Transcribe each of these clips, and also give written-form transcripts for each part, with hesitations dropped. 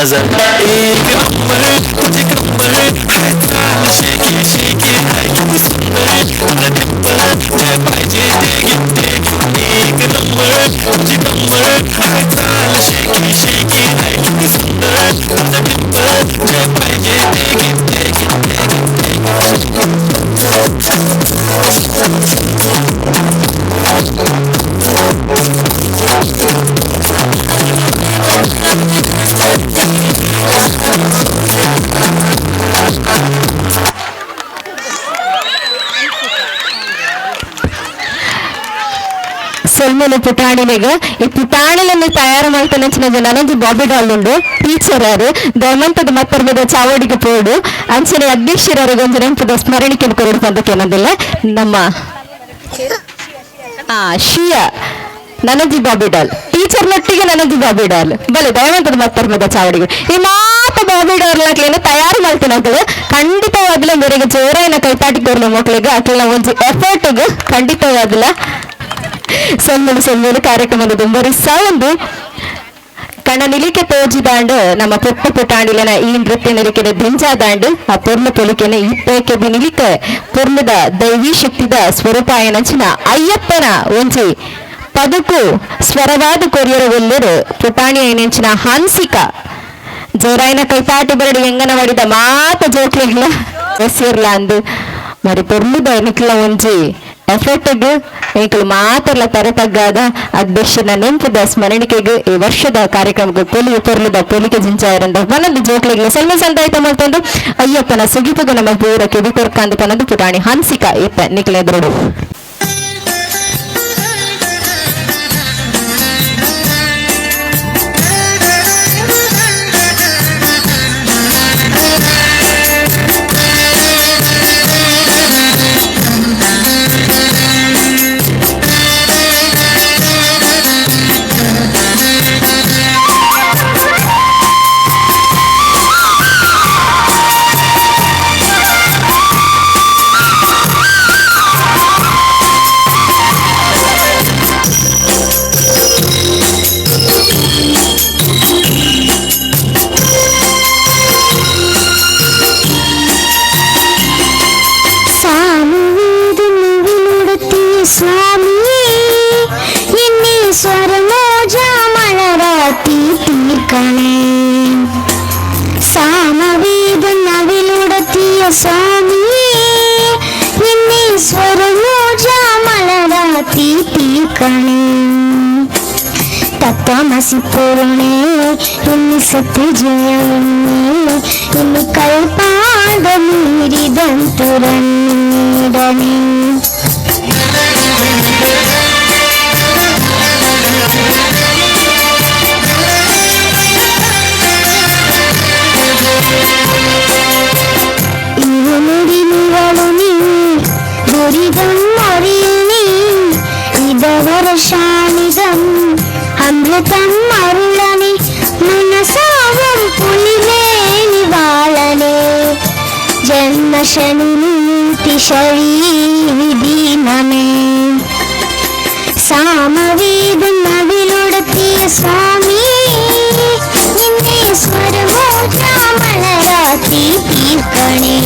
नजर। एक नंबर तुझी कंबर हाय चाल शेकी शेकी हाय किती सुंदर तुझं टिप्पर जे पाहिजे ते घेते। एक नंबर तुझी कंबर हाय चाल शेकी शेकी हाय किती सुंदर तुझं टिप्पर जे पाहिजे ते घेते घेते घेते। ಸೊಲ್ಮೆಲು ಪುಟಾಣಿಲೆಗ್ ಈ ಪುಟಾಣಿಲೆನ್ ತಯಾರು ಮಲ್ತನಂಚಿನ ನನೊಂಜಿ ಬಾಬಿ ಡಾಲ್ ಉಂಡು ಟೀಚರ್ ಆರು ದಯಮಂತದ ಮತ್ತರ್ಮದ ಚಾವಡಿಗೆ ಪೋಡು ಅಂಚನೆ ಅಧ್ಯಕ್ಷರವರಿಗೆ ಒಂಜಿ ನೆಂಪುದ ಸ್ಮರಣಿಕೆ ಕೊರಡು ಪಂದಕ್ಕೆ ಏನಂದಿಲ್ಲ ನಮ್ಮ ಶಿಯಾ ನನೊಂಜಿ ಬಾಬಿ ಡಾಲ್ ಟೀಚರ್ ನೊಟ್ಟಿಗೆ ನನೊಂಜಿ ಬಾಬಿ ಡಾಲ್ ಬಲೆ ದಯಮಂತದ ಮತ್ತರ್ಮದ ಚಾವಡಿಗೆ ಈ ಮಾತ ಬಾಬಿ ಡಾಲ್ ಅಕ್ಲೇನು ತಯಾರು ಮಲ್ತಿನಕುಲು ಖಂಡಿತವಾಗ್ಲೂ ಮೇರೆಗೆ ಜೋರಾಯಿನ ಕೈತಾಟಿ ಕೊರ್ಲು ಮಕ್ಕಳಿಗೆ ಅಕ್ಲೆನ ಒಂಜಿ ಎಫರ್ಟ್ಗ್ ಖಂಡಿತವಾಗ್ಲ ಸೊಲ್ಮೆಲು ಸೊಲ್ಮೆಲು ಕಾರ್ಯಕ್ರಮದ ದುಂಬರಿ ಸೌಂದು ಕಣ ನಿಲಿಕೆ ತೋಜಿದಾಂಡು ನಮ್ಮ ಪುಟ್ಟ ಪುಟಾಣಿಲನ ಈ ನೃತ್ಯ ನಿಲಿಕೆನ ದಿಂಜಾದಾಂಡು ಆ ಪೊರ್ಲು ಪೊಲಿಕೆನ ಈ ಪೇಕೆ ನಿಲಿಕೆ ಪೊರ್ಲುದ ದೈವಿ ಶಕ್ತಿದ ಸ್ವರೂಪಾಯನಂಚಿನ ಅಯ್ಯಪ್ಪನ ಒಂಜಿ ಪದುಕು ಸ್ವರವಾದ ಕೊರಿಯರ ಒಲ್ಲರು ಪುಟಾಣಿ ಐನಂಚಿನ ಹನ್ಸಿಕ ಜೋರಾಯಿನ ಕೈತಾಟಿ ಬರಡಿ ಎಂಗನ ವಡಿದ ಮಾತ ಜೋಕ್ಲಿಗ್ಲ ಎಸ್ಸಿರ್ಲ ಅಂದು మరి ಪೊರ್ಲುದ ನಿಕ್ಲ ಒಂಜಿ ಎಫರ್ಟ್ಗ್ ಎಂಕುಲು ಮಾತೆಲ್ಲ ತರತಗ್ಗಾದ ಅಧ್ಯಕ್ಷನ ನೆಂಪುದ ಸ್ಮರಣಿಕೆಗ್ ಈ ವರ್ಷದ ಕಾರ್ಯಕ್ರಮಕ್ಕೆ ಪೊಲಿ ಪೊರ್ಲುದ ಪೊಲಿಕೆ ಜಿಂಚಾಯರಂದ ಮನದ ಜೋಕ್ಲಿಗೆ ಸಲ್ಮ ಸಂದಾಯ್ತ ಮಲ್ತೊಂದು ಅಯ್ಯಪ್ಪನ ಸುಗಿಪುಗ ನಮ್ಮ ಪೂರ ಕೆವಿ ಕೊರ್ಕಾಂದು ಪನದು ಪುಟಾಣಿ ಹನ್ಸಿಕ ಇತ್ತ ನಿಕ್ಲೆದುರುಡು. സ്വാമിയേ എന്നെ സ്വരമോജാമലരാത്തി തീർക്കണേ. സാമവേദം നവിലുടത്തിയ സ്വാമിയേ എന്നെ സ്വരമോജാമലരാത്തി തീർക്കണേ. തത്വമസി പൊരുളേ എന്നി സത്യജയമേ എന്നി കൽപ്പാദമീരിതം തുറന്നിടണേ. ദുരിതം അറിയുനീ ഇതവരശാനിതം അമൃതം അരുളണി മനസാവും പുലിമേനി വാളനെ ജന്മശനി നീതിശരീവിധീനമേ. സാമവേദം നവിലുടത്തിയ സ്വാമി നിന്നെ സ്വരമോജാമലരാത്തി തീർക്കണേ.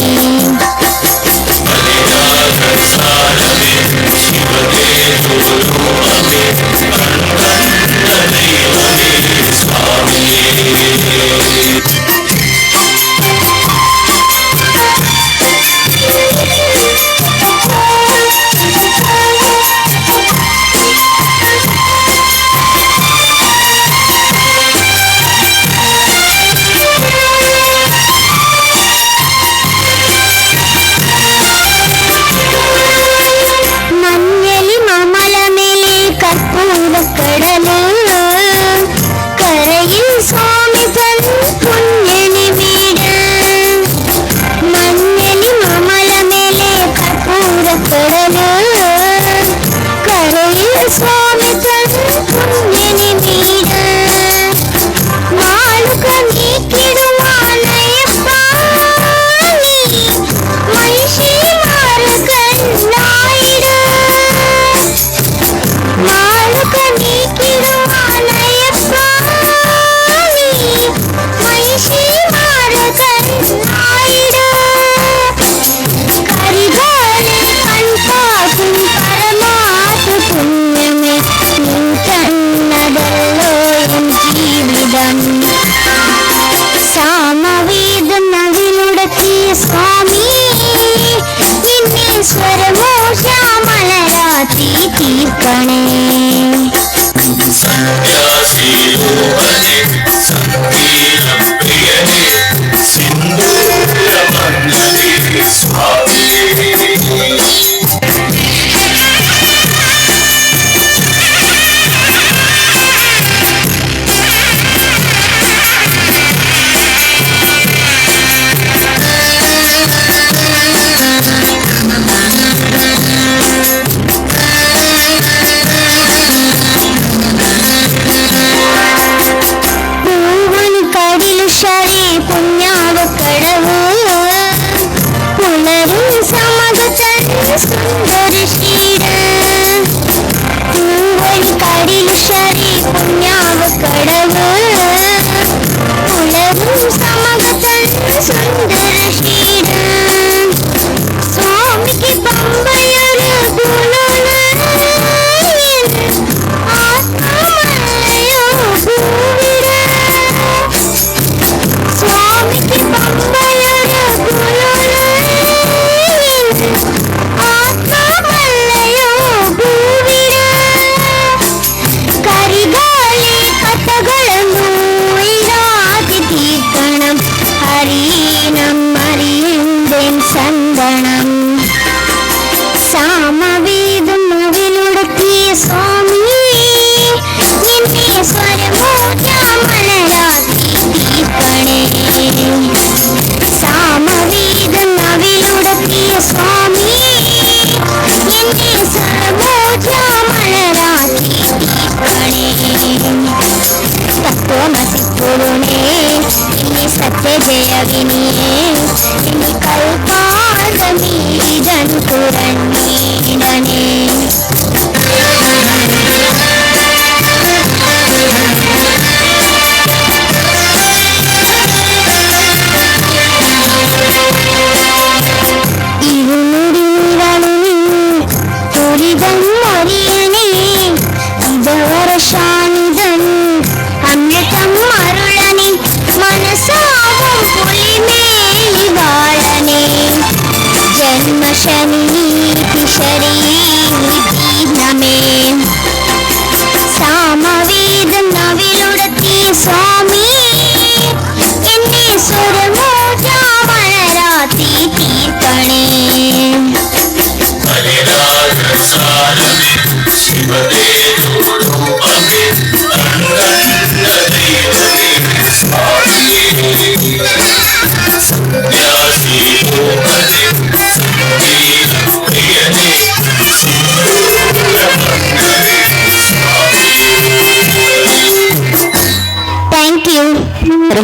തീർക്കണേ.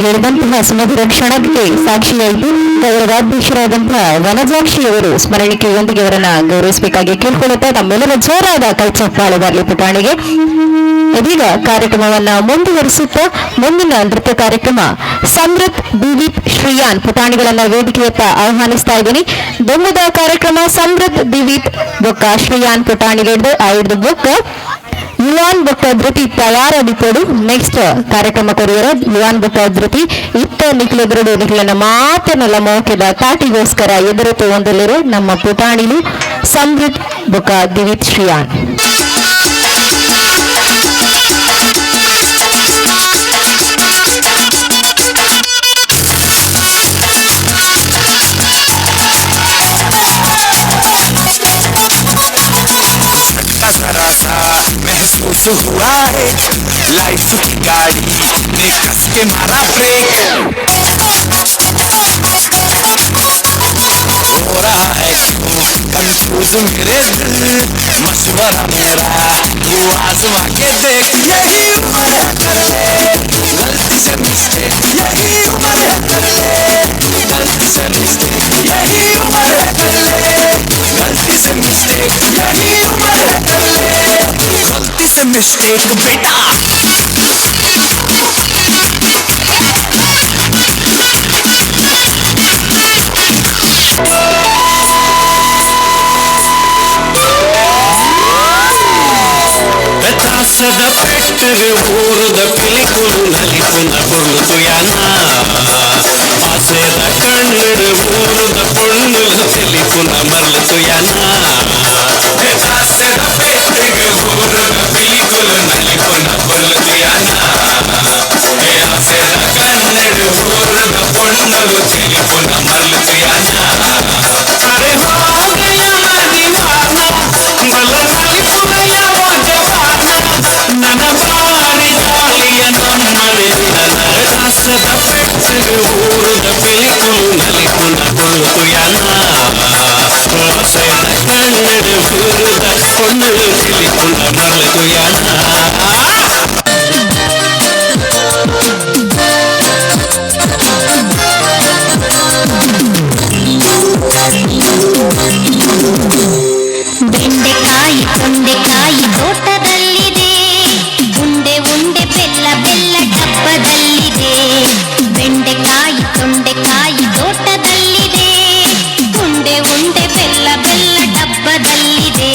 ಹೇಳಿದಂತಹ ಸುಮಧುರ ಕ್ಷಣಕ್ಕೆ ಸಾಕ್ಷಿಯಾಯಿತು. ಗೌರವಾಧ್ಯಕ್ಷರಾದಂತಹ ವನಜಾಕ್ಷಿಯವರು ಸ್ಮರಣಿಕೆಯೊಂದಿಗೆ ಅವರನ್ನ ಗೌರವಿಸಬೇಕಾಗಿ ಕೇಳಿಕೊಳ್ಳುತ್ತಾ ತಮ್ಮೆಲ್ಲರ ಜೋರಾದ ಕೈಚಪ್ಪಾಳೆ ಬರಲಿ ಪುಟಾಣಿಗೆ. ಇದೀಗ ಕಾರ್ಯಕ್ರಮವನ್ನ ಮುಂದುವರಿಸುತ್ತಾ ಮುಂದಿನ ನೃತ್ಯ ಕಾರ್ಯಕ್ರಮ ಸಮೃತ್ ದಿಲೀಪ್ ಶ್ರೀಯಾನ್ ಪುಟಾಣಿಗಳನ್ನ ವೇದಿಕೆಯತ್ತ ಆಹ್ವಾನಿಸ್ತಾ ಇದ್ದೀನಿ. ದುಮ್ಮದ ಕಾರ್ಯಕ್ರಮ ಸಮೃತ್ ದಿಲೀಪ್ ಬೊಕ್ಕ ಶ್ರೀಯಾನ್ ಪುಟಾಣಿಗಳು ಆಯ್ದು ಬೊಕ್ಕ ಯುವಾನ್ ಬೊಕ್ಕ ಧೃತಿ ತಯಾರಾದಿಪ್ಪಡು. ನೆಕ್ಸ್ಟ್ ಕಾರ್ಯಕ್ರಮ ಕೊರಿಯರ ಯುವಾನ್ ಬೊಕ್ಕ ಧೃತಿ ಇತ್ತ ನಿಕ್ಲೆದುರುಡು ನಿಕ್ಲನ ಮಾತನೆಲ್ಲ ಮೋಕೆದ ತಾಟಿಗೋಸ್ಕರ ಎದುರುತು ಒಂದಲ್ಲಿರು ನಮ್ಮ ಪುಟಾಣಿಲು ಸಮೃತ್ ಬೊಕ್ಕ ದಿವಿತ್ ಶ್ರೀಯಾನ್. महसूस हुआ है लाइफ की गाड़ी ने कस के मारा ब्रेक, हो रहा है क्यों कंफ्यूज मेरे दिल, मशवरा मेरा तू आजमा के देख, यही उम्र है कर ले गलती से मिस्टेक, यही उम्र है कर ले गलती से मिस्टेक, यही उम्र है कर ले गलती से मिस्टेक, यही उम्र है कर ले गलती से मिस्टेक बेटा। ದಾಸದ ಪೆಟ್ಟರು ಊರದ ಪಿಲಿಕುಲು ನಲಿಪುನ ಪೊರ್ಲು ತುಯನ, ಆಸೆದ ಕಣ್ಣು ಊರದ ಪೊಣ್ಣುಲು ತೆಲಿಪುನ ಮರ್ಲು ತುಯನ. ದಾಸದ ಪೆಟ್ಟಿಗೆ ಬೆಂಡೆಕಾಯಿ ತೊಂಡೆಕಾಯಿ ತೋಟದಲ್ಲಿದೆ, ಉಂಡೆ ಉಂಡೆ ಬೆಲ್ಲ ಬೆಲ್ಲ ಡಬ್ಬದಲ್ಲಿದೆ. ಬೆಂಡೆಕಾಯಿ ತೊಂಡೆಕಾಯಿ ತೋಟದಲ್ಲಿದೆ, ಉಂಡೆ ಉಂಡೆ ಬೆಲ್ಲ ಬೆಲ್ಲ ಡಬ್ಬದಲ್ಲಿದೆ.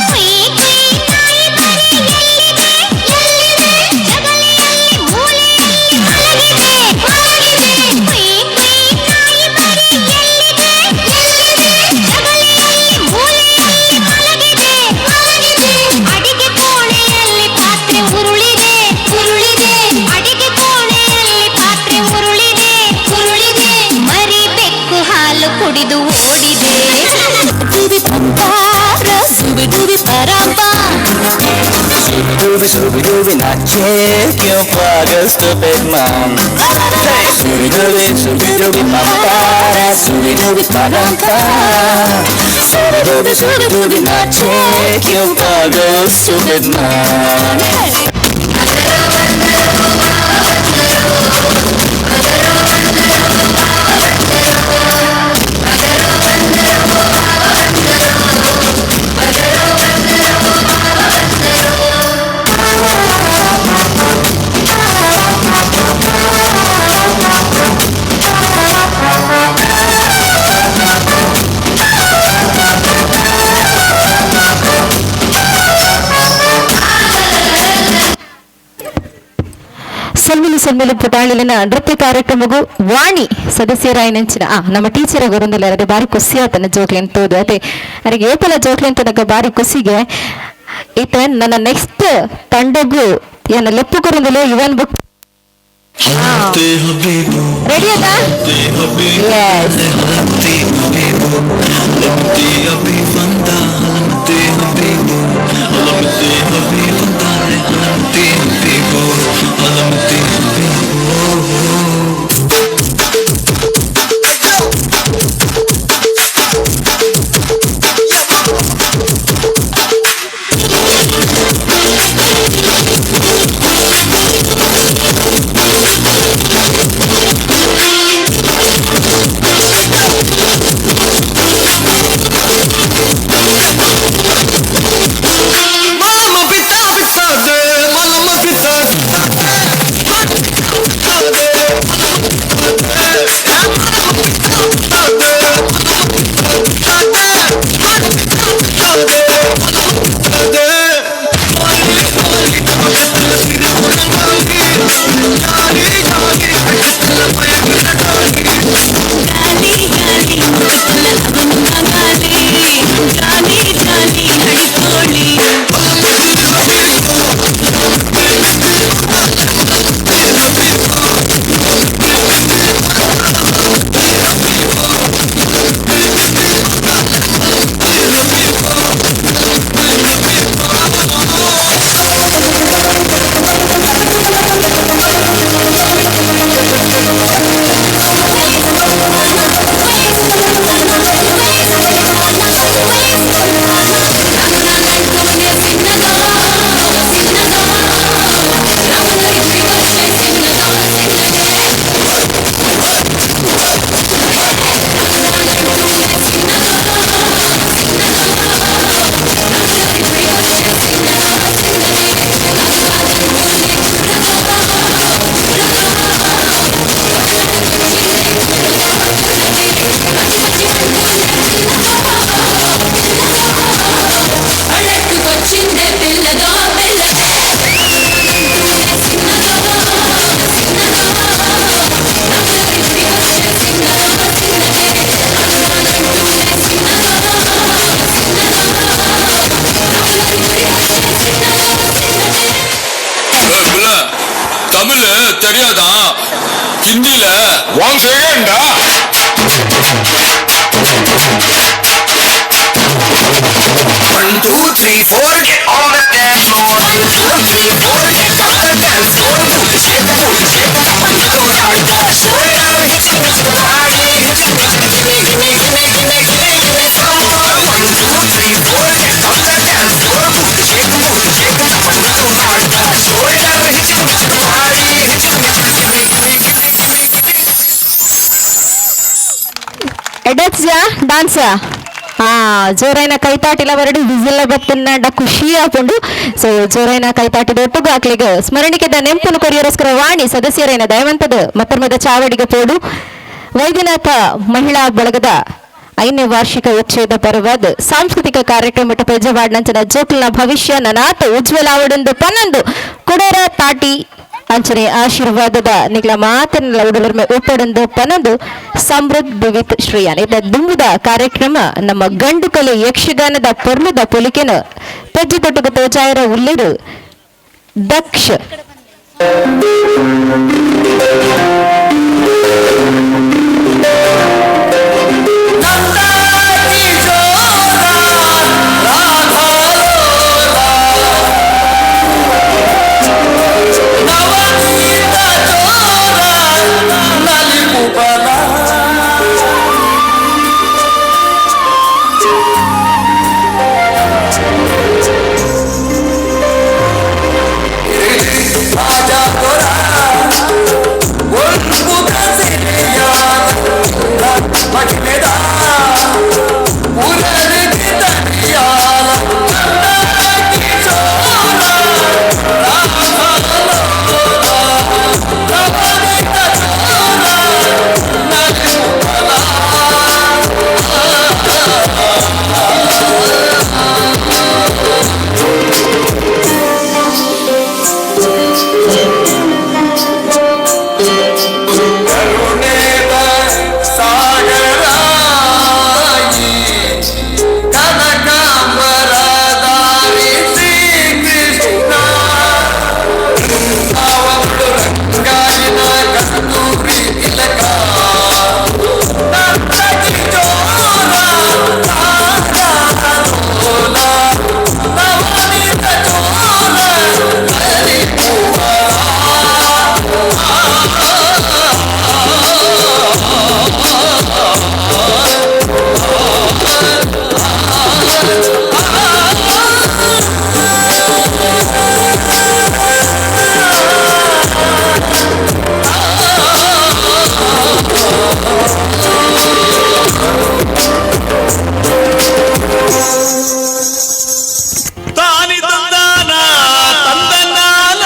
ಕುಯ್ ಕುಯ್ ನಾಯಿ ಮರಿ ಎಲ್ಲಿದೆ ಎಲ್ಲಿದೆ, ಜಗಲಿಯಲ್ಲಿ ಮೂಲೆಯಲ್ಲಿ ಮಲಗಿದೆ ಮಲಗಿದೆ. ಕುಯ್ ಕುಯ್ ನಾಯಿ ಮರಿ ಎಲ್ಲಿದೆ ಎಲ್ಲಿದೆ, ಜಗಲಿಯಲ್ಲಿ ಮೂಲೆಯಲ್ಲಿ ಮಲಗಿದೆ ಮಲಗಿದೆ. ಅಡಿಗೆ ಕೋಣೆಯಲ್ಲಿ ಪಾತ್ರೆ ಉರುಳಿದೆ ಉರುಳಿದೆ, ಅಡಿಗೆ ಕೋಣೆಯಲ್ಲಿ ಪಾತ್ರೆ ಉರುಳಿದೆ ಉರುಳಿದೆ. ಮರಿ ಬೆಕ್ಕು ಹಾಲು ಕುಡಿದು ಓಡಿದೆ. Scooby Scooby Dooby nache क्यों पागल stupid man. Hey Scooby Dooby Scooby Dooby pampara Scooby Dooby parampara Scooby Dooby Scooby Dooby nache क्यों पागल stupid man. Hey. ಸೊಲ್ಮಿಲು ಸೊಲ್ಮಿಲು ಪುಟಾಣಿಲಿನ ನೃತ್ಯ ಕಾರ್ಯಕ್ರಮಗೂ ವಾಣಿ ಸದಸ್ಯರಾಯಿನಂಚಿನ ನಮ್ಮ ಟೀಚರ್ ಗುರುಂದಿಲ್ಲ ಅದೇ ಬಾರಿ ಖುಷಿ ಆತನ ಜೋಕ್ಲೆನ್ ತೋದು ಅದೇ ಅವರಿಗೆ ಏಪಲ ಜೋಕ್ಲೆನ್ ತನಕ ಬಾರಿ ಖುಷಿಗೆ ಈತ ನನ್ನ ನೆಕ್ಸ್ಟ್ ತಂಡಗೂ ಏನ ಲೆಪ್ಪು ಗುರುಂದಿಲ್ಲ ಇವನ್ ಬುಕ್ ರೆಡಿ ಅದ. Yes. Tamil தெரியாதா? ஹிந்தில one செகண்டா. One, two, three, four, get on the dance floor. 1, 2, 3, 4, get on the dance floor. Move the shit, move the shit. ಆತ್ಜಾ ಡಾನ್ಸ್ ಹಾ ಜೋರೈನ ಕೈತಾಟಿಲ ಬರಡು ವಿಸಿಲ್ಲ ಬತ್ತನ್ನ ಖುಷಿ ಆಪುಂಡು. ಸೊ ಜೋರೈನ ಕೈತಾಟಿದ ಒಟ್ಟುಗು ಆಕ್ಲಿಗೆ ಸ್ಮರಣಿಕೆದ ನೆಂಪುನು ಕೊರಿಯರೋಸ್ಕರ ವಾಣಿ ಸದಸ್ಯರೈನ ದಯವಂತದ ಮತ್ತರ್ಮದ ಚಾವಡಿಗೆ ಪೋಡು. ವೈದ್ಯನಾಥ ಮಹಿಳಾ ಬಳಗದ 5ನೇ ವಾರ್ಷಿಕ ಉಚ್ಚಯದ ಪರವಾದ ಸಾಂಸ್ಕೃತಿಕ ಕಾರ್ಯಕ್ರಮ ಪೆಜವಾಡ್ನಂಚನ ಜೋಕುಲ್ನ ಭವಿಷ್ಯ ನನಾತ ಉಜ್ವಲ ಆವಡೊಂದು ಪನ್ನೊಂದು ಕುಡರ ತಾಟಿ ಅಂಚನೆ ಆಶೀರ್ವಾದದ ನಿಗ್ಲ ಮಾತನ್ನ ಉಡಲರ್ಮೆ ಉಪ್ಪಡೊಂದು ಪನ್ನೊಂದು ಸಮೃದ್ಧ ವಿತ್ ಶ್ರೀಯಾನ್. ಇದ ದುಂಬುದ ಕಾರ್ಯಕ್ರಮ ನಮ್ಮ ಗಂಡು ಕಲೆ ಯಕ್ಷಗಾನದ ಪೊರ್ಲುದ ಪೊಲಿಕೆನ ಪೆಜ್ಜು ತೊಟ್ಟುಗ ತೋಚಾಯರ ಉಲ್ಲೇರು ದಕ್ಷ. ತಾನಿ ತಂದಾನ ತಂದನಾನ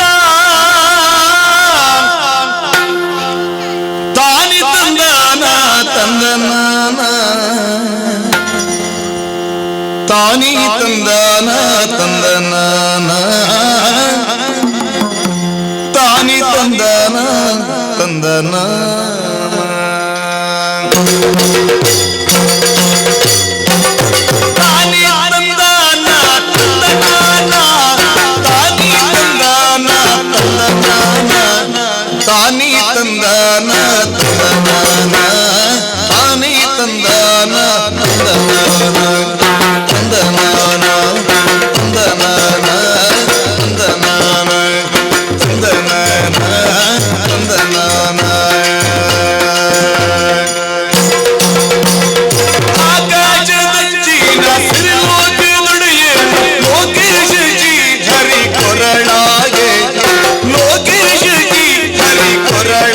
ತಾನಿ ತಂದಾನ ತಂದನಾನ ತಾನಿ ತಂದಾನ ತಂದನಾನ ತಾನಿ ತಂದಾನ ತಂದನಾನ ತಾನಿ ತಂದಾನ ತಂದನಾನ ತಾನಿ ತಂದಾನ ತಂದನಾನ ತಾನಿ ತಂದಾನ ತಂದನಾನ ತಾನಿ ತಂದಾನ ತಂದನಾನ ತಂದನಾನ ತಂದನಾನ ತಂದನಾನ ತಂದನಾನ ತಂದನಾನ. ಆಕಾಶದಂಚಿನ ಸಿರಿಲೋಕದೊಡೆಯೇ ಲೋಕೇಶ ಜಿ ಹರಿ ಕೊರಳಾಗೆ, ಲೋಕೇಶ ಜಿ ಹರಿ ಕೊರಳಾಗೆ.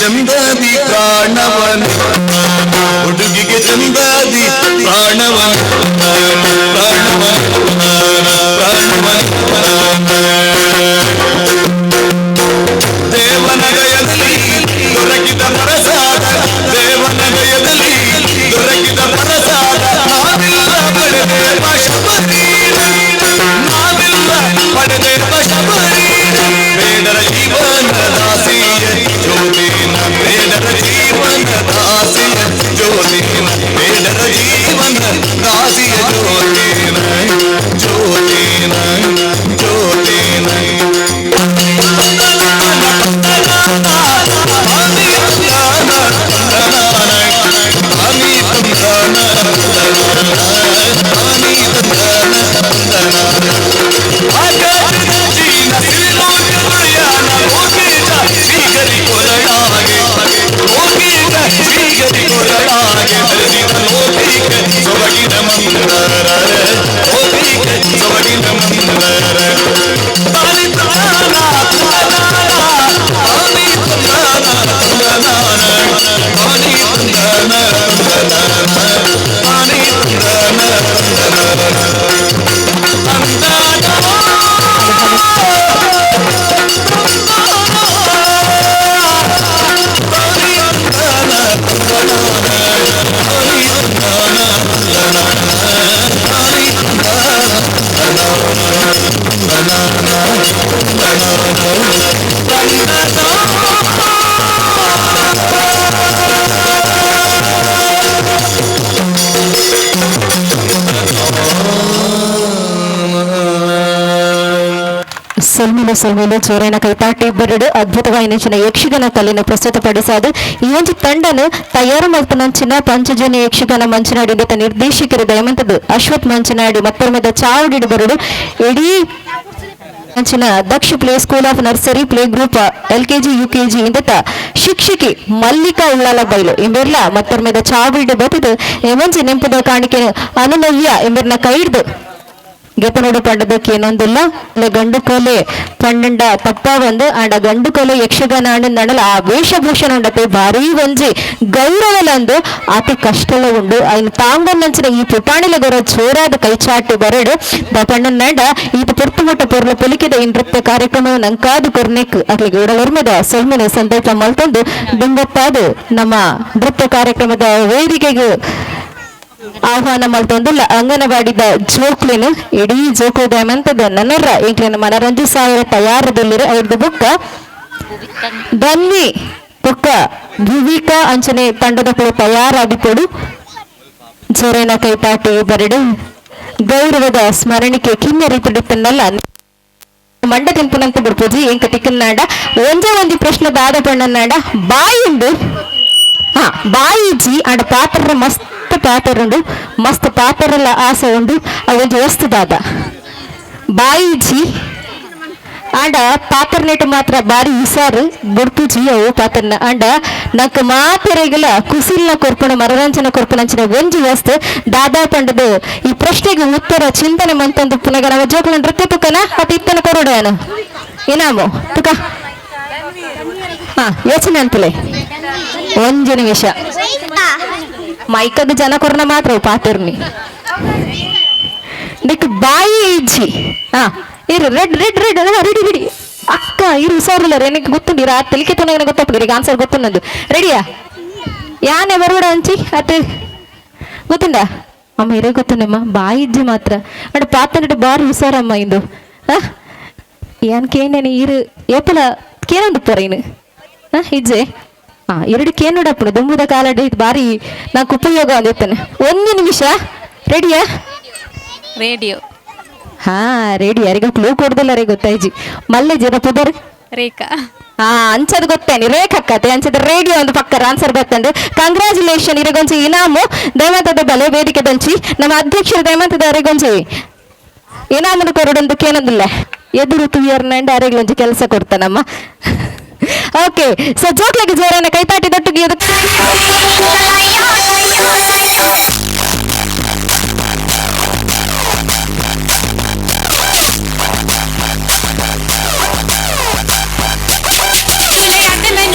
ಚಂದದಿ ಪ್ರಾಣವನ ಹುಡುಗಿಗೆ ಚಂದದಿ ಪ್ರಾಣವನ ಪ್ರಾಣವನ ಪ್ರಾಣವನ ದೇವನಗಯದಲ್ಲಿ ದೊರಕಿದ ಪ್ರಸಾದ ದೇವನಗಯದಲ್ಲಿ ದೊರಕಿದ ಪ್ರಸಾದ ನಾವೆಲ್ಲ ಪಡೆದೇವ ಶಬರೀನ ನಾವೆಲ್ಲ ಪಡೆದೇವ ಶಬರೀನ ಬೇಡರ ಜೀವನ ದಾಸಿಯ ಜ್ಯೋತಿನ ಬೇಡರ ಜೀವನ ದಾಸಿಯ ಜ್ಯೋತಿನ ಬೇಡರ ಜೀವನ ದಾಸಿಯ ಜ್ಯೋತಿನ ಜ್ಯೋತಿನ ಜ್ಯೋತಿನ ಸೊಲ್ಮೆಲು ಸೊಲ್ಮೆಲು ಜೋರೈನ ಕೈತಾಟಿ ಬರಡು ಅದ್ಭುತವಾಯಿನ ಯಕ್ಷಗಾನ ಕಲೆನ ಪ್ರಸ್ತುತಪಡಿಸಾದು ಈ ಒಂಜಿ ತಂಡನು ತಯಾರು ಮಲ್ತನಂಚಿನ ಪಂಚಜನ ಯಕ್ಷಗಾನ ಮಂಚನಾಡಿ ಇಂದತ ನಿರ್ದೇಶಕರು ದಯಮಂತದ್ದು ಅಶ್ವಥ್ ಮಂಚನಾಡಿ ಮತ್ತೊಮ್ಮೆ ಚಾವಡಿಡು ಬರಡು ಇಡೀ ಅಂಚಿನ Daksha play school of nursery play group L K G U K G ಇಂದತ ಶಿಕ್ಷಕಿ ಮಲ್ಲಿಕಾ ಉಳ್ಳಾಲ ಬೈಲು ಇಂಬೆರ್ಲ ಮತ್ತೊಮ್ಮೆ ಚಾವಡಿಡು ಬತ್ತದು ಎಮಂಜಿ ನೆಂಪುದ ಕಾಣಿಕೆ ಅನುನವ್ಯ ಎಂಬರ್ನ ಕೈಡ್ದು ಗೆತನೋಡು ಪಂಡದಕ್ಕೆ ಏನೊಂದಿಲ್ಲ ಗಂಡು ಕೋಲೆ ಪಂಡಂಡ ತಪ್ಪ ಒಂದು ಆಂಡ ಗಂಡು ಕೋಲೆ ಯಕ್ಷಗಾನ ಆಂಡಂದಾಂಡಲ ಆ ವೇಷಭೂಷಣ ಉಂಡತೆ ಭಾರೀ ಒಂಜಿ ಗೌರವಲಂದು ಅತಿ ಕಷ್ಟಲ ಉಂಡು ಐನ ತಾಂಗನ್ನಂಚಿನ ಈ ಪುಟಾಣಿಲ ಗೊರ ಜೋರಾದ ಕೈಚಾಟು ಬರಡು the ಪಂಡನ್ನಾಂಡ ಈತ ಪೊರ್ತು ಮುಟ್ಟ ಪೊರ್ಲ ಪೊಲಿಕೆದ ಈ ನೃತ್ಯ ಕಾರ್ಯಕ್ರಮ ನಂಕಾದು ಕೊರ್ನೆಕ್ ಅಕ್ಲಿಗೆ ಉಡಲೊರ್ಮೆದ ಸೊಲ್ಮೆನ ಸಂದರ್ಭ ಮಲ್ತೊಂದು ದುಂಬತ್ತಾದು ನಮ್ಮ ನೃತ್ಯ ಕಾರ್ಯಕ್ರಮದ ವೇದಿಕೆಗೆ ಆಹ್ವಾನ ಮಲ್ತೊಂದುಲ್ಲ ಅಂಗನವಾಡಿದ ಜೋಕ್ಲಿನ ಇಡೀ ಜೋಕು ದ್ಯಾಮಂತದ ನನರ ಇಂಕ್ಲಿನ ಮನರಂಜಿ ಸಾವಿರ ತಯಾರದಲ್ಲಿರ ಐದು ಬುಕ್ಕ ಧನ್ವಿ ಬುಕ್ಕ ಭುವಿಕಾ ಅಂಚನೆ ತಂಡದ ಕೂಡ ತಯಾರಾಗಿಕೊಡು ಜೋರೇನ ಕೈತಾಟಿ ಬರಡು ಗೌರವದ ಸ್ಮರಣಿಕೆ ಕಿನ್ನರಿ ತುಡಿತನ್ನಲ್ಲ ಮಂಡ ತಿನ್ಪುನಂತ ಬಿಡ್ಪೂಜಿ ಎಂಕ ತಿಕ್ಕನ್ನಾಡ ಒಂಜೇ ಒಂಜಿ ಪ್ರಶ್ನೆ ದಾದ ಪಣ್ಣನ್ನಾಡ ಬಾಯುಂಡು ಹಾ ಬಾಯಿಜಿ ಆಂಡ ಪಾತ್ರ ಮಸ್ತ್ ಪಾತ್ರ ಮಸ್ತ್ ಪಾತ್ರಲ ಆಸೆ ಉಂಡು ಅವೊಂಜಿ ವಸ್ತು ದಾದ ಬಾಯಿಜಿ ಆಂಡ ಪಾತ್ರನೇಟ ಮಾತ್ರ ಬಾರಿ ಹುಷಾರು ಬುಡ್ಪುಜಿ ಅವು ಪಾತ್ರನ ಆಂಡ ನಂಕ್ ಮಾತೆರೆಗಲ ಕುಸಿಲ್ನ ಕೊರ್ಪುಣ ಮನರಂಜನೆ ಕೊರ್ಪುನಂಚಿನ ಒಂಜಿ ವಸ್ತು ದಾದಾ ಪಂಡದು ಈ ಪ್ರಶ್ನೆಗೆ ಉತ್ತರ ಚಿಂತನೆ ಮಂತಂದು ಪುನಗ ನಮ್ಮ ಜೋಕುಲ ನೃತ್ಯ ತುಕನ ಅತಿ ಇತ್ತನ ಕೊರಡು ಏನಾಮು ತುಕ ಹಾ ಯೋಚನೆ ಅಂತಲೇ ಒಂಜು ನಿಮಿಷ ಮೈಕದ ಜನ ಕೊರ್ನ ಮಾತ್ರ ಪಾತಿರ್ನಿ ನಿಕ್ ಬಾಯಿ ಇಜ್ಜಿ ಹಾ ಇರು red red red ready ready ಅಕ್ಕ ಇರು ಹುಷಾರಿಲ್ಲ எனக்கு ಗೊತ್ತುಂಡು ಇರು ಆ ತೆಲಿಕೆ ತುನಗನ ಗೊತ್ತಾಗ್ತದೆ ಈಗ ಆನ್ಸರ್ ಗೊತ್ತುಂಡು ರೆಡಿಯಾ ಯಾನೆ ಬರೋಡ ಅಂಚಿ ಅತ್ ಗೊತ್ತುಂಡ ಅಮ್ಮ ಇರೇ ಗೊತ್ತುಂಡಮ್ಮ ಬಾಯಿ ಇಜ್ಜಿ ಮಾತ್ರ ಅಂಡ್ ಪಾತನಡು ಬಾರಿ ಹುಷಾರಮ್ಮ ಇಂದು ಆ ಏನ್ ಕೇನೇನೆ ಇರು ಏಪಲ ಕೇನೊಂದು ಪೊರೈನು ಹಾ ಇಜ್ಜೆ ಹಾ ಎರಡು ಕೇನುಡಪ್ಪುಡು ದುಂಬುದ ಕಾಲಡ್ ಇದು ಬಾರಿ నాకు ಉಪಯೋಗ ಅಂದಿತ್ತನೆ ಒಂದು ನಿಮಿಷ ರೆಡಿಯಾ ರೇಡಿಯೋ ಹಾ ರೆಡಿ ಯಾರಿಗ ಕ್ಲೂ ಕೊಡ್ದಲ್ಲ ರೇ ಗೊತ್ತಾಯ್ಜಿ ಮಲ್ಲೆ ಜನ ಪುದರ್ ರೇಖಾ ಹಾ ಅಂಚದ್ ಗೊತ್ತೇನಿ ರೇಖಕ್ಕತೆ ಅಂಚದ ರೇಡಿಯೋ ಒಂದು ಪಕ್ಕ ಆನ್ಸರ್ ಬತ್ತಂಡು ಕಂಗ್ರಾಚುಲೇಷನ್ ಇರಗೊಂಚಿ ಇನಾಮು ದೈವಂತದ ಬಲೆ ವೇದಿಕೆ ದಂಚಿ ನಮ್ಮ ಅಧ್ಯಕ್ಷರು ದೈವಂತದ ಅರೆಗೊಂಚಿ ಇನಾಮನು ಕೊರಡೊಂದು ಕೇನೊಂದಿಲ್ಲ ಎದುರು ತುವಿಯರ್ನಂಡ ಅರೆಗ್ಲೊಂಜಿ ಕೆಲಸ ಕೊಡ್ತಾನಮ್ಮ. ಓಕೆ ಸೊ ಜೋಕ್ಲೆಗೆ ಜೋರನ್ನ ಕೈತಾಟಿ ದೊಟ್ಟಿಗೆ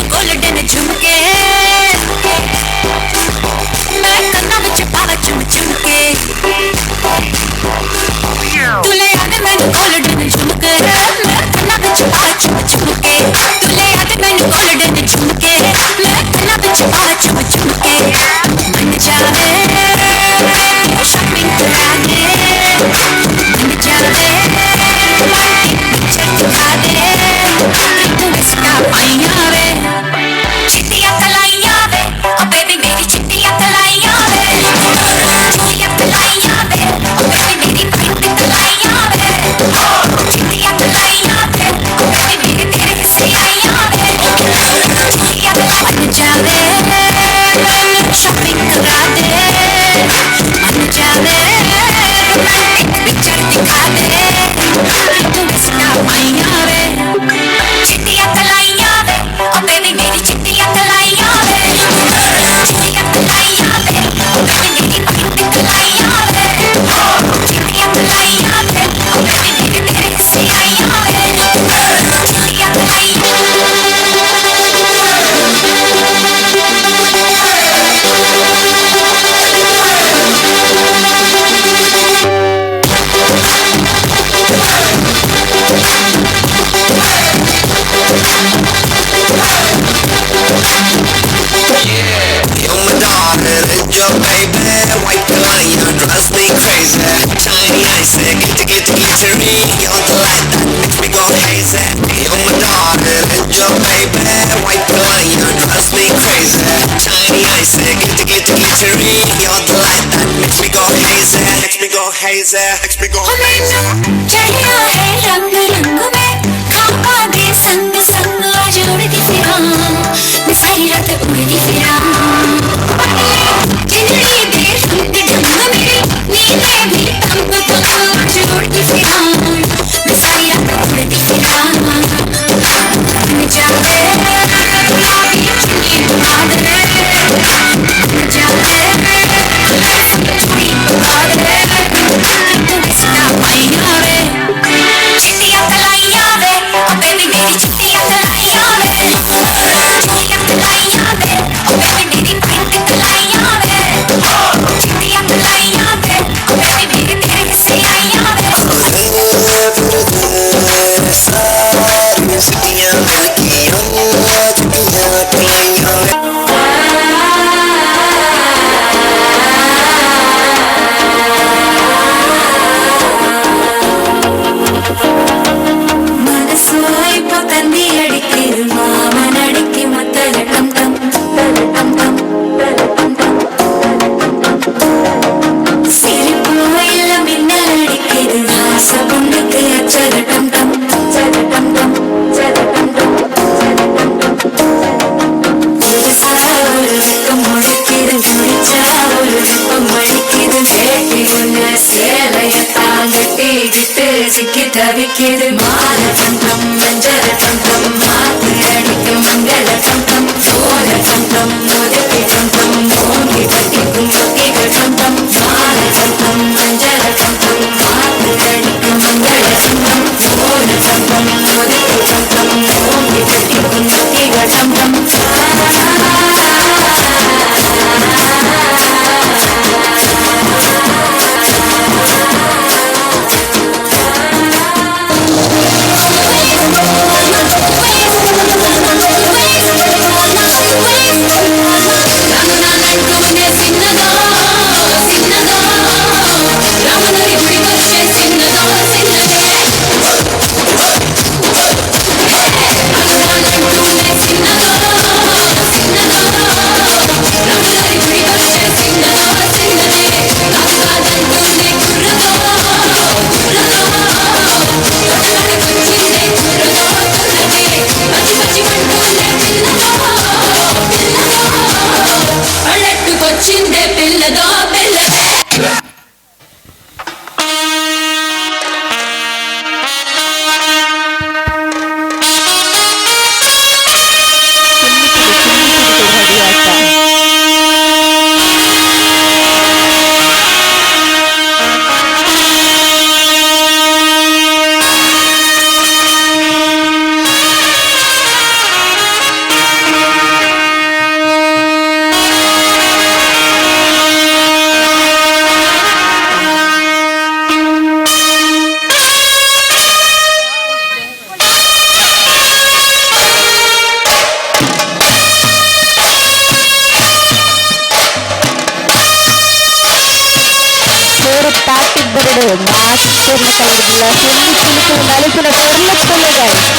गोल्डन झुमके। ਮੇਰੀ ਚਿੱਟੀਆਂ ਕਲਾਈਆਂ ਵੇ, ਚਿੱਟੀਆਂ ਕਲਾਈਆਂ ਵੇ, ਓ ਬੇਬੀ ਮੇਰੀ ਵਾਈਟ ਕਲਾਈਆਂ ਵੇ, ਚਿੱਟੀਆਂ ਕਲਾਈਆਂ ਵੇ, ਓ ਬੇਬੀ ਮੇਰੇ ਤੇਰੇ ਹਿੱਸੇ ਆਈਆਂ ਵੇ, ਚਿੱਟੀਆਂ ਕਲਾਈਆਂ। You're my daughter, your baby. White line, you drives me crazy. Shiny icy, get to get to glittery. You're the light that makes me go hazy. You're my daughter, your baby. White line, you drives me crazy. Shiny icy, get to get to glittery. You're the light that makes me go hazy. Makes me go hazy. Makes me go hazy. चढ़िया है रंग रंग में, खापा दे संग संग, आज उड़ती फिरा मैं सारी रात उड़ती फिरा। जिंदड़ी दे रंग ढंग मेरी, नींदे भी तंग तंग, आज उड़ती फिरा मैं सारी रात उड़ती फिरा। जावे गुलाबी चुन्नी उड़ा दे, जावे चुन्नी उड़ा दे, बिस्ना पाइया वे, चिट्टियां कलाइयां वे, ओ बेबी मेरी चिट्टियां कलाइयां वे, चिट्टियां कलाइयां वे, ओ बेबी मेरी वाइट कलाइयां वे, चिट्टियां कलाइयां वे, ओ बेबी मेरे तेरे हिस्से आइयां वे। सारी सिटियां मिल के चुटियां कलाइयां। மனசு இப்போ தண்ணி அடிக்குது, மாமன் அடிக்கு மத்தல டம் டம் டம் டம் டம் டம். சிரிப்பு இல்ல மின்னல் அடிக்குது, ஆசை பொண்ணுக்கு அச்சல டம் டம் டம் டம் டம் டம். புதுசா ஒரு வெக்கம் முழிக்குது, முடிச்சா ஒரு வெப்பம் அடிக்குது, வேட்டி ஒண்ணு சேலையத்தான் கட்டிக்கிட்டு சிக்கி தவிக்குது. மாலை டம் டம் மஞ்சள் டம் டம், மாத்து அடிக்கும் மங்கள டம் டம், சோழ டம் டம் ஒதுக்கி டம் டம், ஓங்கி தட்டிக்கும் ஒத்திகள் டம் டம். மாலை டம் டம் மஞ்சள் டம் டம், மாத்து அடிக்கும் மங்கள டம் டம், சோழ டம் டம் ஒதுக்கி டம் டம், ஓங்கி தட்டிக்கும் ஒத்திகள் டம் டம். వచ్చిందే పిల్లదో పిల్లదే. ಮಾತೆರ್ನ ಕೈದಿಲ್ಲ ಸುಳ್ಳು ಚಿಲುಕು ನಲಿಪಿನ ಪೊರ್ಲು ತುಲೆ ಗಾಯ್ಸ್.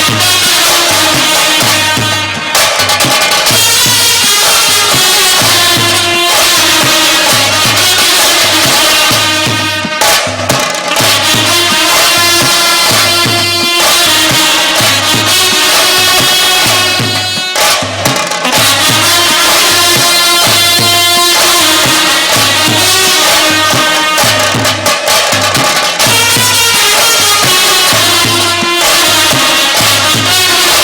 ఆ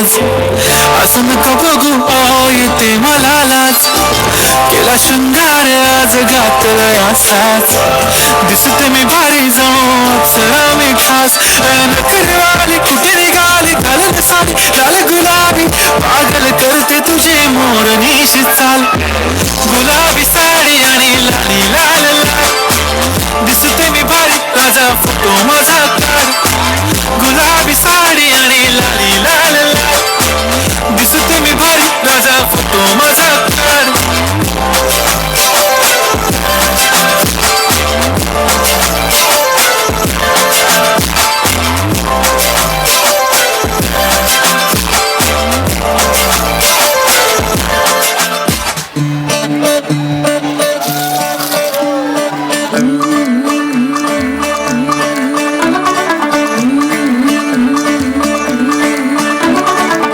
आज, असं नको बघू येते मला लाज, केला शृंगार आज घातला असाच, दिसते मी भारी जाऊ अप्सरा मी खास, नखरेवाली कुठे निघाली घालून साडी लाल गुलाबी, पागल करते तुझे मोरनीशी चाल, गुलाबी साडी आणि लाली लाल लाल, दिसते मी भारी राजा फोटो माझा काढ, गुलाबी साडी आणि लाली लाल लाल, दिसते मी भारी राजा फोटो माझा काढ.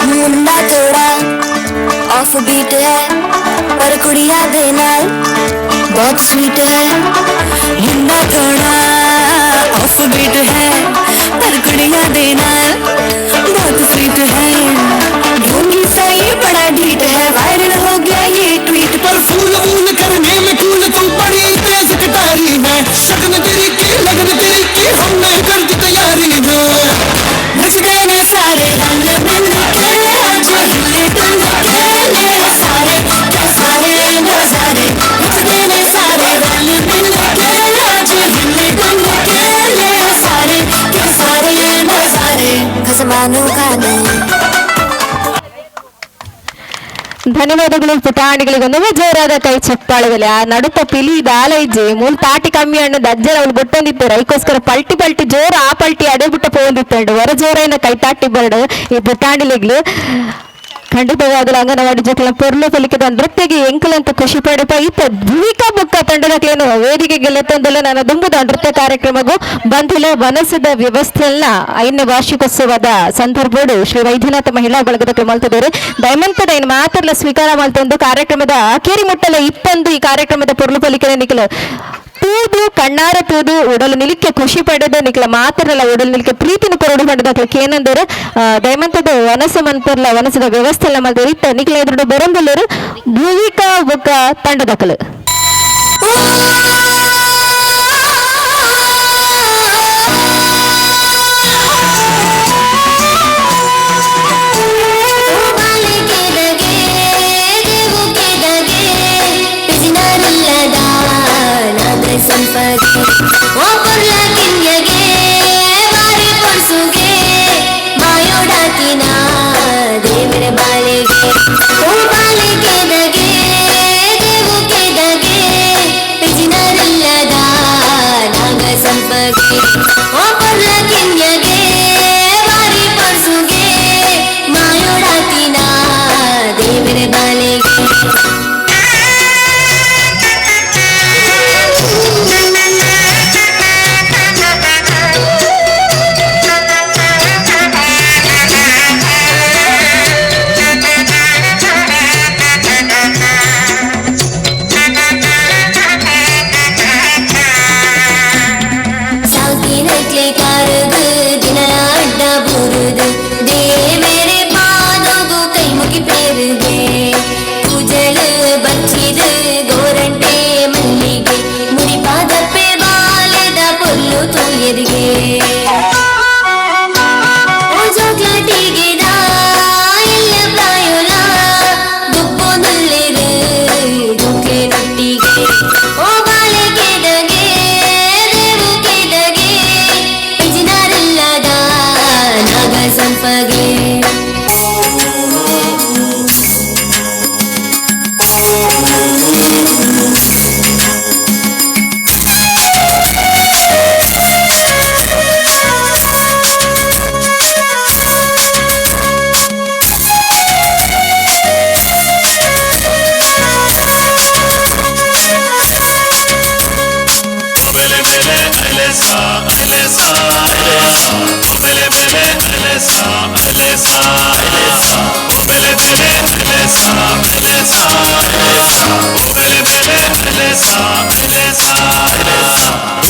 मुंडा थोड़ा ऑफ बीट है पर कुड़िया दे नाल बहुत स्वीट है। मुंडा थोड़ा ऑफ बीट है पर कुड़िया दे नाल बहुत स्वीट है। ढोंगी सा ये बड़ा ढीठ है, वायरल हो गया ये ट्वीट पर फूल वूल करने में कूल तू बड़ी तेज कटारी है, शगन तेरी की लगन तेरी की हमने कर दी तैयारी है। नचदे ने सारे रंग मिल के आज हिले डुल के ले सारे क्या सारे नजारे, नचदे ने सारे रंग मिल के आज हिले डुल के ले सारे क्या सारे नजारे, खसमानू खाने. ಧನ್ಯವಾದಗಳು ಪುಟಾಣಿಗಳಿಗೊಂದು ಜೋರಾದ ಕೈ ಚಪ್ಪಾಳೆದಲ್ಲಿ. ಆ ನಡುತ ಪಿಲಿ ದಾಲ ಇಜ್ಜಿ ಮೂಲ್ ತಾಟಿ ಕಮ್ಮಿ ಅಣ್ಣ ದಜ್ಜಲ ಅವಳು ಬೊಟ್ಟೊಂದಿತ್ತು, ಐಕೋಸ್ಕರ ಪಲ್ಟಿ ಪಲ್ಟಿ ಜೋರ ಆ ಪಲ್ಟಿ ಅಡೆ ಬಿಟ್ಟ ಪೋಂದಿತ್ತಂಡು ಹೊರ ಜೋರೈನ ಕೈ ತಾಟಿ ಬರಡು ಈ ಪುಟಾಣಿಲಿಗ್ಲು. ಖಂಡಿತವಾಗಲೂ ಅಂಗನವಾಡಿ ಜೊತೆ ಪೊರ್ಲು ಪಲಿಕದ ನೃತ್ಯಗೆ ಎಂಕಲಂತ ಖುಷಿ ಪಡೆಪ ಇತ್ತ ಭೂಮಿಕಾ ಬುಕ್ಕ ತಂಡದಕ್ಲೇನು ವೇದಿಕೆ ಗೆಲ್ಲತ್ತೊಂದಲ್ಲ ನನ್ನ ದುಂಬುದ ನೃತ್ಯ ಕಾರ್ಯಕ್ರಮಗೂ ಬಂದಿಲ್ಲ. ವನಸದ ವ್ಯವಸ್ಥೆಯನ್ನ 5ನೇ ವಾರ್ಷಿಕೋತ್ಸವದ ಸಂದರ್ಭಡು ಶ್ರೀ ವೈದ್ಯನಾಥ ಮಹಿಳಾ ಬಳಗದ ಮಲ್ತದವರು ದಯಮಂತದ ಇನ್ನು ಮಾತ್ರಲ್ಲ ಸ್ವೀಕಾರ ಮಲ್ತೊಂದು ಕಾರ್ಯಕ್ರಮದ ಅಕೇರಿ ಮುಟ್ಟಲ ಇಪ್ಪಂದು ಈ ಕಾರ್ಯಕ್ರಮದ ಪೊರ್ಲು ಪಲಿಕೆ ನಿಖಲು ತೂದು ಕಣ್ಣಾರ ತೂದು ಉಡಲು ನಿಲಿಕೆ ಖುಷಿ ಪಡೆದ ನಿಖಲ ಮಾತ್ರಲ್ಲ ಉಡಲು ನಿಲಿಕೆ ಪ್ರೀತಿನ ಕೊರಡು ಪಡೆದ ಏನಂದರೆ ದಯಮಂತದ ವನಸ ಮಂತರ್ಲ ವನಸದ ವ್ಯವಸ್ಥೆ ಎಲ್ಲ ಮಲ್ತದ ಇತ್ತ ನಿಖಲ ಎದುರು ಬೆರಂಬಲ್ಲೂರು ಭೂಮಿಕಾ ಬೊಕ್ಕ ತಂಡದಕಲು.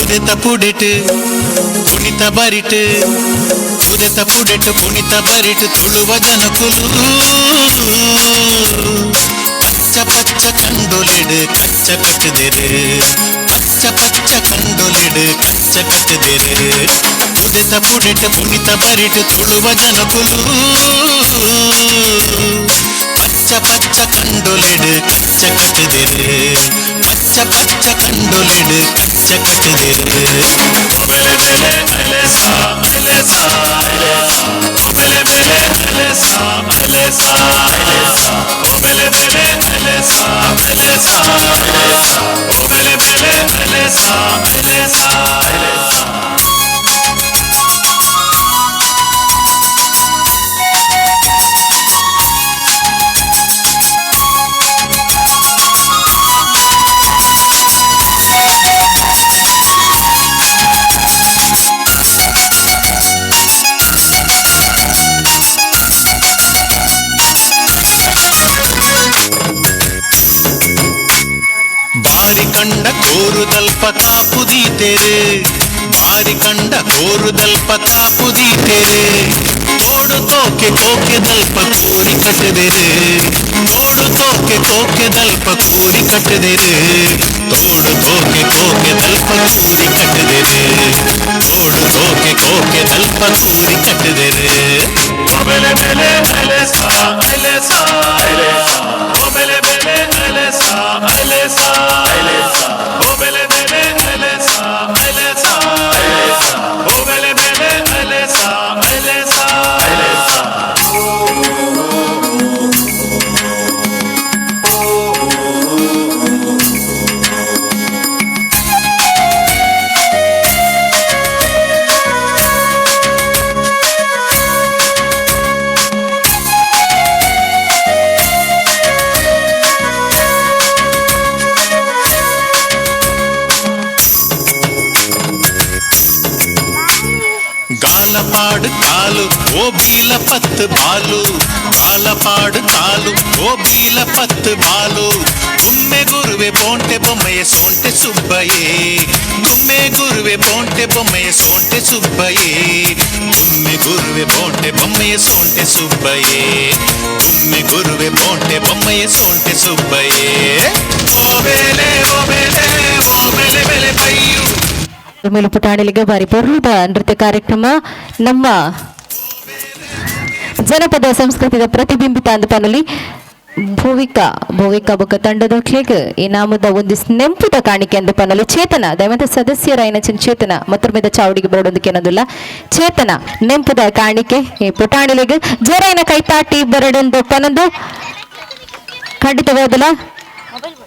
ಉದೆತ ಪುಡೆಟ್ ಪುನಿತ ಬರಿಟ್ ಉದೆತ ಪುಡೆಟ್ ಪುನಿತ ಬರಿಟ್ ತುಳುವ ಜನಕುಲು ಪಚ್ಚ ಪಚ್ಚ ಕಂಡೊಲಿಡು ಕಚ್ಚ ಕಟ್ಟುದೆರು ಪಚ್ಚ ಪಚ್ಚ ಕಂಡೊಲಿಡು ಕಚ್ಚ ಕಟ್ಟುದೆರು ಉದೆತ ಪುಡೆಟ್ ಪುನಿತ ಬರಿಟ್ ತುಳುವ ಜನಕುಲು ಪಚ್ಚ ಪಚ್ಚ ಕಂಡೊಲಿಡು ಕಚ್ಚ ಕಟ್ಟುದೆರು ಪಚ್ಚ ಪಚ್ಚ ಕಂಡೊಲಿಡು ಕಚ್ಚ ಕಟ್ಟುದೆರು ಬೆಲೆ ಬೆಲೆ ಅಲೆಸಾ ಅಲೆಸಾ ಬೆಲೆ ಬೆಲೆ ಅಲೆಸಾ ಅಲೆಸಾ ಬೆಲೆ ಬೆಲೆ ಅಲೆಸಾ ಅಲೆಸಾ ಬೆಲೆ ಬೆಲೆ ಅಲೆಸಾ ಅಲೆಸಾ. ಬಾರಿ ಕಂಡ ಕೋರುದಲ್ಪ ಕಾಪುದೀತೆರೆ ಬಾರಿ ಕಂಡ ಕೋರುದಲ್ಪ ಕಾಪುದೀತೆರೆ ತೋಡು ತೋಕೆ ಕೋಕೆದಲ್ಪ ಕೂರಿ ಕಟ್ಟದೆರೆ ತೋಡು ತೋಕೆ ಕೋಕೆದಲ್ಪ ಕೂರಿ ಕಟ್ಟದೆರೆ ತೋಡು ತೋಕೆ ಕೋಕೆದಲ್ಪ ಕೂರಿ ಕಟ್ಟದೆರೆ ತೋಡು ತೋಕೆ ಕೋಕೆದಲ್ಪ ಕೂರಿ ಕಟ್ಟದೆರೆ ಬೆಲೆ ಬೆಲೆ ಅಲೆಸಾ ಅಲೆಸಾ ಬೆಲೆ ಬೆಲೆ ಅಲೆಸಾ ಅಲೆಸಾ ಬೆಲೆ ಬೆಲೆ ಅಲೆಸಾ ಅಲೆಸಾ ಬೆಲೆ ಬೆಲೆ ಅಲೆಸಾ ಅಲೆಸಾ. ಗಾಲಪಾಡು ಕಾಲು ಓ ಬೀಲ ಪತ್ತು ಬಾಲು ಗಾಲಪಾಡು ಕಾಲು ಓ ಬೀಲ ಪತ್ತು ಬಾಲು ಗುಮ್ಮೆ ಗುರುವೆ ಬೋಂಟೆ ಬೊಮ್ಮೆಯ ಸೋಂಟೆ ಸುಬ್ಬಯೇ ಗುಮ್ಮೆ ಗುರುವೆ ಬೋಂಟೆ ಬೊಮ್ಮೆಯ ಸೋಂಟೆ ಸುಬ್ಬಯೇ ಗುಮ್ಮೆ ಗುರುವೆ ಬೋಂಟೆ ಬೊಮ್ಮೆಯ ಸೋಂಟೆ ಸುಬ್ಬಯೇ ಗುಮ್ಮೆ ಗುರುವೆ ಬೋಂಟೆ ಬೊಮ್ಮೆಯ ಸೋಂಟೆ ಸುಬ್ಬಯೇ ಓ ಬೆಲೆ ಓ ಬೆಲೆ ಓ ಬೆಲೆ ಬೆಲೆ ಬೈಯು. ಮೇಲುಪುಟಾಣಿಲಿಗೆ ಬಾರಿ ಪೊರ್ಲುದ ನೃತ್ಯ ಕಾರ್ಯಕ್ರಮ ನಮ್ಮ ಜನಪದ ಸಂಸ್ಕೃತಿಯ ಪ್ರತಿಬಿಂಬಿತ ಅಂದಪನಲ್ಲಿ ಭೂವಿಕಾ ಭೂವಿಕಾ ಬೊಕ್ಕ ತಂಡದೊಕ್ಲೆಗ್ ಇನಾಮದ ಒಂದು ನೆಂಪುದ ಕಾಣಿಕೆ ಅಂದಪನಲ್ಲಿ ಚೇತನ ದೈವಂತ ಸದಸ್ಯರಾಯಿನ ಚಿನ್ ಚೇತನ ಮತ್ತೊಮ್ಮೆ ಚಾವಡಿಗೆ ಬರೋದಕ್ಕೆ ಏನದಿಲ್ಲ ಚೇತನ ನೆಂಪುದ ಕಾಣಿಕೆ ಈ ಪುಟಾಣಿಲಿಗೆ ಜೋರಾಯಿನ ಕೈತಾಟಿ ಬರಡೊಂದು ಪನೊಂದು ಖಂಡಿತವಾದಲ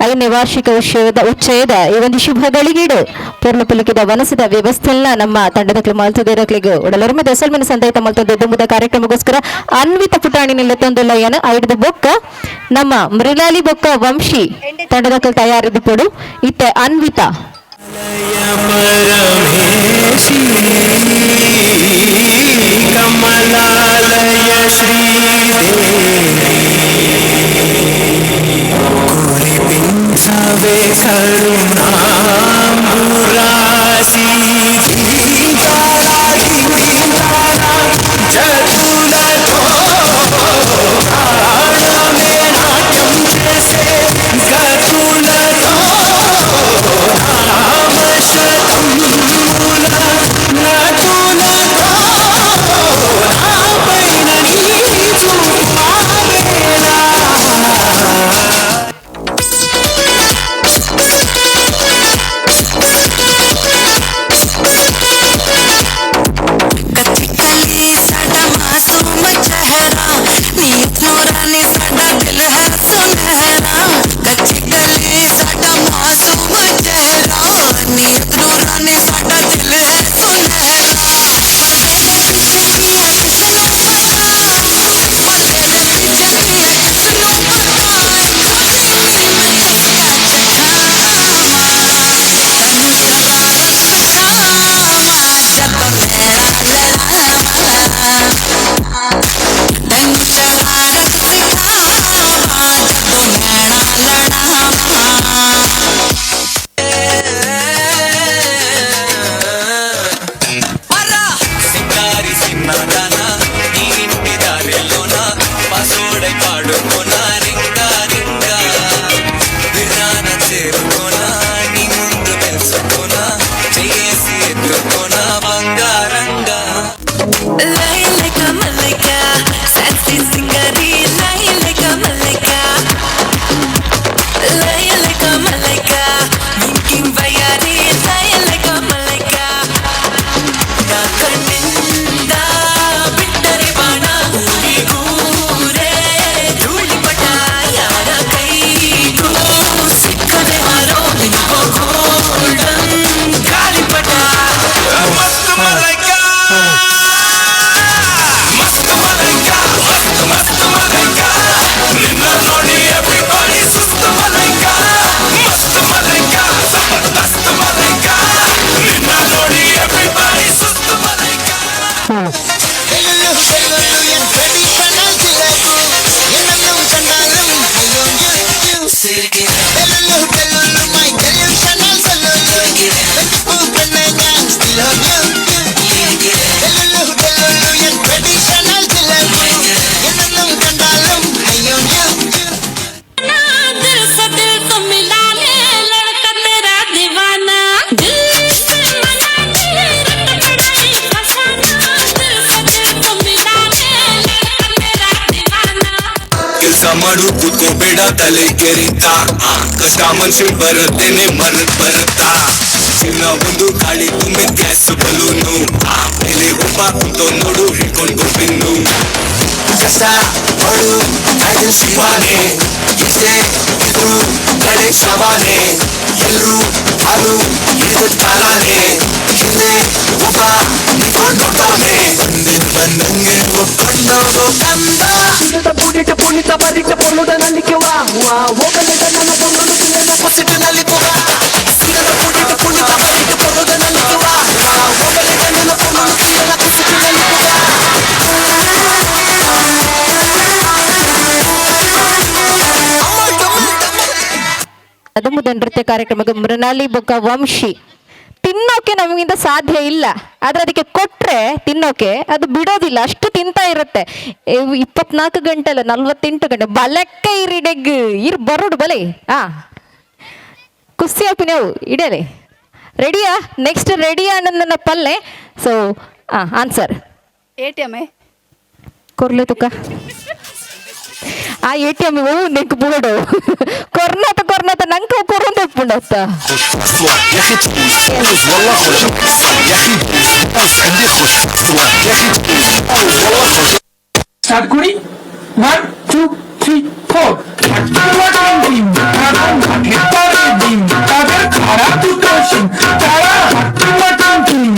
ಐದನೇ ವಾರ್ಷಿಕ ಉತ್ಸವದ ಉಚ್ಚಯದ ಈ ಒಂದು ಶುಭ ಗಳಿಗೀಡು ಪೂರ್ಣ ಪುಲಿಕಿದ ವನಸದ ವ್ಯವಸ್ಥೆಲ್ಲ ನಮ್ಮ ತಂಡದ ಮಲ್ತದೇರಕ್ಲಿಗೆ ಉಡಲರ್ಮ ದಸಲ್ಮನ ಸಂದೈತ ಮಲ್ತೊಂದು ದುಂಬುದ ಕಾರ್ಯಕ್ರಮಕ್ಕೋಸ್ಕರ ಅನ್ವಿತ ಪುಟಾಣಿ ನಿಲ್ಲತ್ತೊಂದು ಲಯನ ಐಡ್ದ ಬೊಕ್ಕ ನಮ್ಮ ಮೃಣಾಲಿ ಬೊಕ್ಕ ವಂಶಿ ತಂಡದ ತಯಾರಿದ್ದು ಪೊಡು ಇತ್ತೆ ಅನ್ವಿತ ಕಮಲಾಲಯ ಶ್ರೀದೇವಿ కురిపించవే కరుణాంబురాశి జతులతో ప్రాణమే నాట్యం చేసే గతులతో నామశతముల నటులతో నాపైన నీ చూపావేలా. दिल से दिल तो मिला ले लड़का तेरा दीवाना दिल से मना ले रट बड़ाई फसाना दिल से दिल तो मिला ले लड़का तेरा दीवाना ಕೆಲಸ ಮಾಡು ಕೂತ್ಕೋಬೇಡ ತಲೆ ಕೆರಿತ ಕಷ್ಟ ಮನ್ಷಿ ಬರುತ್ತೇನೆ ಮರಕ್ ಬರುತ್ತಾ ಜೀವನ ಒಂದು ಗಾಳಿ ತುಂಬಿದ ಗ್ಯಾಸ್ ಬಲೂನು ಮೇಲೆ ಒಬ್ಬ ಕುಂತೋ ನೋಡು ಹಿಡ್ಕೊಂಡು ಪಿನ್ನು ಕಷ್ಟ ಪಡು ಕಾಯ್ದಿಲ್ ಶಿವಾನೆ ಎಷ್ಟೇ ಇದ್ರು ಕಡೆ ಶವಾನೆ ಎಲ್ರು ಹಾಲು ಹಿಡಿದ ಕಾಲಾನೆ ಹಿಂದೆ ಒಬ್ಬ ನಿಂತ್ಕೊಂಡು ನೋಡ್ತಾನೆ ಬಂದಿದ್ ಬಂದಂಗೆ ಒಪ್ಕೊಂಡೋಗೋ ಕಂದ. ಪುಣಿತ ಬರಿತ ಪೊಳ್ಳುದ ನಲಿಕೆ ವಾ ವಾ ಹೋಗಲಿದ ನನ್ನ ಪೊಣ್ಣು ತಿನ್ನ ಪಸಿಟ್ಟು ನಲಿಪುವ ಸಿಗದ ಪುಡಿತ ಪುಣಿತ ಬರಿತ ಪೊಳ್ಳುದ ನಲಿಕೆ ವಾ ವಾ ಹೋಗಲಿದ ನನ್ನ ಪೊಣ್ಣು ತಿನ್ನ ಕುಸಿಟ್ಟು ನಲಿಪುವ. ಅದು ನೃತ್ಯ ಕಾರ್ಯಕ್ರಮಕ್ಕೆ ಮೃಣಾಲಿ ಬೊಕ್ಕ ವಂಶಿ ತಿನ್ನೋಕೆ ನಮಗಿಂತ ಸಾಧ್ಯ ಇಲ್ಲ, ಆದ್ರೆ ಅದಕ್ಕೆ ಕೊಟ್ರೆ ತಿನ್ನೋಕೆ ಅದು ಬಿಡೋದಿಲ್ಲ, ಅಷ್ಟು ತಿಂತಾ ಇರುತ್ತೆ. 24 ಗಂಟೆ ಅಲ್ಲ 48 ಗಂಟೆ ಬಲಕ್ಕ ಇರಿಡೆಗ್ ಇರ್ ಬರೋಡು ಬಲೆ ಆ ಕುಸ್ತಿ ಹಾಪಿ ನಾವು ಇಡಲಿ ರೆಡಿಯಾ ನೆಕ್ಸ್ಟ್ ರೆಡಿಯಾ ನನ್ನ ಪಲ್ಲೆ. ಸೊ ಆನ್ಸರ್ ATM ಕೊರ್ಲೆ ತುಕ್ಕ ಆ ಎಟಿಎಂ ನೆಕ್ ಬೋರ್ಡು ಕೊರ್ನಾತ ಕೊರ್ನಾತ ನಂಗೆ ಕೊರೊಂದು ಒಪ್ಪುಂಡತ್ತ. يا اخي تفوز والله خوش يا اخي تفوز عندي خوش يا اخي تفوز والله خوش. স্টার্ট করি, 1 2 3 4। তাদের খারাপ দুটো সিং, তারা হাট্টি mutton team.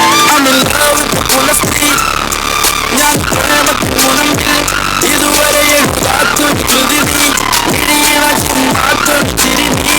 I'm in love with the honesty. ഞാൻ പ്രേമത്തിൻ മുനമ്പിൽ ഇതുവരെ എഴുതാത്തൊരു കൃതി നീ, മിഴിയിണ ചിമ്മാത്തൊരു ചിരി നീ.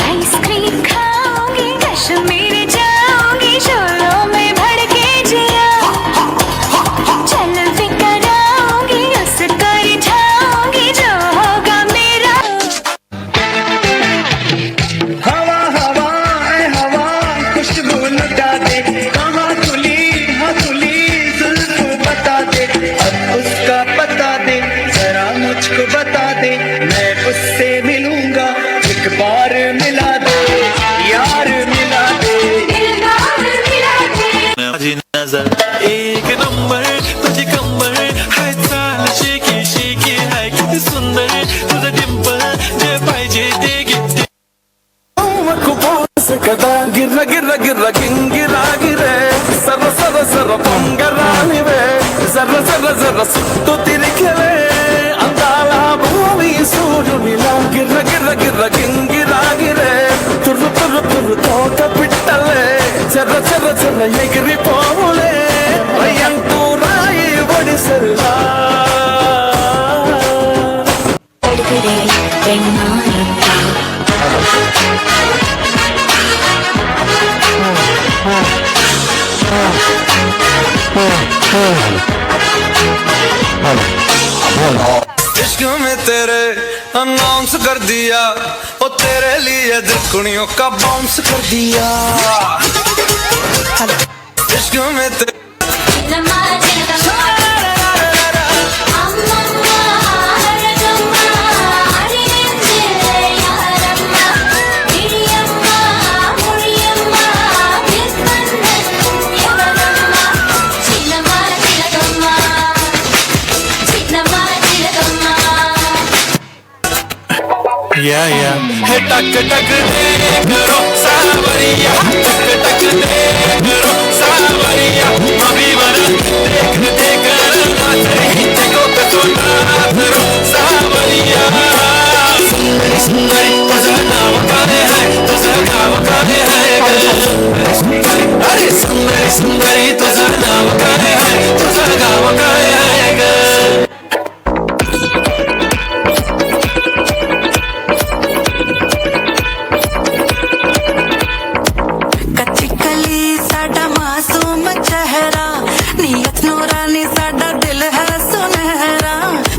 आइसक्रीम खाऊंगी कश्मीर जाऊंगी शोरों में भर के जिया चल भी कराऊंगी उसको रिझाऊंगी जो होगा मेरा। हवा हवा ऐ हवा खुशबू लुटा दे, कहाँ तुली हाँ तुली जुल्फ बता दे, अब उसका पता दे जरा मुझको बता दे, मैं उससे मिलूंगा एक बार मिला दे यार मिला दे। दिलदार मिला दे। एक नंबर तुझी कंबर हाय चाल शेकी शेकी हाय किती सुंदर तुझं डिंपल जे पाहिजे ते घेते. కదా గిర్ర గిర్ర గిర్ర గింగిరాగిరే సర్ర సర్ర సర్ర పొంగరానివే జర్ర జర్ర జర్ర సుత్తు తిరిగవే అందాల భూమి సూర్యునిలా గిర్ర గిర్ర గిర్ర గింగిరాగిరే తుర్రు తుర్రు తుర్రు తోక పిట్టలే చెర్ర చెర్ర చెర్ర ఎగిరిపోవులే రయ్యంటూ రాయి ఒడిసెల్లా. इश्क में तेरे अनाउंस कर दिया, ओ तेरे लिए दिलकुड़ियों का बाउंस कर दिया। इश्क में तेरे చిన్నమ్మ చిలకమ్మ. Yeah yeah हे टक टक दे करो सावरिया, टक टक दे करो सावरिया, अभी देख देख देखो कसो करो सावरिया। सुंदरी सुंदरी तुझा नाव काय है, तुझा गाव काय है, अरे सुंदरी सुंदरी तुझा नाव काय है, तुझा गाव काय है ग। कच्ची साडा मासूम चेहरा, नीयत नूरानी साडा दिल है सुनहरा।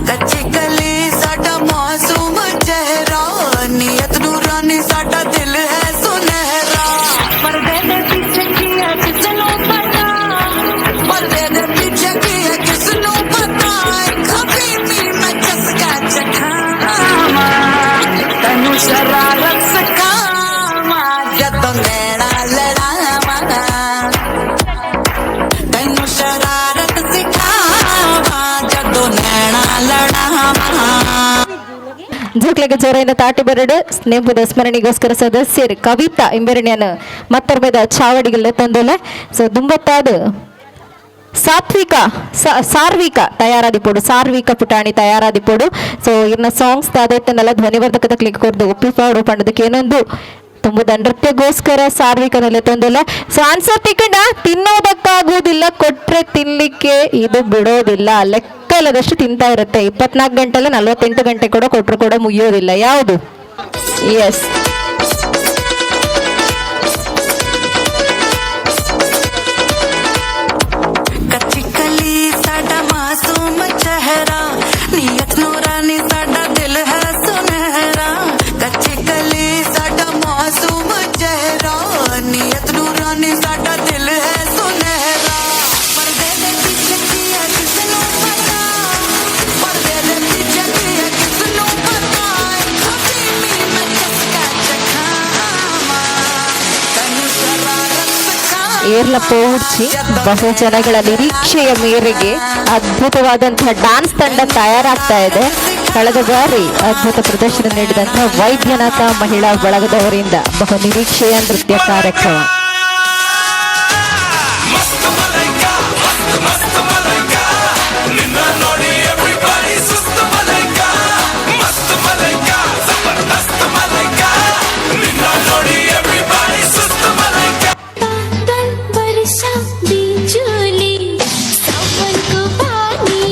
कच्ची कली साडा मासूम चेहरा, नीयत नूरानी साडा दिल है सुनहरा। पर्दे दे पीछे की है किसनू पता, पर्दे दे पीछे की है किसनू पता, कभी मैं चस्का चखावा, तैनू शरारत सिखावा, जदों नैना लड़ावा, तैनू शरारत सिखावा, जदों नैना लड़ावा। ಜೋಕ್ಲೆಗೆ ಜೋರೈನ ತಾಟಿ ಬರಡು ನೆಂಪುದ ಸ್ಮರಣೆಗೋಸ್ಕರ ಸದಸ್ಯರು ಕವಿತಾ ಇಂಬೆರಣ್ಯನ ಮತ್ತರ್ಮೆದ ಚಾವಡಿಗಲ್ಲ ತಂದೊಲೆ. ಸೊ ದುಂಬತ್ತಾದ ಸಾತ್ವಿಕ ಸಾರ್ವಿಕ ತಯಾರಾದಿಪೋಡು, ಸಾರ್ವಿಕ ಪುಟಾಣಿ ತಯಾರಾದಿಪೋಡು. ಸೊ ಇರ್ನ ಸಾಂಗ್ಸ್ ದಾದೈತನಲ್ಲ ಧ್ವನಿವರ್ಧಕದ ಕ್ಲಿಕ್ ಕೊರ್ದು ಒಪ್ಪಿಪಾಡು ಪಂಡದಕ್ಕೆ ಏನೊಂದು ತುಂಬುದ ನೃತ್ಯಗೋಸ್ಕರ ಸಾರ್ವಿಕನಲ್ಲೇ ತಂದೊಲೆ. ಸೊ ಆನ್ಸರ್ ತಿಕ್ಕಂಡ ತಿನ್ನೋದಕ್ಕಾಗುವುದಿಲ್ಲ, ಕೊಟ್ರೆ ತಿನ್ಲಿಕ್ಕೆ ಇದು ಬಿಡೋದಿಲ್ಲ, ಲೆಕ್ಕ ಇಲ್ಲದಷ್ಟು ತಿಂತಾ ಇರುತ್ತೆ. 24 ಗಂಟೆಲ್ಲ 48 ಗಂಟೆ ಕೂಡ ಕೊಟ್ಟರು ಕೂಡ ಮುಗಿಯೋದಿಲ್ಲ. ಯಾವುದು? ಎಸ್, कच्ची कली साडा मासूम चेहरा, नीयत नूरानी साडा दिल है सुनहरा। कच्ची कली साडा मासूम चेहरा, नीयत नूरानी साडा दिल है सुनहरा। पर्दे दे पीछे की है किसनू पता, पर्दे दे पीछे की है किसनू पता, कभी मैं चस्का चखावा, तैनू शरारत सिखावा। ಏರ್ಲ ಪೋಡ್ಚಿ ಬಹುಜನಗಳ ನಿರೀಕ್ಷೆಯ ಮೇರೆಗೆ ಅದ್ಭುತವಾದಂತಹ ಡಾನ್ಸ್ ತಂಡ ತಯಾರಾಗ್ತಾ ಇದೆ. ಕಳೆದ ಬಾರಿ ಅದ್ಭುತ ಪ್ರದರ್ಶನ ನೀಡಿದಂತಹ ವೈದ್ಯನಾಥ ಮಹಿಳಾ ಬಳಗದವರಿಂದ ಬಹು ನಿರೀಕ್ಷೆಯ ನೃತ್ಯ ಕಾರ್ಯಕ್ರಮ. ಮಸ್ತ್ ಮಲೈಕಾ, ಮಸ್ತ್ ಮಸ್ತ್ ಮಲೈಕಾ, ನಿನ್ನ ನೋಡಿ ಎವ್ರಿಬಾಡಿ ಸುಸ್ತು ಮಲೈಕಾ. ಮಸ್ತ್ ಮಲೈಕಾ, ಜಬರ್ದಸ್ತ್ ಮಲೈಕಾ, ನಿನ್ನ ನೋಡಿ ಎವ್ರಿಬಾಡಿ ಸುಸ್ತು ಮಲೈಕಾ. बादल बरसा बिजुली सावन को पानी,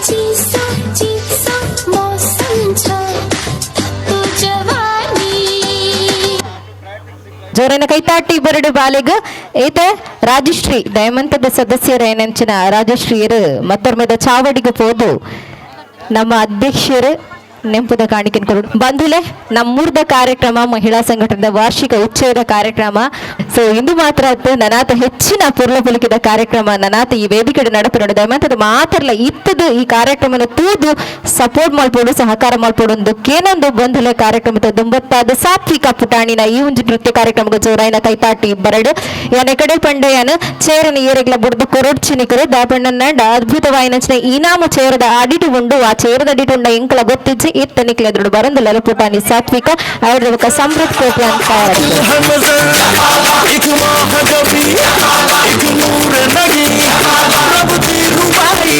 चिसो चिसो मौसम छ तातो जवानी। ಜೋರನ ಕೈತಾಟಿ ಬರಡು ಬಾಲಿಗ ಏತ ರಾಜಶ್ರೀ ದಯಮಂತದ ಸದಸ್ಯರೇನೆಂಚಿನ ರಾಜಶ್ರೀಯರು ಮತ್ತೊರ್ಮೆದ ಚಾವಡಿಗೆ ಪೋದು ನಮ್ಮ ಅಧ್ಯಕ್ಷರು ನೆಂಪುದ ಕಾಣಿಕೆ ಕೊಡು ಬಂಧುಲೆ. ನಮ್ಮೂರ್ದ ಕಾರ್ಯಕ್ರಮ ಮಹಿಳಾ ಸಂಘಟನೆದ ವಾರ್ಷಿಕ ಉಚ್ಚಯದ ಕಾರ್ಯಕ್ರಮ. ಸೊ ಇಂದು ಮಾತ್ರ ಅತ್ತು ನನಾತ ಹೆಚ್ಚಿನ ಪುರ್ಲ ಪುಲಕಿದ ಕಾರ್ಯಕ್ರಮ ನನಾತ ಈ ವೇದಿಕೆ ನಡಪು ದಯಮಂತದ ಮಾತ್ರಲ್ಲ ಇತ್ತದು ಈ ಕಾರ್ಯಕ್ರಮನ ತೂದು ಸಪೋರ್ಟ್ ಮಲ್ಪೋಡು ಸಹಕಾರ ಮಲ್ಪೋಡು ಒಂದು ಕೇನೊಂದು ಬಂಧುಲೆ ಕಾರ್ಯಕ್ರಮದ ದುಂಬತ್ತಾದ ಸಾತ್ವಿಕ ಪುಟಾಣಿನ ಈ ಒಂದು ನೃತ್ಯ ಕಾರ್ಯಕ್ರಮದ ಜೋರಾಯಿನ ಕೈತಾಟಿ ಬರಡು ಯಾನ ಕಡೆ ಪಂಡೆಯನ ಚೇರನ ಏರೆಗ್ಲ ಬುಡ್ದು ಕೊರೊಡ್ಚಿನಿಕರು ದಾಪಣ್ಣನ ಅದ್ಭುತವಾಯಿನಂಚಿನ ಇನಾಮು ಚೇರದ ಅಡಿಟು ಉಂಡು ಆ ಚೇರದ ಅಡಿಟು ಉಂಡ ಎಂಕಲ ಗೊತ್ತಿಜ್ಜಿ ಇತ್ತ ನಿಕ್ಲೆದುಡು ಬರಂದುಲ್ಲ ಪುಟಾಣಿ ಸಾತ್ವಿಕ ಅವರ ಸಮೃದ್ಧ ಕೋಪಿ ಅಂತ एक माह कभी एक नूर नगी रब दी रुबाई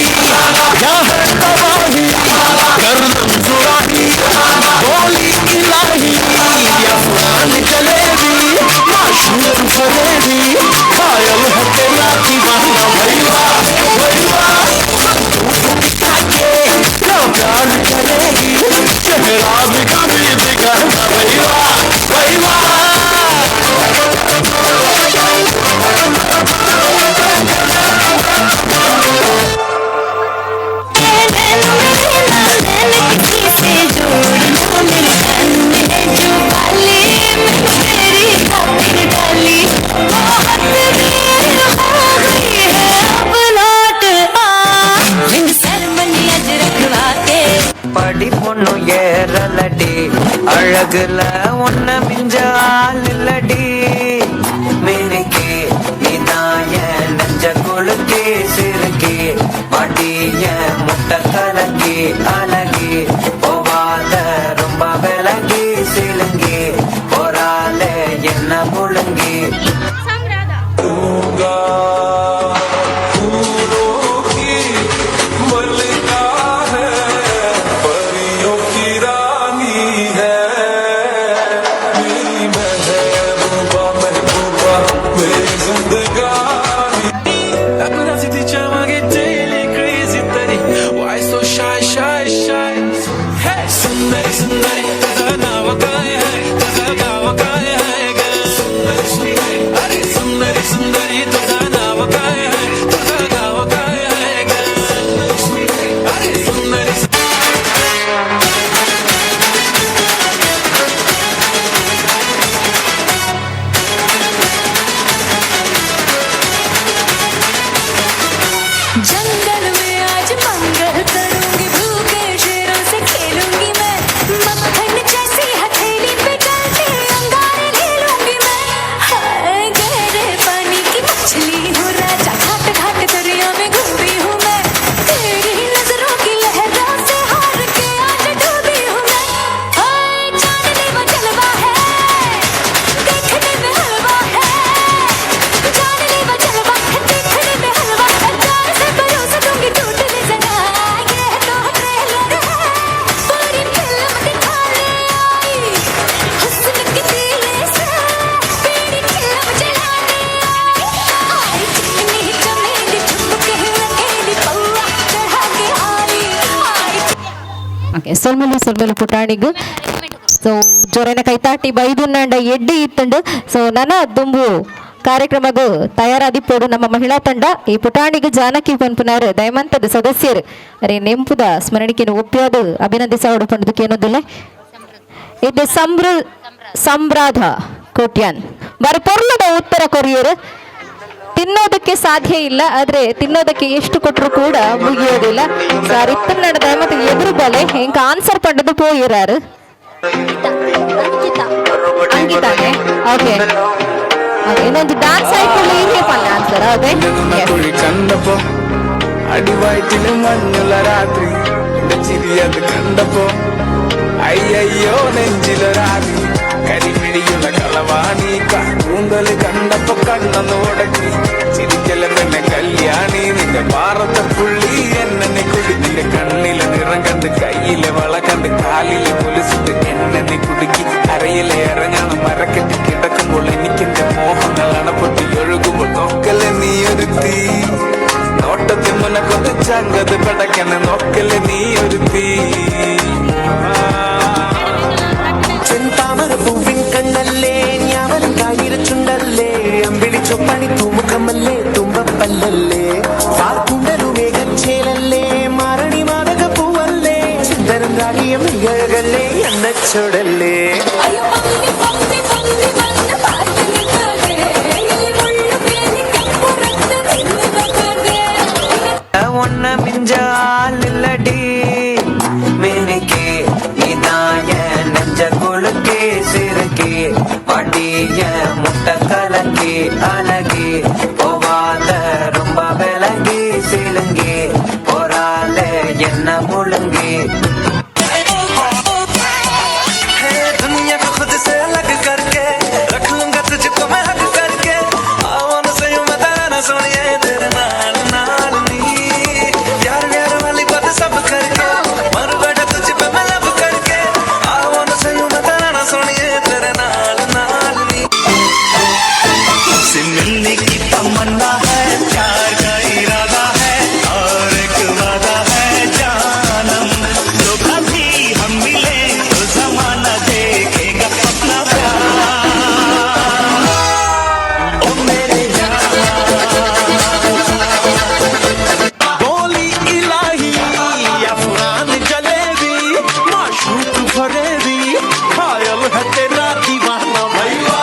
क्या है तबाही गर्दन जुराही बोली इलाही अफगान जलेबी माशूक फरेबी घायल है तेरा दीवाना भैया भैया के क्या प्यार करेगी चेहरा भी कभी दिखाना भैया भैया। படி பொண்ணு ஏறலடி அழகுல ஒன்ன மிஞ்ச ஆள் இல்லடி மினுக்கி நீதான் என் நெஞ்ச கொழுக்கி சிறுக்கி மாட்டிய முட்டை கலக்கி அழகி போவாத सुंदरी सुंदरी तुझं नाव काय आहे, तुझं गाव काय आहे ग? सुंदरी सुंदरी, अरे सुंदरी सुंदरी तुझं नाव काय आहे, तुझं गाव काय आहे ग? सुंदरी सुंदरी, अरे सुंदरी. जंगल में आज मंगल करूंगी, भूखे शेरों से खेलूंगी मैं, मक्खन जैसी हथेली पे जलते अंगारे ले लूंगी मैं। हाय, गहरे पानी की मछली हूँ राजा, घाट घाट दरिया में घूमी हूँ मैं, तेरी नजरों की लहरों से हार के आज डूबी हूँ मैं। हाय, चांदनी वो जलवा है, देखने में हलवा है, चांदनी वो जलवा है, देखने में हलवा है, प्यार से परोस दूंगी टूटने जरा, ये तो ट्रेलर है, पूरी फिल्म दिखाने आई, हुस्न के तीले से पीड़ी फिल्म जलाने आई, आई चिकनी चमेली छुप के अकेली पौआ चढ़ा के आई आई. ಓಕೆ, ಸೊಲ್ಮೆಲು ಸೊಲ್ಮೆಲು ಪುಟಾಣಿಗ್. ಸೊ ಜೋರೈನ ಕೈತಾಟಿ ಬೈದುನ್ನಂಡ ಎಡ್ಡಿ ಇತ್ತುಂಡು. ಸೊ ನನ ದುಂಬು ಕಾರ್ಯಕ್ರಮಗ್ ತಯಾರಾದಿಪ್ಪೋಡು ನಮ್ಮ ಮಹಿಳಾ ತಂಡ. ಈ ಪುಟಾಣಿಗ್ ಜಾನಕಿ ಪನ್ಪುನಾರ್ ದಯಮಂತದ ಸದಸ್ಯರು ಅರೆ ನೆಂಪುದ ಸ್ಮರಣಿಕೆನು ಒಪ್ಪಿಯಾದ ಅಭಿನಂದಿಸಾವಡು ಪಂಡದಕ್ಕೆ ಏನೊಂದಿಲ್ಲ. ಇದು ಸಂಬ್ರಾಧ ಕೋಟ್ಯಾನ್ ಬಾರಿ ಪೊರ್ಲದ ಉತ್ತರ ಕೊರಿಯರ್. ತಿನ್ನೋದಕ್ಕೆ ಸಾಧ್ಯ ಇಲ್ಲ, ಆದ್ರೆ ತಿನ್ನೋದಕ್ಕೆ ಎಷ್ಟು ಕೊಟ್ಟರು ಕೂಡ ಮುಗಿಯೋದಿಲ್ಲ. ಸರ್ ಇತ್ತನ್ನಡ ಮತ್ತೆ ಎದುರು ಬಲೆ ಹೆಂಗ ಆನ್ಸರ್ ಪಂಡದು ಪೋಯಿರಾರು. ಅಂಕಿತಾನೆ. ಓಕೆ, ಇನ್ನೊಂದು ಡಾನ್ಸ್ ಆಯ್ಕೊಳ್ಳಿ ಪನ್ನ ಆನ್ಸರ್ ಹೌದೇ? കുഴി കണ്ടപ്പോ, അടിവയറ്റില് മഞ്ഞുള്ള രാത്രി, എന്റെ ചിരി അത് കണ്ടപ്പോ, അയ്യയ്യോ നെഞ്ചിലൊരാതി. കരിമിഴിയുള്ള കളവാണി, കൂന്തല് കണ്ടപ്പോ കണ്ണൊന്ന് ഉടക്കി. ചിരിക്കല പെണ്ണെ കല്യാണി, നിന്റെ പാറത്തെ പുള്ളി എന്നെ കുടി. നിന്റെ കണ്ണിലെ നിറം കണ്ട്, കയ്യിലെ വള കണ്ട്, കാലിലെ കൊലുസിട്ട് എന്നെ കുടുക്കി. അരയിലെ ഇറങ്ങണം മരക്കെട്ടി കിടക്കുമ്പോൾ എനിക്കെന്റെ മോഹങ്ങൾ അണപ്പൊട്ടി ഒഴുകുമ്പോൾ നോക്കലെ നീ ഒരുത്തി. നോട്ടത്തിൽ മുനക്കൊത്ത് ചങ്കത് പടക്കണ നോക്കലെ നീ ഒരുത്തി. ചെന്താമര പൂവിൻ കണ്ണല്ലേ, ഞാവലും കാഞ്ഞിരച്ചുണ്ടല്ലേ, അമ്പിളി ചൊപ്പണി തൂമുഖമല്ലേ, തുമ്പപ്പല്ലല്ലേ, വാർക്കുണ്ടലു മേഘച്ചേലല്ലേ, മാരണി മാതക പൂവല്ലേ, ചന്ദനം രാഗിയ മികഴകല്ലേ, എണ്ണച്ചോടല്ലേ. ಅಯ್ಯೋ ಪಮ್ಮಿ ಪಮ್ಮಿ ಪಮ್ಮಿ ಬಂದ ಪಾತು ನಿಂತದೆ, ಇಲ್ಲಿ ಮುಳ್ಳು ಬೇಲಿ ಕೆಂಪು ರಕ್ತ ತಿನ್ನದೆ. ஒன்ன மிஞ்ச ஆள் இல்லடி மினுக்கி, நீதான் என் நெஞ்ச குலுக்கி சிறுக்கி, பாட்டிய முட்டை கலக்கி அழகி, போவாத ரொம்ப விலகி சிலுங்கி, போறாளே என்ன முழுங்கி. है दुनिया को खुद से अलग करके रख लूंगा तुझको मैं हग करके, आओ न सही मैं तारा सोनिए, तेरे नाल नाल नी, प्यार प्यार वाली बात सब करके, मर बैठा तुझ पे मैं लव करके, आओ न सही मैं तारा सोनिए, तेरे नाल नाल नी। तुमसे मिलने की तमन्ना है, प्यार का इरादा है और एक वादा है जानम, जो कभी हम मिले तो जमाना देखेगा अपना प्यार, ओ मेरे बोली इलाही अफगान जलेबी, माशूक फरेबी, घायल है तेरा दीवाना, भैया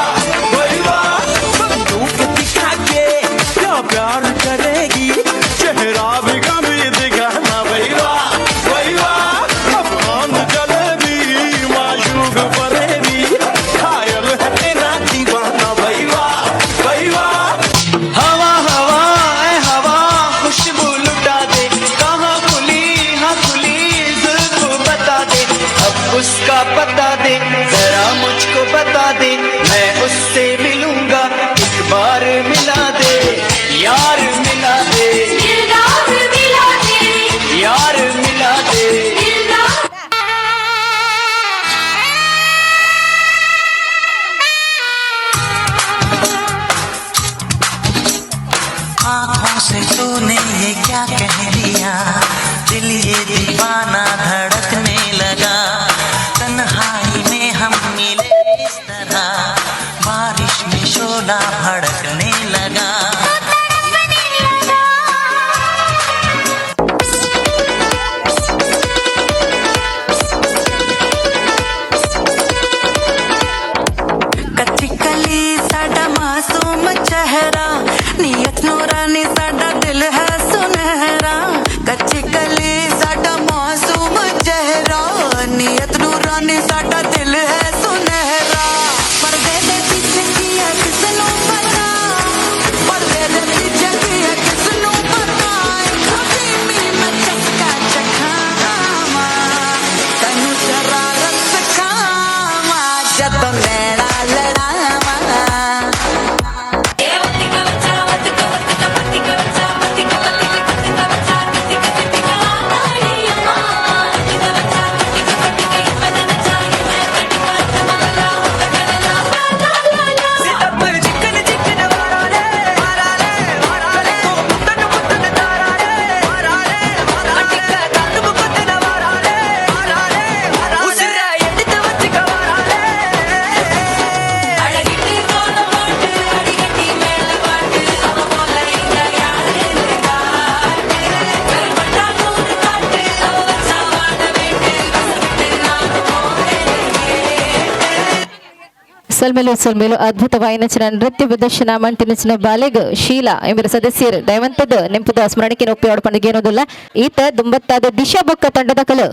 भैया। बंदूक दिखा के क्या प्यार करेगी, चेहरा भी कभी दिखाना, भैया भैया। अफगान जलेबी, माशूक फरेबी, घायल है तेरा दीवाना, भैया भैया। हवा हवा ऐ हवा खुशबू लुटा दे, कहाँ खुली हाँ खुली जुल्फ बता दे, अब उसका पता दे, जरा मुझको बता दे, मैं उससे मिलूंगा एक बार, मिला दे यार मिला दे, दिलदार मिला दे, यार मिला दे। दिलदार. आंखों से तूने ये क्या कह दिया, दिल ये दीवाना धड़कने लगा। ಸೊಲ್ಮೆಲು ಸೊಲ್ಮೆಲು ಅದ್ಭುತವಾಯಿನಚಿನ ನೃತ್ಯ ಪ್ರದರ್ಶನ ಮಂಟಿನಚಿನ ಬಾಲೆಗ್ ಶೀಲಾ ಎಂಬರ ಸದಸ್ಯರು ದಯವಂತದ ನೆಂಪುದ ಸ್ಮರಣಿಕೆ ಒಪ್ಪಿ ಪಂಡಿಗೆ ಏನೋದಿಲ್ಲ. ಈತ ದುಂಬತ್ತಾದ ದಿಶಾ ಬೊಕ್ಕ ತಂಡದ ಕಲು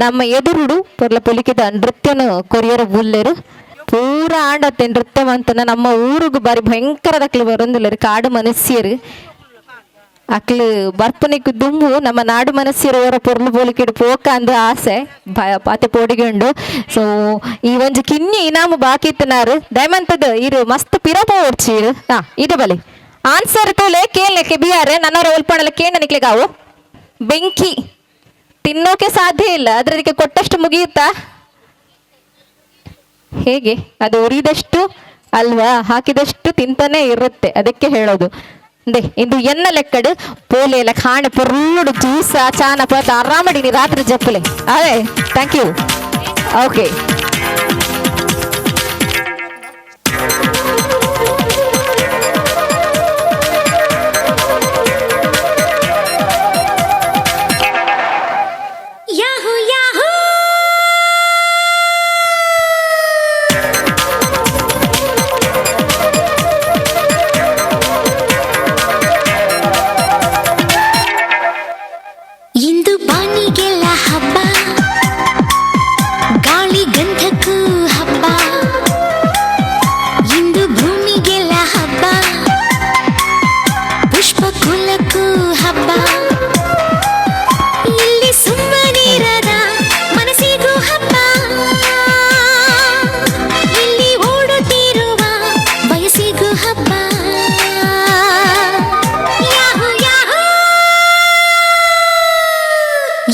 ನಮ್ಮ ಎದುರುಡು ಪೊರ್ಲ ಪೊಲಿಕೆದ ನೃತ್ಯನು ಕೊರಿಯರ ಬುಲ್ಲೆರು ಪೂರ ಆಂಡತ್ತೆ ನೃತ್ಯ ಮಂತನ. ನಮ್ಮ ಊರುಗು ಬಾರಿ ಭಯಂಕರ ದಕ್ಲು ಬರೊಂದುಲ್ಲೆರ್ ಕಾಡು ಮನಸ್ಸಿಯರು. ಅಕ್ಲು ಬರ್ಪನಿಕ್ ದುಂಬು ನಮ್ಮ ನಾಡು ಮನಸ್ಸಿರು ಅವರ ಪೊರ್ಲು ಪೋಲಿಕೆಡ್ ಪೋಕ ಅಂದ್ ಆಸೆ ಪಾತೆ ಪೋಡಿಗೆ ಉಂಡು. ಸೊ ಈ ಒಂಜಿ ಕಿನ್ನಿ ಇನಾಮು ಬಾಕಿ ಇತ್ತನಾರು ದಯಮಂತದ ಇರು ಮಸ್ತ್ ಪಿರ ಪೋವೊಡ್ಚಿ ಇರು. ಹಾ, ಇದೆ ಬಲೆ ಆನ್ಸರ್ ತೋಲೆ ಕೇಳ್ಲೆಕ್ಕೆ ಬಿಯಾರೆ ನನ್ನವರ ಒಲ್ಪಣಲ ಕೇಂದ್ರ ನಿಕ್ಲೆಗಾವು. ಬೆಂಕಿ ತಿನ್ನೋಕೆ ಸಾಧ್ಯ ಇಲ್ಲ, ಆದ್ರೆ ಅದಕ್ಕೆ ಕೊಟ್ಟಷ್ಟು ಮುಗಿಯುತ್ತಾ ಹೇಗೆ? ಅದು ಉರಿದಷ್ಟು ಅಲ್ವಾ, ಹಾಕಿದಷ್ಟು ತಿಂತಾನೆ ಇರುತ್ತೆ, ಅದಕ್ಕೆ ಹೇಳೋದು. ದೆ ಇಂದು ಎನ್ನ ಲೆಕ್ಕಡು ಪೋಲೆ ಲೆಕ್ಕ ಹಾಣೆ ಪೊರ್ಲುಡು ಜ್ಯೂಸ ಚಾನ ಪದ ಆರಾಮಡಿನಿ ರಾತ್ರಿ ಜಪ್ಪಲೆ. ಅದೇ, thank you. Okay. Yahoo Yahoo. ಇಂದು ಬಾನಿಗೆಲ್ಲ ಹಬ್ಬ, ಗಾಳಿ ಗಂಧಕ್ಕೂ ಹಬ್ಬ. ಇಂದು ಭೂಮಿಗೆಲ್ಲ ಹಬ್ಬ, ಪುಷ್ಪ ಕುಲಕ್ಕೂ ಹಬ್ಬ. ಇಲ್ಲಿ ಸುಮ್ಮನಿರದ ಮನಸ್ಸಿಗೂ ಹಬ್ಬ. ಇಲ್ಲಿ ಓಡುತ್ತಿರುವ ವಯಸ್ಸಿಗೂ ಹಬ್ಬ. Yahoo Yahoo.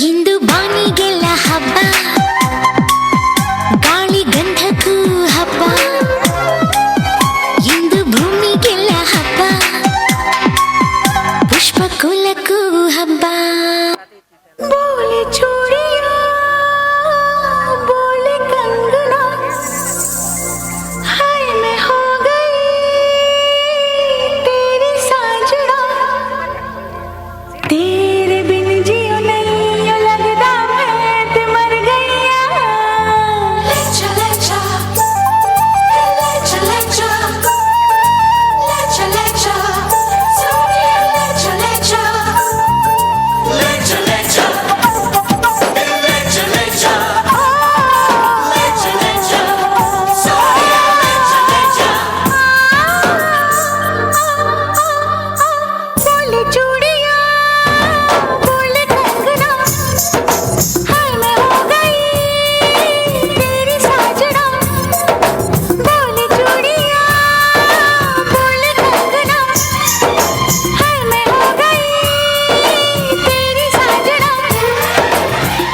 ಇಂದು ಬಾನಿಗೆಲ್ಲ ಹಬ್ಬ, ಗಾಳಿ ಗಂಧಕ್ಕೂ ಹಬ್ಬ. ಇಂದು ಭೂಮಿಗೆಲ್ಲ ಹಬ್ಬ, ಪುಷ್ಪ ಕುಲಕ್ಕೂ ಹಬ್ಬ. बोले चूड़िया, बोले कंगना, हाय मैं हो गई तेरी साजना. तेरे बिन जियो नहीं लगदा मैं ते मर गईया. ले चल ले जा, ले चल ले जा, ले चल ले जा, सोनिया ले चल ले जा. ले चले जा, ले चले जा, ले चले जा, सोनिया ले चले जा. बोले चूड़िया, बोले कंगना, हाय मैं हो गई तेरी साजना. बोले चूड़िया, बोले कंगना, हाय मैं हो गई तेरी साजना.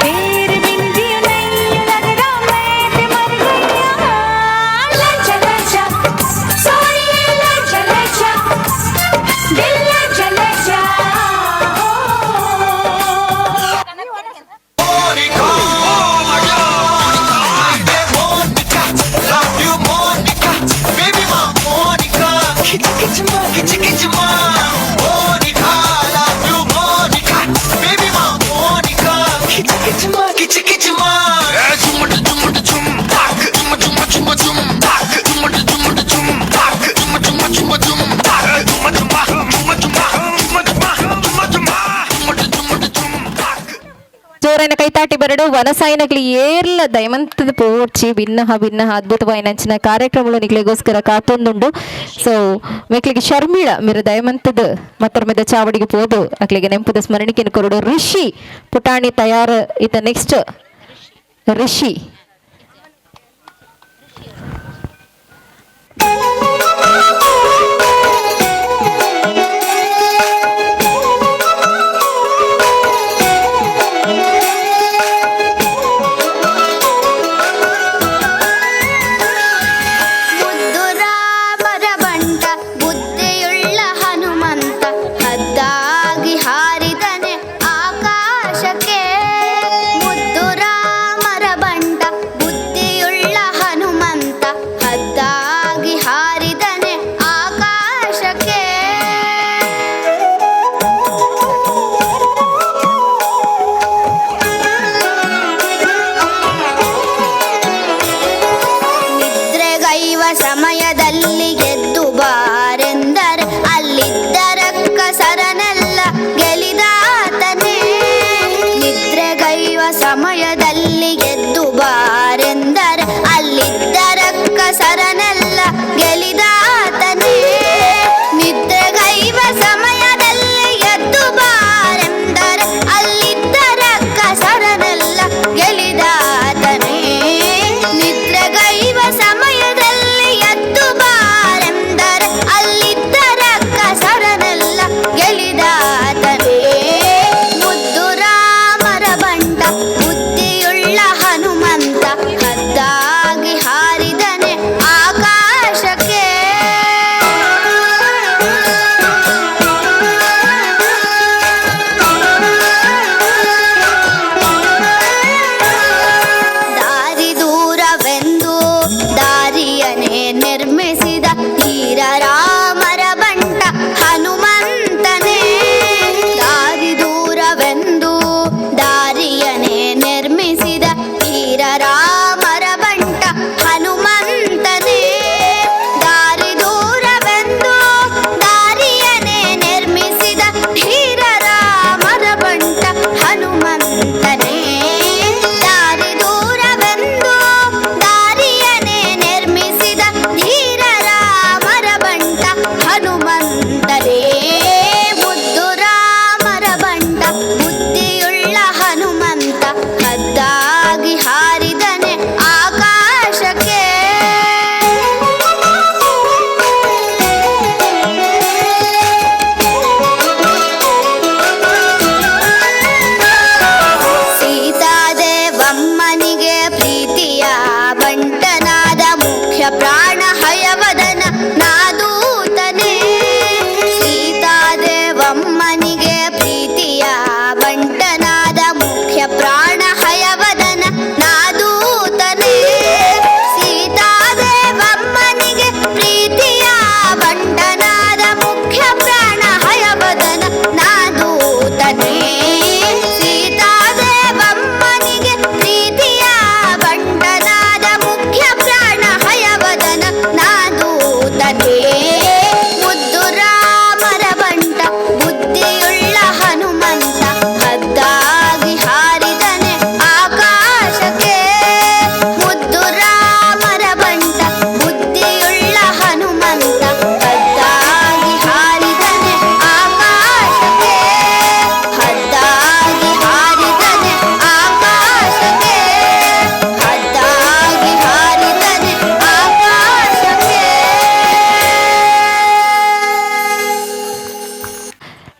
तेरे बिन जियो नहीं लगदा मैं ते मर गईया. ले चल ले जा, सोनिया ले चल ले जा, दिल ले चल ले जा. Monica, Monica, love you Monica, baby ma Monica, kitch kitch ma, kitch kitch ma, Monica, love you Monica, baby ma Monica, kitch kitch ma, kitch kitch ma. Chum chum chum, tak, chum chum chum chum, tak, chum chum chum, tak, chum chum chum chum, tak, chum chum chum chum chum chum chum chum chum, tak. ಜೋರೈನ ಕೈತಾಟಿ ಬರಡು ವನಸಾಯಿನಕ್ಲಿ ಏರ್ಲ ದಯಮಂತದ ಪೋಡ್ಚಿ ಭಿನ್ನಹ ಭಿನ್ನಹ ಅದ್ಭುತವಾಯಿನಂಚಿನ ಕಾರ್ಯಕ್ರಮಗಳು ನಿಕ್ಲೆಗೋಸ್ಕರ ಕಾತೊಂದುಂಡು. ಸೊ ಮೆಕ್ಲಿಗೆ ಶರ್ಮಿಳ ಮಿರ ದಯಮಂತದ ಮತ್ತೊರ್ಮೆದ ಚಾವಡಿಗೆ ಪೋದು ಅಕ್ಲಿಗೆ ನೆಂಪುದ ಸ್ಮರಣಿಕೆಯನ್ನು ಕೊರಡು. ಋಷಿ ಪುಟಾಣಿ ತಯಾರು ಇತ್ತ next ಋಷಿ. ಮುದ್ದು ರಾಮರ ಬಂಟ, ಬುದ್ಧಿಯುಳ್ಳ ಹನುಮಂತ, ಹದ್ದಾಗಿ ಹಾರಿದನೆ ಆಕಾಶಕ್ಕೆ. ಮುದ್ದು ರಾಮರ ಬಂಟ,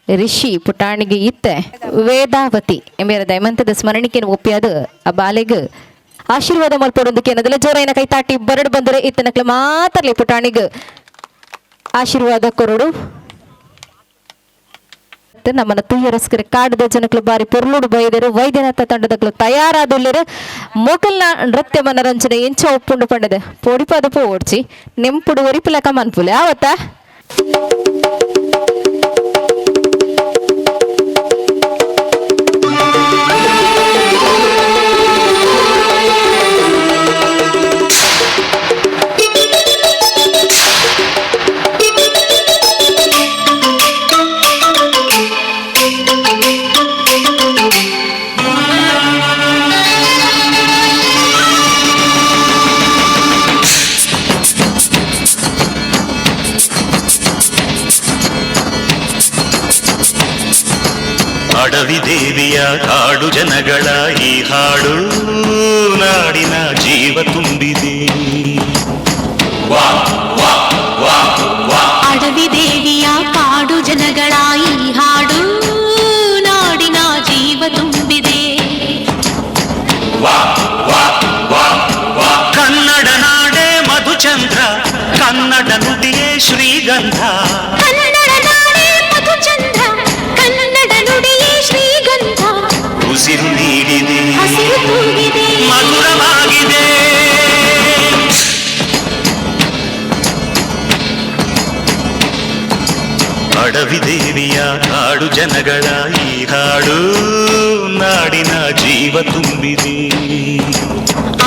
ರಿಷಿ ಪುಟಾಣಿಗೆ ಇತ್ತೆ ವೇದಾವತಿ ಎಂಬೇರ ದಯಮಂತದ ಸ್ಮರಣಿಕೆನ ಒಪ್ಪಿಯಾದ ಆ ಬಾಲೆಗ್ ಆಶೀರ್ವಾದ ಮಲ್ಪೊಡೊಂದಕ್ಕೆ ಏನದಲ್ಲ ಜೋರೈನ ಕೈ ತಾಟಿ ಬರಡು ಬಂದರೆ ಇತ್ತನಕ್ಲೆ ಮಾತರ್ಲಿ ಪುಟಾಣಿಗ್ ಆಶೀರ್ವಾದ ಕೊರಡು. ನಮ್ಮನ್ನ ತೂಯರಸ್ಕರ ಕಾಡದ ಜನಕ್ಲು ಬಾರಿ ಪೊರ್ಲುಡು ಬೈದರು. ವೈದ್ಯನಾಥ ತಂಡದಕ್ಲು ತಯಾರಾದುಲ್ಲೆರು. ಮೊಕಲ್ನ ನೃತ್ಯ ಮನರಂಜನೆ ಎಂಚ ಒಪ್ಪುಂಡು ಪಂಡದೆ ಪೊಡಿಪಾದ ಪೋಡ್ಚಿ ನೆಂಪುಡು ಒರಿಪುಲಕ ಮನ್ಪುಲೆ ಆವತ್ತ. ಅಡವಿ ದೇವಿಯ ಕಾಡು ಜನಗಳ ಈ ಹಾಡು ನಾಡಿನ ಜೀವ ತುಂಬಿದೆ. ವಾ ವಾ ವಾ ವಾ. ಅಡವಿ ದೇವಿಯ ಕಾಡು ಜನಗಳ ಈ ಹಾಡು ನಾಡಿನ ಜೀವ ತುಂಬಿದೆ. ವಾ ವಾ ವಾ ವಾ. ಕನ್ನಡ ನಾಡೇ ಮಧುಚಂದ್ರ, ಕನ್ನಡ ನುಡಿಯೇ ಶ್ರೀಗಂಧ. ಕನ್ನಡ ನಾಡೇ ಮಧುಚಂದ್ರ, ಕನ್ನಡ ನುಡಿಯೇ ಶ್ರೀಗಂಧ. ಉಸಿರು ನೀಡಿದೆ, ಹಸಿರು ತೂಗಿದೆ, ಮಧುರವಾಗಿದೆ. ಅಡವಿ ದೇವಿಯ ಕಾಡು ಜನಗಳ ಈ ಹಾಡು ನಾಡಿನ ಜೀವ ತುಂಬಿದೆ.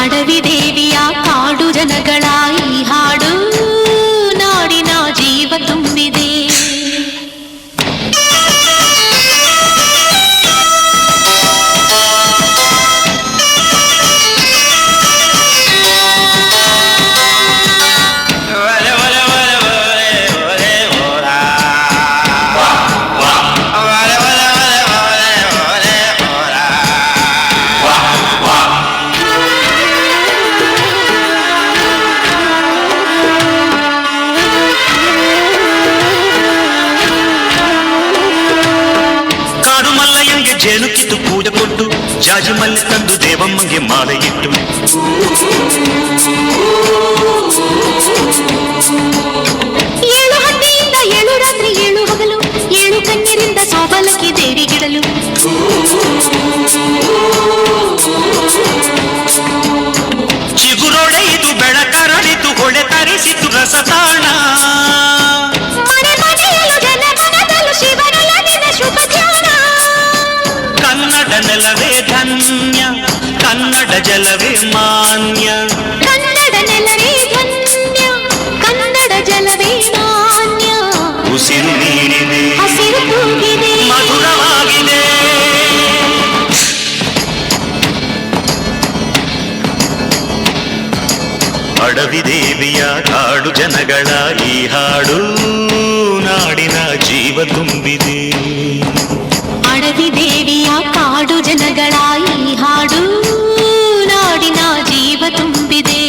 ಅಡವಿ ದೇವಿಯ ಕಾಡು ಜನಗಳ ಈ ಹಾಡು ನಾಡಿನ ಜೀವ ತುಂಬಿದೆ. ಕಾಡು ಮಲ್ಲಯ್ಯಂಗೆ ಜೇನು ಕಿತ್ತು ಪೂಜೆ ಕೊಟ್ಟು, ಜಾಜಿ ಮಲ್ಲೆ ತಂದು ದೇವಮ್ಮಂಗೆ ಮಾಲೆ ಇಟ್ಟು. ಏಳು ಹಂದಿಯಿಂದ ಏಳು ರಾತ್ರಿ ಏಳು ಹಗಲು, ಏಳು ಕಣ್ಣೀರಿಂದ ಸೋಬಲಕ್ಕೆ ದೇವಿಗಿಡಲು. ಚಿಗುರೊಡೆಯಿತು, ಬೆಳಕರಳಿತು, ಹೊಳೆ ತರಿಸಿತು ರಸತಾಣ. ಮನೆ ಮನೆಯಲ್ಲೂ ಜನ ಮನದಲ್ಲೂ ಶಿವನೊಲವಿನ ಶುಭ ಧ್ಯಾನ. ಕನ್ನಡ ನೆಲವೇ ಧನ್ಯ, ಕನ್ನಡ ಜಲವೇ ಮಾನ್ಯ. ಕನ್ನಡ ನೆಲವೇ ಧನ್ಯ, ಕನ್ನಡ ಜಲವೇ ಮಾನ್ಯ. ಉಸಿರು ನೀಡಿದೆ, ಹಸಿರು ತೂಗಿದೆ, ಮಧುರವಾಗಿದೆ. ಅಡವಿ ದೇವಿಯ ಕಾಡು ಜನಗಳ ಈ ಹಾಡು ನಾಡಿನ ಜೀವ ತುಂಬಿದೆ. ಅಡವಿ ದೇವಿಯ ಕಾಡು ಜನಗಳ ಈ ಹಾಡು ನಾಡಿನ ಜೀವ ತುಂಬಿದೆ.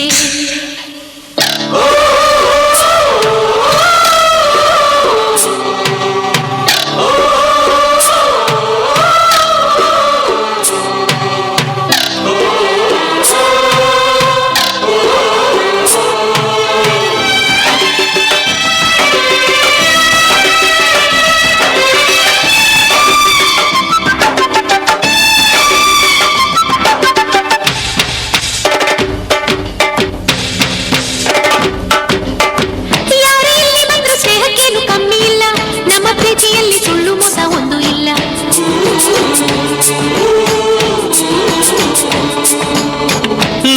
ಯಾರೇ ಇಲ್ಲಿ ಬಂದ್ರು ಸ್ನೇಹಕ್ಕೇನು ಕಮ್ಮಿ ಇಲ್ಲ, ನಮ್ಮ ಪ್ರೀತಿಯಲ್ಲಿ ಸುಳ್ಳು ಮೋಸ ಒಂದು ಇಲ್ಲ.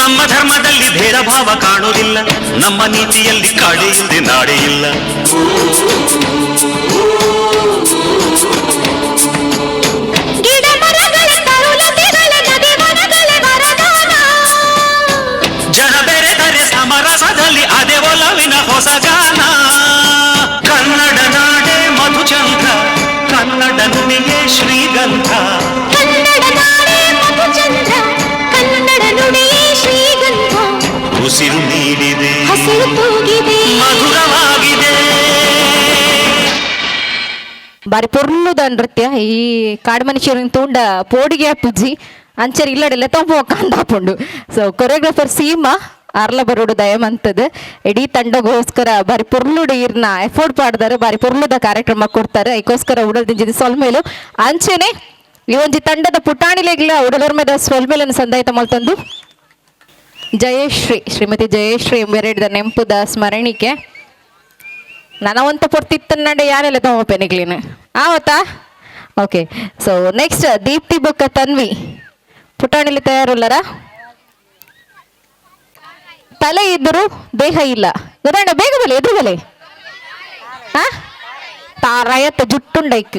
ನಮ್ಮ ಧರ್ಮದಲ್ಲಿ ಭೇದ ಭಾವ ಕಾಣೋದಿಲ್ಲ, ನಮ್ಮ ನೀತಿಯಲ್ಲಿ ಕಾಡೆ ಇಲ್ಲದೆ ನಾಡೇ ಇಲ್ಲ. ಗಿಡ ಮರಗಳ ತರುಲತೆಗಳ ನದಿ ವನಗಳ ವರದಾನ. ಜನ ಬೆರೆತರೆ ಸಮರಸದಲ್ಲಿ ಅದೇ ಒಲವಿನ ಹೊಸ ಗಾನ. ಕನ್ನಡ ನಾಡೇ ಮಧುಚಂದ್ರ, ಕನ್ನಡ ನುಡಿಯೇ ಶ್ರೀಗಂಧ. ಕನ್ನಡ ನಾಡೇ ಮಧುಚಂದ್ರ, ಕನ್ನಡ ನುಡಿಯೇ ಶ್ರೀಗಂಧ. ಉಸಿರು ನೀಡಿದೆ, ಹಸಿರು ತೂಗಿದೆ, ಮಧುರವಾಗಿದೆ. ಬಾರಿ ಪೊರ್ಲುದ ನೃತ್ಯ ಈ ಕಾಡು ಮನುಷ್ಯರಿನ ತೂಂಡ ಪೋಡಿಗೆ ಪೂಜಿ ಅಂಚರ್ ಇಲ್ಲಡೆಲ್ಲ ತೊಂಬ ಸೊ ಕೊರಿಯೋಗ್ರಾಫರ್ ಸೀಮಾ ಅರ್ಲ ಬರೋಡು ದಯಮಂತದ ಇಡೀ ತಂಡಗೋಸ್ಕರ ಬಾರಿ ಪೊರ್ಲುಡು ಇರ್ನ ಎಫೋರ್ಟ್ ಪಾಡ್ದಾರೆ ಬಾರಿ ಪೊರ್ಲುದ ಕಾರ್ಯಕ್ರಮ ಕೊಡ್ತಾರೆ ಐಕೋಸ್ಕರ ಉಡಲ್ ದಿಂಜಿದ ಸೊಲ್ಮೇಲು ಅಂಚೆನೆ ಈ ಒಂಜಿ ತಂಡದ ಪುಟಾಣಿಲೆಗ್ಲ ಉಡಲರ್ಮೆದ ಸೊಲ್ಮೇಲನ್ನು ಸಂದಾಯಿತ ಮಲ್ತಂದು ಜಯಶ್ರೀ ಶ್ರೀಮತಿ ಜಯಶ್ರೀ ಎಂಬೆರಡಿದ ನೆಂಪುದ ಸ್ಮರಣಿಕೆ ನನವಂತ ಪೊರ್ತಿತ್ತನ್ನಡೆ ಯಾರೆಲ್ಲ ತಗೋಪೆನಿಗ್ಲಿನ ಆವತ್ತಾ. Okay so next Deepti ಬೊಕ್ಕ ತನ್ವಿ ಪುಟಾಣಿಲಿ ತಯಾರುಲ್ಲರ. ತಲೆ ಇದ್ದರೂ ದೇಹ ಇಲ್ಲ ಗೊತ್ತಾಂಡ ಬೇಗ ಬಲೆ ಎದುರು ಬಲೆ ತಾರಾಯತ್ತ ಜುಟ್ಟುಂಡೈಕ್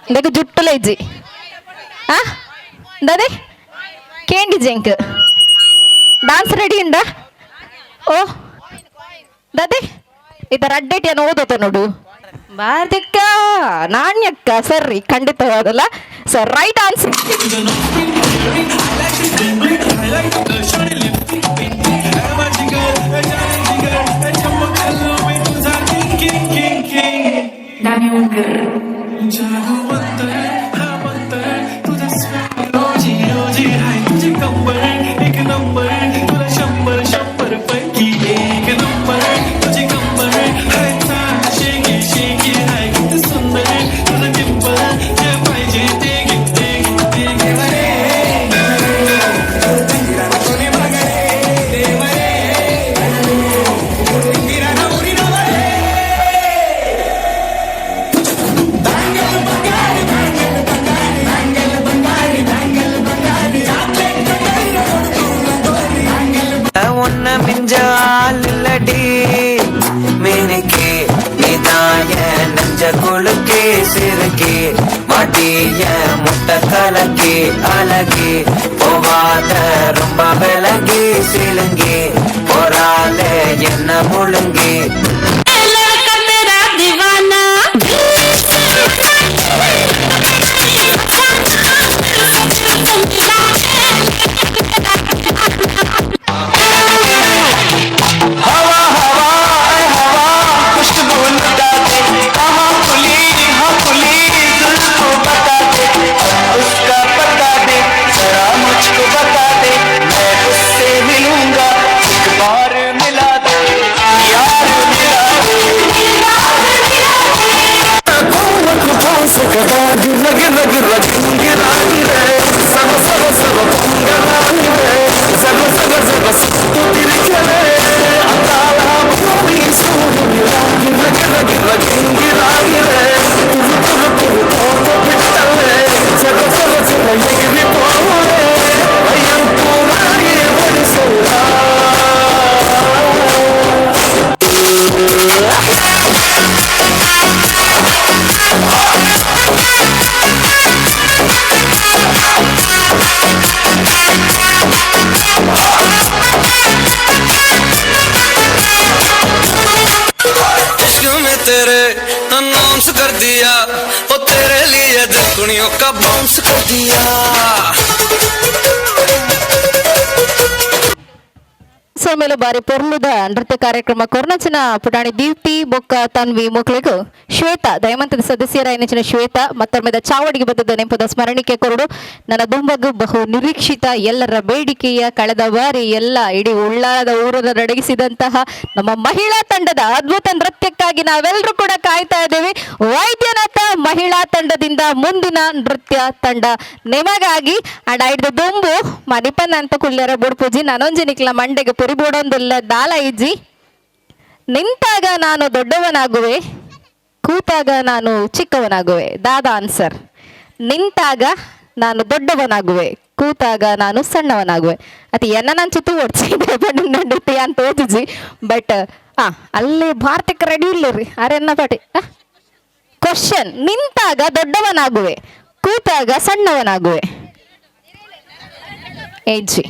ಇಂದಕ್ಕೆ ಜುಟ್ಟುಲ ಇಜ್ಜಿ ದಾದೆ ಕೇಂಡಿ ಜಂಕ್ ಡಾನ್ಸ್ ರೆಡಿ ಉಂಡ ಓ ದಾದೆ ಇದರ ಅಡ್ಡೇಟ್ ಏನು ಓದೋತ ನೋಡು ಭಾರತಕ್ಕ ನಾಣ್ಯಕ್ಕ ಸರಿ ಖಂಡಿತವಾದಲ್ಲ. So right answer. முட்டை கலக்கி அழகி போவாத ரொம்ப விலகி சிலுங்கி போறாளே என்ன முழுங்கி. लड़का तेरा दीवाना हवा हवा ऐ हवा खुशबू लुटा दे कहाँ खुली हाँ खुली जुल्फ बता दे उसका पता दे जरा मुझको बता दे मैं उससे मिलूंगा एक बार मिला दे यार मिला दे. इश्क में तेरे अनाउंस कर दिया ओ तेरे लिए दिल कुड़ियों का बाउंस कर दिया. ಸೊ ಮೇಲೆ ಬಾರಿ ಪೊರ್ಲುದ ನೃತ್ಯ ಕಾರ್ಯಕ್ರಮ ಕೊರ್ನಚಿನ ಪುಟಾಣಿ ದೀಪ್ತಿ ಬೊಕ್ಕ ತನ್ವಿ ಮಕ್ಕಳಿಗೂ ಶ್ವೇತಾ ದಯಮಂತದ ಸದಸ್ಯರಾಯಿನಚಿನ ಶ್ವೇತಾ ಮತ್ತೊಮ್ಮೆದ ಚಾವಡಿಗೆ ಬಂದದ ನೆಂಪದ ಸ್ಮರಣಿಕೆ ಕೊರಡು. ನನ್ನ ದುಂಬಗು ಬಹು ನಿರೀಕ್ಷಿತ ಎಲ್ಲರ ಬೇಡಿಕೆಯ ಕಳೆದ ಬಾರಿ ಎಲ್ಲ ಇಡೀ ಉಳ್ಳಾಲದ ಊರನ್ನು ನಡಗಿಸಿದಂತಹ ನಮ್ಮ ಮಹಿಳಾ ತಂಡದ ಅದ್ಭುತ ನೃತ್ಯಕ್ಕಾಗಿ ನಾವೆಲ್ಲರೂ ಕೂಡ ಕಾಯ್ತಾ ಇದ್ದೇವೆ. ವೈದ್ಯನಾಥ ಮಹಿಳಾ ತಂಡದಿಂದ ಮುಂದಿನ ನೃತ್ಯ ತಂಡ ನಿಮಗಾಗಿ. ಅಂಡ್ ಐಡ್ದ ದುಂಬು ಮನಿಪನ್ ಅಂತ ಕುಲ್ಲರ ಬುಡ್ಪೂಜಿ ನಾನೊಂಜಿ ನಿಕ್ಲ ಮಂಡೆಗೆ ಪುರಿ ಬೋಡೊಂದುಲ್ಲ ದಾಲ ಇಜ್ಜಿ. ನಿಂತಾಗ ನಾನು ದೊಡ್ಡವನಾಗುವೆ, ಕೂತಾಗ ನಾನು ಚಿಕ್ಕವನಾಗುವೆ. ದಾದಾ ಆನ್ಸರ್. ನಿಂತಾಗ ನಾನು ದೊಡ್ಡವನಾಗುವೆ, ಕೂತಾಗ ನಾನು ಸಣ್ಣವನಾಗುವೆ. ಅತಿ ಎನ್ನ ನಾನು ಚಿತ್ತು ಓಡ್ಸಿ ಅಂತ ಓದಿಜಿ. ಬಟ್ ಅಲ್ಲಿ ಭಾರತಕ್ಕೆ ರೆಡಿ ಇಲ್ಲ ರೀ ಅರೆನ್ನ ಪಾಟಿ ಕ್ವಶನ್. ನಿಂತಾಗ ದೊಡ್ಡವನಾಗುವೆ, ಕೂತಾಗ ಸಣ್ಣವನಾಗುವೆ. ಏಜಿ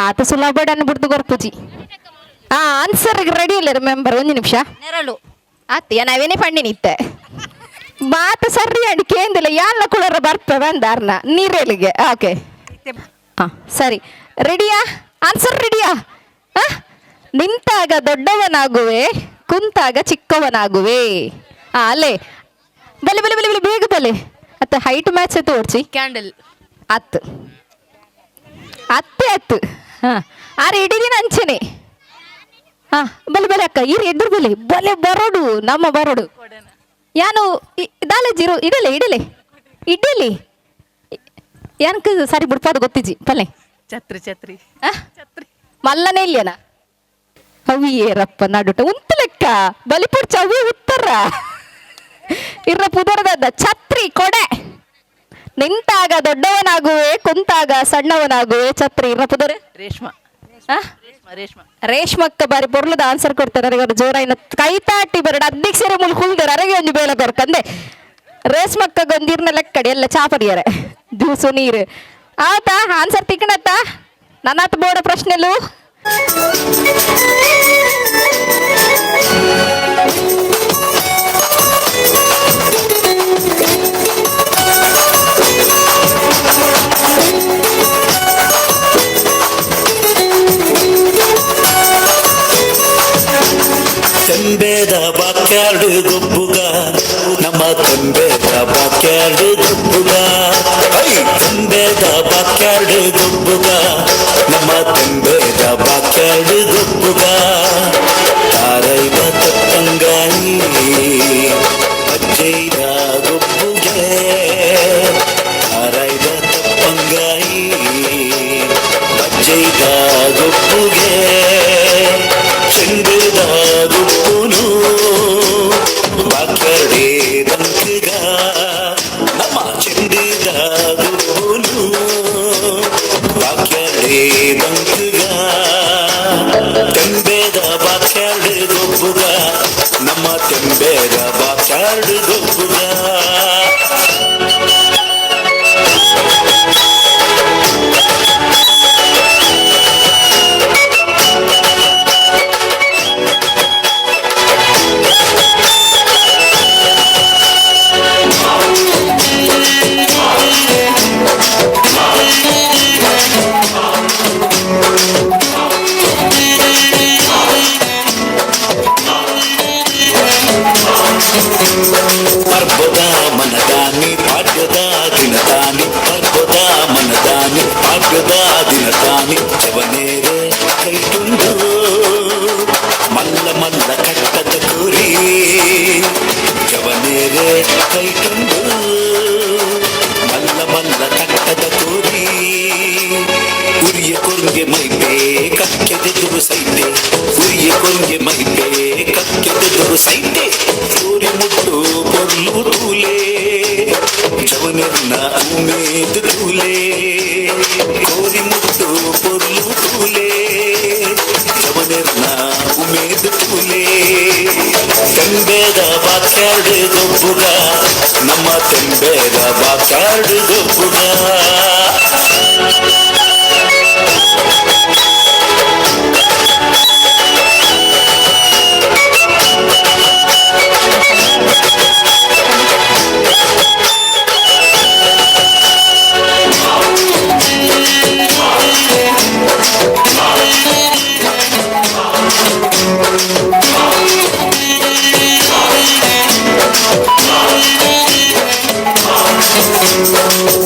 ಆತ ಸುಲಭ ಅನ್ಬಿಡ್ದು ಗೊರ್ಪುಜಿ. ಆನ್ಸರ್ ರೆಡಿ ಇಲ್ಲ ಮೆಂಬರ್ ಒಂದು ನಿಮಿಷ. ನೆರಳು. ಆತ್ ನಾವೇನೇ ಪಂಡಿ ನಿತ್ತೆ ಮಾತು ಸರಿ ಅಂಡ್ ಕೇಂದಿಲ್ಲ ಯಾಲ್ಲ ಕುಳರ ಬರ್ಪೆ ಬಂದಾರ್ನ ನೀರೆಲಿಗೆ. ಓಕೆ ಹಾ ಸರಿ ರೆಡಿಯಾ? ಆನ್ಸರ್ ರೆಡಿಯಾ? ನಿಂತಾಗ ದೊಡ್ಡವನಾಗುವೆ, ಕುಂತಾಗ ಚಿಕ್ಕವನಾಗುವೆ. ಅಲ್ಲೇ ಬಲೆ ಬಲೆ ಬಲೆ ಬಲೆ ಬೇಗ ಬಲೆ. ಅತ್ತ ಹೈಟ್ ಮ್ಯಾಚ್ ಎತ್ತು ಓಡ್ಚಿ. ಕ್ಯಾಂಡಲ್. ಅತ್ತು ಅತ್ತೆ ಅತ್ತು. ಹಾ ಆರೆ ಇಡೀ ದಿನ ಅಂಚೆನೆ. ಹಾ ಬಲೆ ಬಲೆ ಅಕ್ಕ ಇರು ಎದುರು ಬಲೆ ಬಲೆ ಬರೋಡು ನಮ್ಮ ಬರೋಡು. ಯಾನು ದಾಲೆ ಜೀರೋ ಇಡಲೆ ಇಡಲೆ ಇಡಲಿ ಯಾನಕ್ ಸರಿ ಬಿಡ್ಪಾದ ಗೊತ್ತಿಜ್ಜಿ ಪಲ್ಲೆ. ಛತ್ರಿ ಛತ್ರಿ. ಮಲ್ಲನೇ ಇಲ್ಲೇನ ಅವಿಯೇರಪ್ಪ ನಡುಟ ಉಂತು ಲೆಕ್ಕ ಬಲಿಪುಡ್ಚ ಅವೇ ಉತ್ತರ ಇರ್ರ ಪುದರದ ಛತ್ರಿ ಕೊಡೆ. ನಿಂತಾಗ ದೊಡ್ಡವನಾಗುವೆ ಕುಂತಾಗ ಸಣ್ಣವನಾಗುವೆ ಛತ್ರಿ ಇರ್ರ ಪುದರ್. ರೇಷ್ಮಾ. ರೇಷ್ಮಾ. ರೇಷ್ಮಕ್ಕ ಬಾರಿ ಪೊರ್ಲದ ಆನ್ಸರ್ ಕೊಡ್ತಾರೆ. ಅರೆಗೆ ಜೋರಾಯಿನ ಕೈತಾಟಿ ಬರಡ ಅಧ್ಯಕ್ಷರ ಮುಲ್ ಕುಲ್ದರ ಅರೆಗೆ ಒಂಜಿ ಬೇಲೆ ಕೊರ್ಕಂದೆ ರೇಷ್ಮಕ್ಕ ಗೊಂದಿರ್ನ ಲೆಕ್ಕಡಿ ಎಲ್ಲ ಚಾಪಡಿಯರೆ ದಿವಸ ನೀರು ಆತ ಆನ್ಸರ್ ತಿಕ್ಕಣತ್ತ ನನ್ನಾತ ಬೋಡ ಪ್ರಶ್ನೆಲು. ತೆಂಬೇದ ಬಾಕ್ಯಾರ್ಡು ಗೊಬ್ಬುಗ ನಮ್ಮ ತೆಂಬೇದ ಬಾಕ್ಯಾರ್ಡು ಗೊಬ್ಬುಗ I ತೆಂಬೇದ ಬಾಕ್ಯಾರ್ಡು ಗೊಬ್ಬುಗ ನಮ್ಮ ತೆಂಬೇದ ಬಾಕ್ಯಾರ್ಡು ಗೊಬ್ಬುಗ ತಾರೈದ ತಪ್ಪಂಗಾಯಿ ಅಜ್ಜೈದ ಗೊಬ್ಬುಗೆ ತಾರೈದ ತಪ್ಪಂಗಾಯಿ ಅಜ್ಜೈದ ಗೊಬ್ಬುಗೆ ಚೆಂಡುದ ಗುಪ್ಪುನು ಬಾಕ್ಯಾರ್ಡೆ ರಂಕುಗ ನಮ್ಮ ಚೆಂಡುದ ಗುಪ್ಪುನು ಬಾಕ್ಯಾರ್ಡೆ ರಂಕುಗ ತೆಂಬೇದ ಬಾಕ್ಯಾರ್ಡು ಗೊಬ್ಬುಗ ನಮ್ಮ ತೆಂಬೇದ ಬಾಕ್ಯಾರ್ಡು ಗೊಬ್ಬುಗ. ಪರ್ಬದ ಮನದಾನಿ ಪಾಡ್ಯದ ದಿನದಾನಿ ಪರ್ಬದ ಮನದಾನಿ ಪಾಡ್ಯದ ದಿನದಾನಿ ಜವನೇರೆ ಕೈಟುಂಡು ಮಲ್ಲ ಮಲ್ಲ ಕಟ್ಟದ ಕುರಿ ಜವನೇರೆ ಕೈಟುಂಡು ಮಲ್ಲ ಮಲ್ಲ ಕಟ್ಟದ ಕುರಿ ಉರಿಯ ಕೊರ್ಗೆ ಮೈಪೆ ಕಕ್ಕೆದೆದುರು ಸೈತೆ ಉರಿಯ ಕೊರ್ಗೆ ಮೈಪೆ ಕಕ್ಕೆದೆದುರು ಸೈತೆ ಸೂರ್ಯ ಮುಟ್ಟು ಪೊರ್ಲು ತೂಲೆ ಜವನೆನ್ನ ಉಮೇದು ತೂಲೆ ಕೋರಿ ಮುಟ್ಟು ಪೊರ್ಲು ತೂಲೆ ಜವನೆನ್ನ ಉಮೇದು ತೂಲೆ ತೆಂಬೇದ ಬಾಕ್ಯಾರ್ಡು ಗೊಬ್ಬುಗ ನಮ್ಮ ತೆಂಬೇದ ಬಾಕ್ಯಾರ್ಡು ಗೊಬ್ಬುಗ.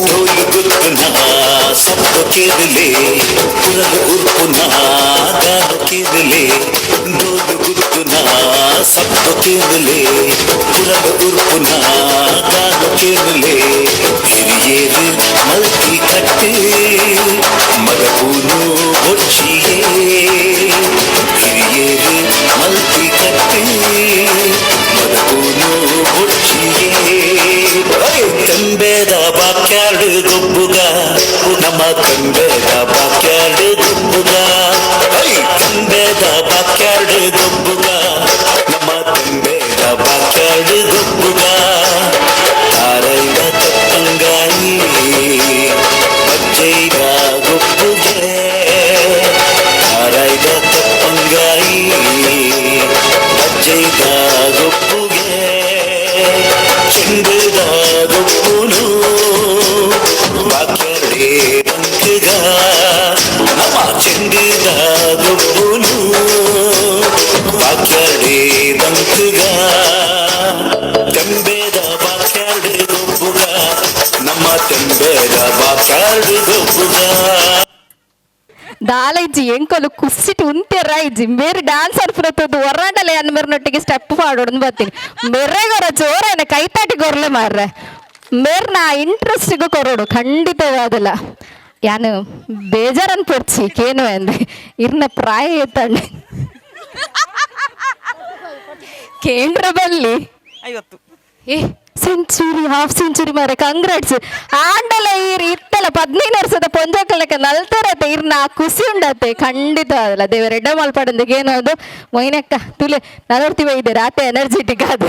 ಡೋಲು ಗುತ್ತುನ ಸಬ್ದು ಕೇರಲೆ ಕುರಲು ಉರ್ಪುನ ಗಾನು ಕೇರಲೆ ಡೋಲು ಗುತ್ತುನ ಸಬ್ದು ಕೇರಲೆ ಕುರಲು ಉರ್ಪುನ ಗಾನು ಕೇರಲೆ ಹಿರಿಯೇರು ಮಲ್ತಿ ಕಟ್ಟು ಮರಪೂನು ಬೊಚ್ಚಿಯೇ ಹಿರಿಯೇರು ಮಲ್ತಿ ಕಟ್ಟು ಮರಪೂನು ಬೊಚ್ಚಿಯೇ ತೆಂಬೇದ ಬಾಕ್ಯಾರ್ಡು ಗೊಬ್ಬುಗ ನಮ್ಮ ತೆಂಬೇದ ಬಾಕ್ಯಾರ್ಡು ಗೊಬ್ಬುಗ ತೆಂಬೇದ ಬಾಕ್ಯಾರ್ಡು ಗೊಬ್ಬುಗ ನಮ್ಮ ತೆಂಬೇದ ಬಾಕ್ಯಾರ್ಡು ಗೊಬ್ಬುಗ ತಾರೈದ ತಪ್ಪಂಗಾಯಿ ಬಜ್ಜೈದ ಗೊಬ್ಬುಗೆ ತಾರೈದ ತಪ್ಪಂಗಾಯಿ ಬಜ್ಜೈದ ಗೊಬ್ಬುಗೆ ಚೆಂಡುದ ಗೊಬ್ಬುನು ಬಾಕ್ಯಾರ್ಡೆ ಬಂಕುಗ ನಮ್ಮ ಚೆಂಡುದ ಗೊಬ್ಬುನು ಬಾಕ್ಯಾರ್ಡೆ ಬಂಕುಗ ತೆಂಬೇದ ಬಾಕ್ಯಾರ್ಡು Card ಗೊಬ್ಬುಗ. ದಾಲೈಜಿ ಎಂಕೊಲು ಕುಸಿಟ್ ಉಂತೆರ ಇಜ್ಜಿ ಮೇರು ಡ್ಯಾನ್ಸ್ ಅನ್ಪುನತ್ತದ್ದು ಹೊರಾಡಲೆ ಅನ್ ಮೇರ್ನೊಟ್ಟಿಗೆ ಸ್ಟೆಪ್ ಪಾಡೋಡು ಬರ್ತೀನಿ. ಮೆರೆಗೊರ ಜೋರೇನ ಕೈತಾಟಿ ಗೊರ್ಲೆ ಮಾರ್ರೆ ಮೇರ್ನ ಇಂಟ್ರೆಸ್ಟ್ಗೂ ಕೊರೋಡು ಖಂಡಿತವಾದಲ್ಲ. ಯಾನು ಬೇಜಾರನ್ ಪೊರ್ಚಿ ಕೇನು ಅಂದೆ ಇರ್ನ ಪ್ರಾಯ ಎತ್ತಂಡೆ ಕೇಂದ್ರ ಬಲ್ಲಿ 50. ಏ century half century ಮಾರೆ ಕಂಗ್ರಾಟ್ಸ್. ಆಂಡಲ ಈರ್ ಇತ್ತಲ 15 ವರ್ಷದ ಪೊಂಜೋಕಲಕ್ಕೆ ನಲ್ತರತೆ ಇರ್ನ ಖುಷಿ ಉಂಡತೆ ಖಂಡಿತ ಅದಲ್ಲ. ದೇವರ ಎಡ್ಡ ಮಲ್ಪಾಡಂದಿಗೆ ಏನದು ಮೊಯ್ನಕ್ಕ ತುಲೆ ನಲವರ್ತಿವ ಇದೆ ರಾತೆ ಎನರ್ಜೆಟಿಕ್ ಅದು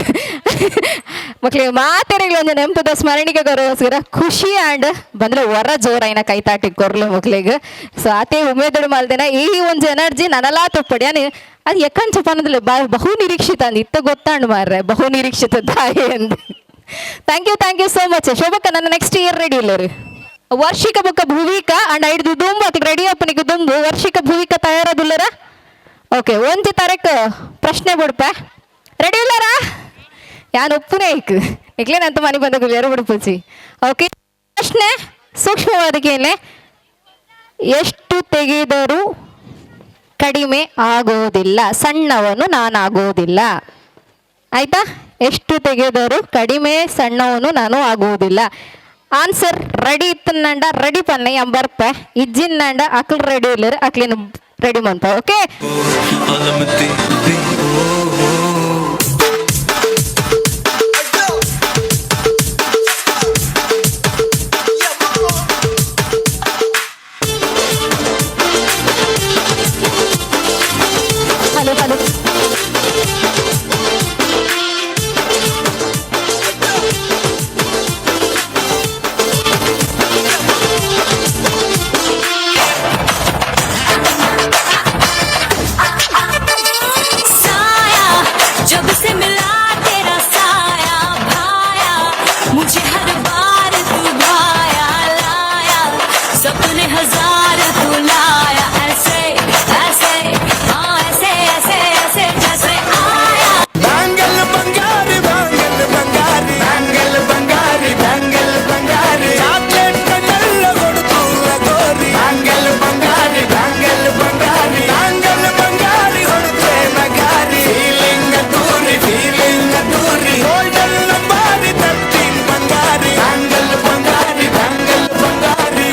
ಮಕ್ಳಿಗೆ ಮಾತೆರೆಗಳು ಒಂದು ನೆಂಪದ ಸ್ಮರಣಿಕೆ ಗೌರವಸ್ಕರ ಖುಷಿ ಆಂಡ್ ಬಂದ್ರೆ ಹೊರ ಜೋರಾಯಿನ ಕೈತಾಟಿ ಕೊರ್ಲು ಮಕ್ಳಿಗೆ. ಸೊ ಆತೆ ಉಮೇದಡು ಮಲ್ದೇನ ಈ ಒಂದು ಎನರ್ಜಿ ನನಲಾ ತುಪ್ಪಡಿ ಅನಿ ಅದು ಯಕ್ಕಂಚ ಪನದಲ್ಲ ಬಹು ನಿರೀಕ್ಷಿತ ಅಂದ್ ಇತ್ತ ಗೊತ್ತಾಂಡು ಮಾರ್ರೆ ಬಹು ನಿರೀಕ್ಷಿತ ತಾಯಿ ಅಂದ್. Thank you, thank you so much ಶೋಭಕ್ಕ. ನನ್ನ next year ready ಇಲ್ಲ ರೀ. ವಾರ್ಷಿಕ ಬೊಕ್ಕ ಭೂವಿಕ ಅಂಡ್ ಐದು ದುಂಬು ಅದಕ್ಕೆ ರೆಡಿ ಅಪ್ಪನಿಗೆ ದುಂಬು ವಾರ್ಷಿಕ ಭೂವಿಕ ತಯಾರದಿಲ್ಲರ. ಓಕೆ ಒಂಜಿ ತಾರೀಕು ಪ್ರಶ್ನೆ ಬಿಡ್ಪ ರೆಡಿ ಇಲ್ಲಾರ ಯಾನ್ ಒಪ್ಪುನೇ ಐಕ್ ನಿಕ್ಲೇನಂತ ಮನೆ ಬಂದ ಗುಲಿಯಾರು ಬಿಡ್ಪೂಚಿ. ಓಕೆ ಪ್ರಶ್ನೆ ಸೂಕ್ಷ್ಮವಾದಕ್ಕೆ ಎಷ್ಟು ತೆಗೆದರೂ ಕಡಿಮೆ ಆಗೋದಿಲ್ಲ, ಸಣ್ಣವನು ನಾನಾಗೋದಿಲ್ಲ. ಆಯ್ತಾ? ಎಷ್ಟು ತೆಗೆದರೂ ಕಡಿಮೆ ಸಣ್ಣವನು ನಾನು ಆಗುವುದಿಲ್ಲ. ಆನ್ಸರ್ ರೆಡಿ ಇತ್ತಂಡ ರೆಡಿ ಪನ್ನೆ ಎಂಬರ್ಪ ಇಜ್ಜಿನ್ನಂಡ ಅಕ್ಲು ರೆಡಿ ಇಲ್ಲ ಅಕ್ಲಿನ ರೆಡಿ ಮಂತ. Okay hello hello साया जब से मिला तेरा साया भाया मुझे हर बार तू भाया लाया सपने हजार तू लाया ऐसे ऐसे हाँ ऐसे ऐसे ऐसे जैसे आया. Bangle Bangari bangle Bangari bangle Bangari bangle Bangari chocolate కళ్ళ కొడుతున్న గోరి bangle Bangari bangle Bangari bangle Bangari కొడుతే నగారి feeling Toori feeling Toori golden నంబారి 13 బంగారి bangle Bangari bangle Bangari.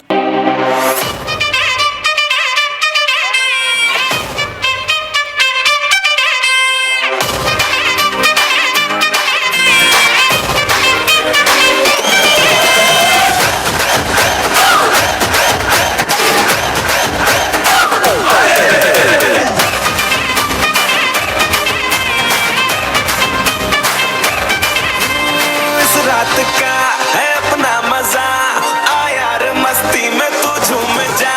इस रात का है अपना मजा आ यार मस्ती में तू झूम जा.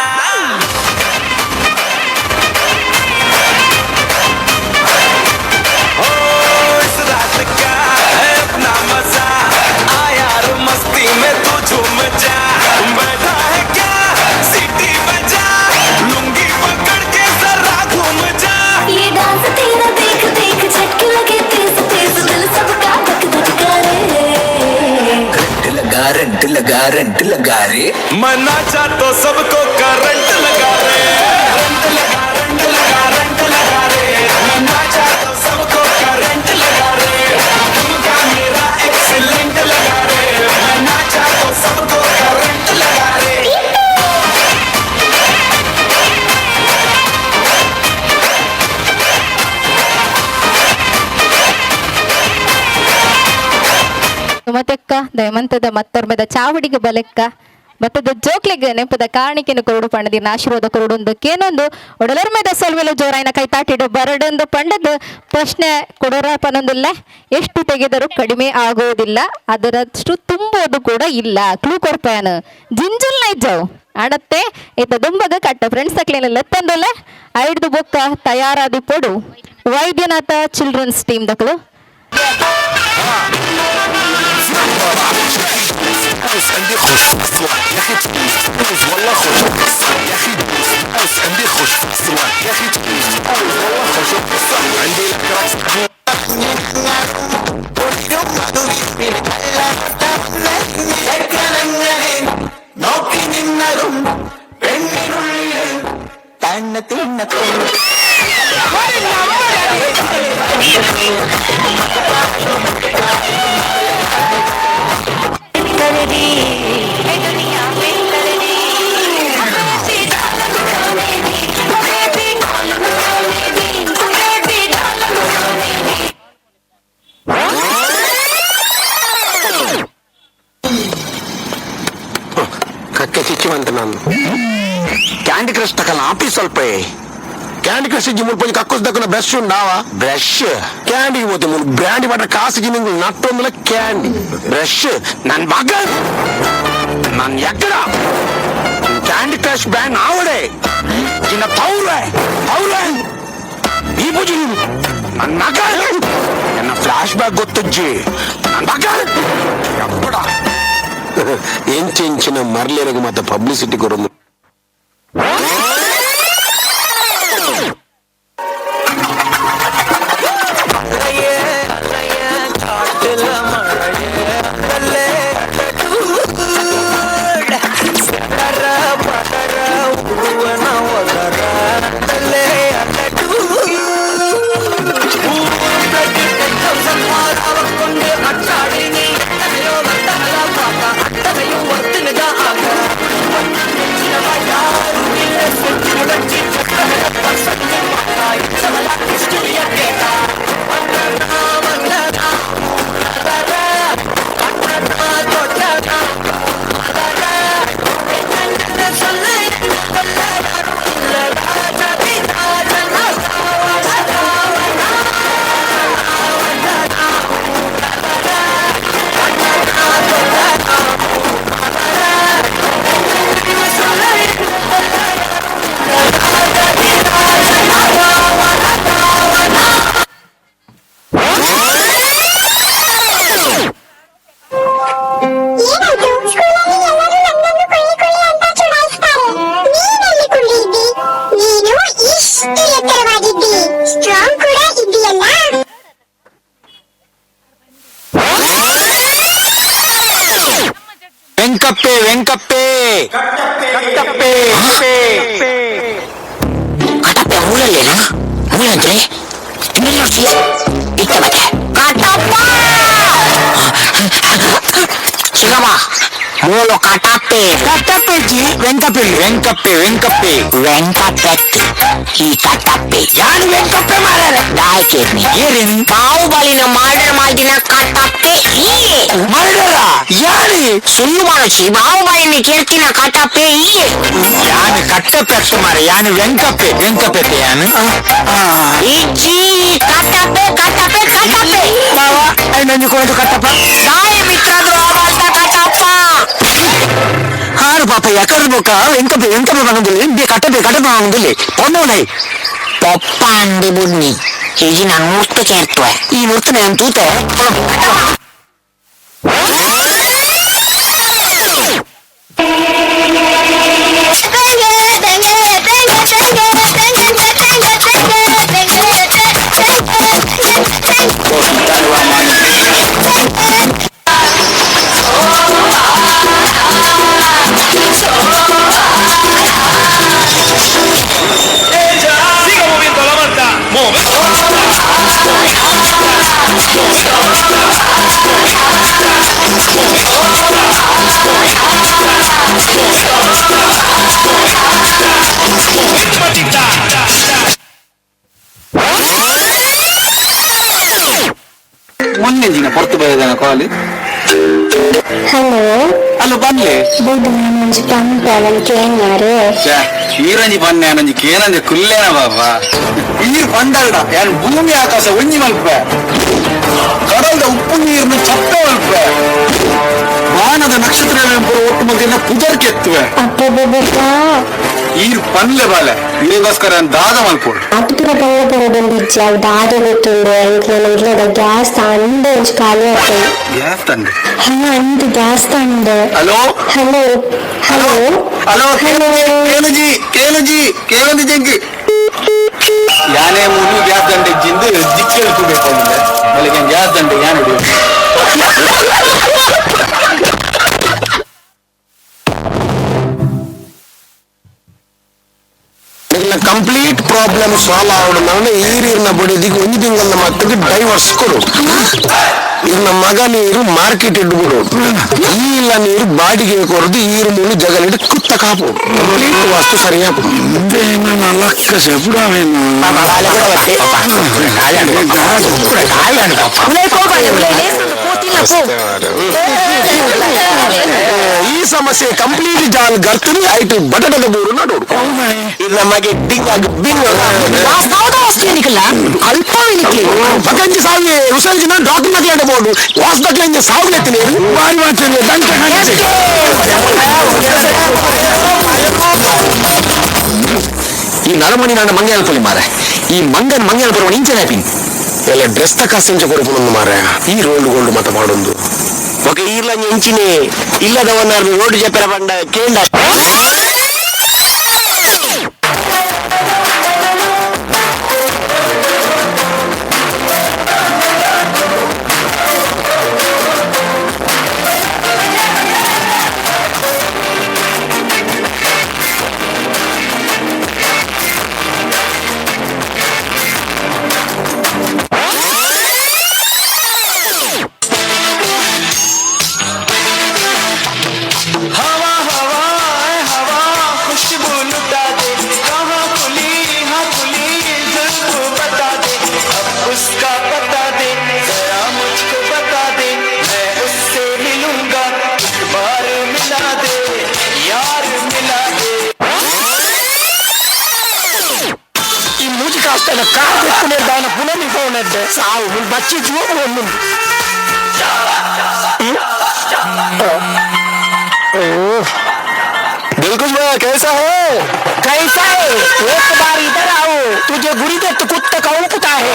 ओ इस रात का है अपना मजा आ यार मस्ती में तू झूम जा. बैठा है क्या सीटी बजा लुंगी पकड़ के जरा घूम जा. ये डांस तेरा देख देख झटके लगे तेज तेज दिल सबका धक धक करे. लगा रंट लगा रंट लगा रे मना चा तो सबको करंट लगा रे. करंट लगा रंट लगा रंट लगा रे मना चा तो सबको करंट लगा रे. तुमका मेरा एक्सीलेंट लगा रे मना चा तो सबको करंट लगा रे. ಸುಮತಕ್ಕ ದಯಮಂತದ ಮತ್ತೊರ್ಮೆದ ಚಾವಡಿಗೆ ಬಲೆಕ್ಕ ಬತ್ತದ ಜೋಕ್ಲೆಗ್ ನೆಂಪದ ಕಾಣಿಕೆನು ಕೊರಡು ಪಂಡದಿನ ಆಶೀರ್ವಾದ ಕೊರಡು ಕೇನೊಂದು ಒಡಲರ್ಮೆದ ಸೊಲ್ವೆಲು ಜೋರಾಯಿನ ಕೈ ತಾಟಿಡು ಬರಡೊಂದು ಪಂಡದ ಪ್ರಶ್ನೆ ಕೊಡೋರ ಪನೊಂದಿಲ್ಲ. ಎಷ್ಟು ತೆಗೆದರೂ ಕಡಿಮೆ ಆಗೋದಿಲ್ಲ, ಅದರಷ್ಟು ತುಂಬೋದು ಕೂಡ ಇಲ್ಲ. ಕ್ಲೂ ಕೊರ್ಪಯಾನ ಜಿಂಜುಲ್ ನೈಜವು ಅಡತ್ತೆ ಇತ್ತ ದುಂಬಗ ಕಟ್ಟ ಫ್ರೆಂಡ್ಸ್ ತಕ್ಲೇನೆಲ್ಲ ಎತ್ತಂದಲ್ಲ ಐಡ್ದು ಬೊಕ್ಕ ತಯಾರಾದಿ ಪೊಡು ವೈದ್ಯನಾಥ ಚಿಲ್ಡ್ರನ್ಸ್ ಟೀಮ್ ದಕ್ಕಲು. دوس عندي خوش فصلة يا اخي دوس دوس والله خوش قصة يا اخي دوس دوس عندي خوش فصلة يا اخي دوس دوس والله خوش قصة عندي لك راس. നോക്കി ಕಕ್ಕೆ ಚಿಚ್ಚುವಂತ ನಾನು ಕ್ಯಾಂಡಿ ಕ್ರಶ್ ತಕಲ್ಲ ಆಫೀಸ್ ಸ್ವಲ್ಪ ಕ್ಯಾಂಡಿ ಕ್ರಶ್ ಇಜ್ಜಿ ಮುಲ್ಪ ಕಕ್ಕಸ್ ದಕ್ಕನ ಬ್ರಷ್ ಉಂಡಾವ ಬ್ರಷ್ ಕ್ಯಾಂಡಿ ಹೋತೆ ಮುಲ್ ಬ್ರ್ಯಾಂಡಿ ಮಾತ್ರ ಕಾಸಿಗೆ ನಿಂಗೆ ನಟ್ಟೊಂದಲ ಕ್ಯಾಂಡಿ ಬ್ರಷ್ ನನ್ ಮಗ ನನ್ ಎಕ್ಕಡ candy crush brand ಆವಡೆ ಇನ್ನ ತೌರೆ ತೌರೆ ಈ ಪೂಜೆ ನನ್ನ ಮಗ ನನ್ನ ಫ್ಲಾಶ್ ಬ್ಯಾಕ್ ಗೊತ್ತಜ್ಜಿ ನನ್ನ ಮಗ ಎಪ್ಪಡ ಎಂಚೆಂಚಿನ ಮರ್ಲೇರಿಗೆ ಮತ್ತೆ ಪಬ್ಲಿಸಿಟಿ ಕೊರೊಂದು ಏನಾಯ್ತು? ಸ್ಕೂಲಲ್ಲಿ ಎಲ್ಲರೂ ನನ್ನನ್ನು ಕುಳ್ಳಿ ಕುಳ್ಳಿ ಅಂತ ಚುಡಾಯಿಸ್ತಾರೆ. ನೀನೆಲ್ಲಿ ಕುಳ್ಳಿ ಇದ್ದಿ? ನೀನು ಇಷ್ಟು ಎತ್ತರವಾಗಿದ್ದಿ, ಸ್ಟ್ರಾಂಗ್ ಕೂಡ ಇದ್ದೀಯಲ್ಲ. ವೆಂಕಪ್ಪೆ ವೆಂಕಪ್ಪೆ ಕಟ್ಟಪ್ಪೆ ಕಟಪ್ಪೆ ಊರಲ್ಲೇನಾ? ಊರಂದ್ರೆ ಇತ್ತ ಮತ್ತೆ ಕಟಪ್ಪ ಚಿಗಮ್ಮ ಮೂಲು ಕಟಪ್ಪೆ ಕಟ್ಟಪ್ಪೆ ಜಿ ವೆಂಕಪ್ಪೆ ವೆಂಕಪ್ಪೆ ವೆಂಕಪ್ಪೆ ವೆಂಕಪ್ಪೆತ್ತಿ ಈ ಕಟಪ್ಪೆ ಯಾರು ವೆಂಕಪ್ಪೆ ಮಾರಾರೆ ದಾಯ್ಕೇರ್ನಿ ಏರೇನು ಬಾಹುಬಲಿನ ಮರ್ಡರ್ ಮಾಡಿನ ಕಟಪ್ಪೆ ಈಯೇ ಮರ್ಡರ ಯಾರು ಸುಳ್ಳು ಮನುಷ್ಯ ಬಾಹುಬಲಿನ ಕೆರ್ತಿನ ಕಟಪ್ಪೆ ಈಯೇ ಯಾನು ಕಟ್ಟಪ್ಪೆ ಅಷ್ಟು ಮಾರ ಯಾನು ವೆಂಕಪ್ಪೆ ವೆಂಕಪ್ಪೆ ಯಾನು ಇಜ್ಜಿ ಕಟಪ್ಪೆ ಕಟಪ್ಪೆ ಕಟಪ್ಪೆ ಬಾವ ನಂಜು ಕೊಂಡು ಕಟ್ಟಪ್ಪ ದಾಯ ಮಿತ್ರದ್ರು ಮಾಡ್ದ ಕಟಪ್ಪ ಹಾರು ಪಾಪ ಯಾಕಂದ್ರೆ ಬೊಕ್ಕ ವೆಂಕಪ್ಪೆ ವೆಂಕಪ್ಪೆ ಬಂದಿಲ್ಲ ಕಟ್ಟಪ್ಪೆ ಕಟ್ಟಪ್ಪ ಬಂದಿಲ್ಲ ಪೊನ್ನೋನೈ ಪೊಪ್ಪ ಅಂದಿ ಬುಡ್ನಿ ಈಜಿ ನಾನು ಮೂರ್ತ ಕೇರ್ತವೆ ಈ ನೂರ್ತನೆ ನಾನು ತೂತೆ Siga moviendo la banda. Move. ಮೊನ್ನೆ ದಿನ ಹೊರತು ಬರೋದನ ಕಾಲ್. ಹಲೋ. ಅಲ್ಲ ಬನ್ಲೆ ಬುಡ್ ಒಂಜಿ ಪಂಪ ಅವನ್ ಕೇನ್ಯಾರು. ಈರಂಜಿ ಬನ್ನೆ ನಂಜಿ ಕೇನಂಜೆ ಕುಲ್ಲೇನ ಬಾಬಾ ಈರ್ ಪಂಡಲ್ಡ ಯಾನ್ ಭೂಮಿ ಆಕಾಶ ಒಂಜಿ ಮಲ್ಪೆ ಕಡಲ್ದ ಉಪ್ಪು ನೀರ್ನ ಚಪ್ಪೆ ಮಲ್ಪೆ ಬಾನದ ನಕ್ಷತ್ರ ಒಟ್ಟು ಮಲ್ತಿನ ಪುದರ್ ಕೆತ್ತುವೆ ಅಬ್ಬಬ್ಬಬ್ಬಾ. ಈರ್ ಪನ್ಲೆ ಬಾಲೆ ಈರಿಗೋಸ್ಕರ ದಾದ ಮಲ್ಪೋಡು ಅಪ್ಪುರ ಬಲ್ಲ ಬರ ಬಂದಿಜ್ಜಿ ಅವು ದಾದ ಗೊತ್ತುಂಡು ಎಂಕ್ಲೆನ ಇಲ್ಲದ ಗ್ಯಾಸ್ ಅಂದ ಒಂಜಿ ಖಾಲಿ ಆಗ್ತದೆ. ಗ್ಯಾಸ್ ತಂದೆ. ಹಾ ಅಂದು ಗ್ಯಾಸ್ ತಂದೆ. Hello hello hello hello hello ಕೇಳುಜಿ ಕೇಳುಜಿ ಕೇಳೊಂದು ಜಗ್ಗಿ ಯಾನೇ ಮೂರು ಗ್ಯಾಸ್ ದಂಡೆ ಜಿಂದು ಜಿಕ್ಕೇಳ್ಬೇಕು ಬೇಕಾಗಿಲ್ಲ ಅಲ್ಲಿಗೆ ಗ್ಯಾಸ್ ದಂಡೆ ಯಾನ್ ಹಿಡಿಯೋದು. Complete problem solve ಆವಡು ನನ್ನ ಈರಿನ ಬಡಿದಿಗೆ ಒಂದು ತಿಂಗಳ ಮಕ್ಕಳಿಗೆ ಡೈವರ್ಸ್ ಕೊಡು. ಇರ್ನ ಮಗ ನೀರು ಮಾರ್ಕೆಟ್ ಇಡ್ಬಿಡು, ಈ ಇಲ್ಲ ನೀರು ಬಾಡಿಗೆ ಕೊರದು ಈರು ಮೂಲು ಜಗಲಿಟ್ಟು ಕುತ್ತ ಕಾಪು. ಕಂಪ್ಲೀಟ್ ವಾಸ್ತು ಸರಿಯಾಪು. ಈ ಸಮಸ್ಯೆ ಕಂಪ್ಲೀಟ್ ಜಾಲ್ ಗರ್ತನಿ ಐಟು ಬಟಟದ ಬೂರು ನಡೋಡು. ಇದು ನಮಗೆ ಡಿಂಗ್ ಆಗಿ ಬಿಂಗ್ ಅಲ್ಪ ಪಕಂಜಿ ಸಾವಿಗೆ ಉಸಲ್ಜಿನ ಡಾಕ್ಟರ್ ನಕ್ಲೆ ಬೋರ್ಡು ವಾಸ್ ದಕ್ಲೆ ಸಾವುಲೆತ್ತೀನಿ ಬಾರಿ ವಾಚನೆ ದಂತ. ಈ ನರಮಣಿ ನನ್ನ ಮಂಗ್ಯಾಲ ಪೊಲಿ ಮಾರೆ, ಈ ಮಂಗನ್ ಮಂಗ್ಯಾಲ ಬರುವ ಇಂಚನೆ ಪಿನ್ ಎಲ್ಲ ಡ್ರೆಸ್ ತಕ ಸಂಚ ಕೊರಪುನೊಂದು ಮಾರೆ. ಈ ರೋಲ್ಡ್ ಗೋಲ್ಡ್ ಮತ ಮಾಡೊಂದು ఒక ಈರ್ಲ ಎಂಚಿನೆ ಇಲ್ಲದವನ್ನ ರೋಡ್ ಜಪ್ಪೆರ ಬಂಡ ಕೇಂಡ. हवा हवा हवा खुशबू लुटा दे, कहाँ खुली हाँ खुली जुल्फ बता दे, अब उसका पता दे जरा मुझको बता दे, मैं उससे मिलूंगा एक बार मिला दे यार मिला दे। ಈ ಮೂಜಿ ಕಾಸ್ತಾನ ಕಾರ್ ತೆಕ್ಕುನೆ ದಾನ ಪುನಃ ನಿಕೋನೆದ್ದೆ ಸಾವು ಮುಲ್ ಬಚ್ಚಿ ಜೀವ ಒಂದು. दिलकुश भैया कैसा है? कैसा है? एक बार इधर आओ, तुझे गुरी दत्त कुತ್ತ ಕೌಂಪುತ್ತಾ है.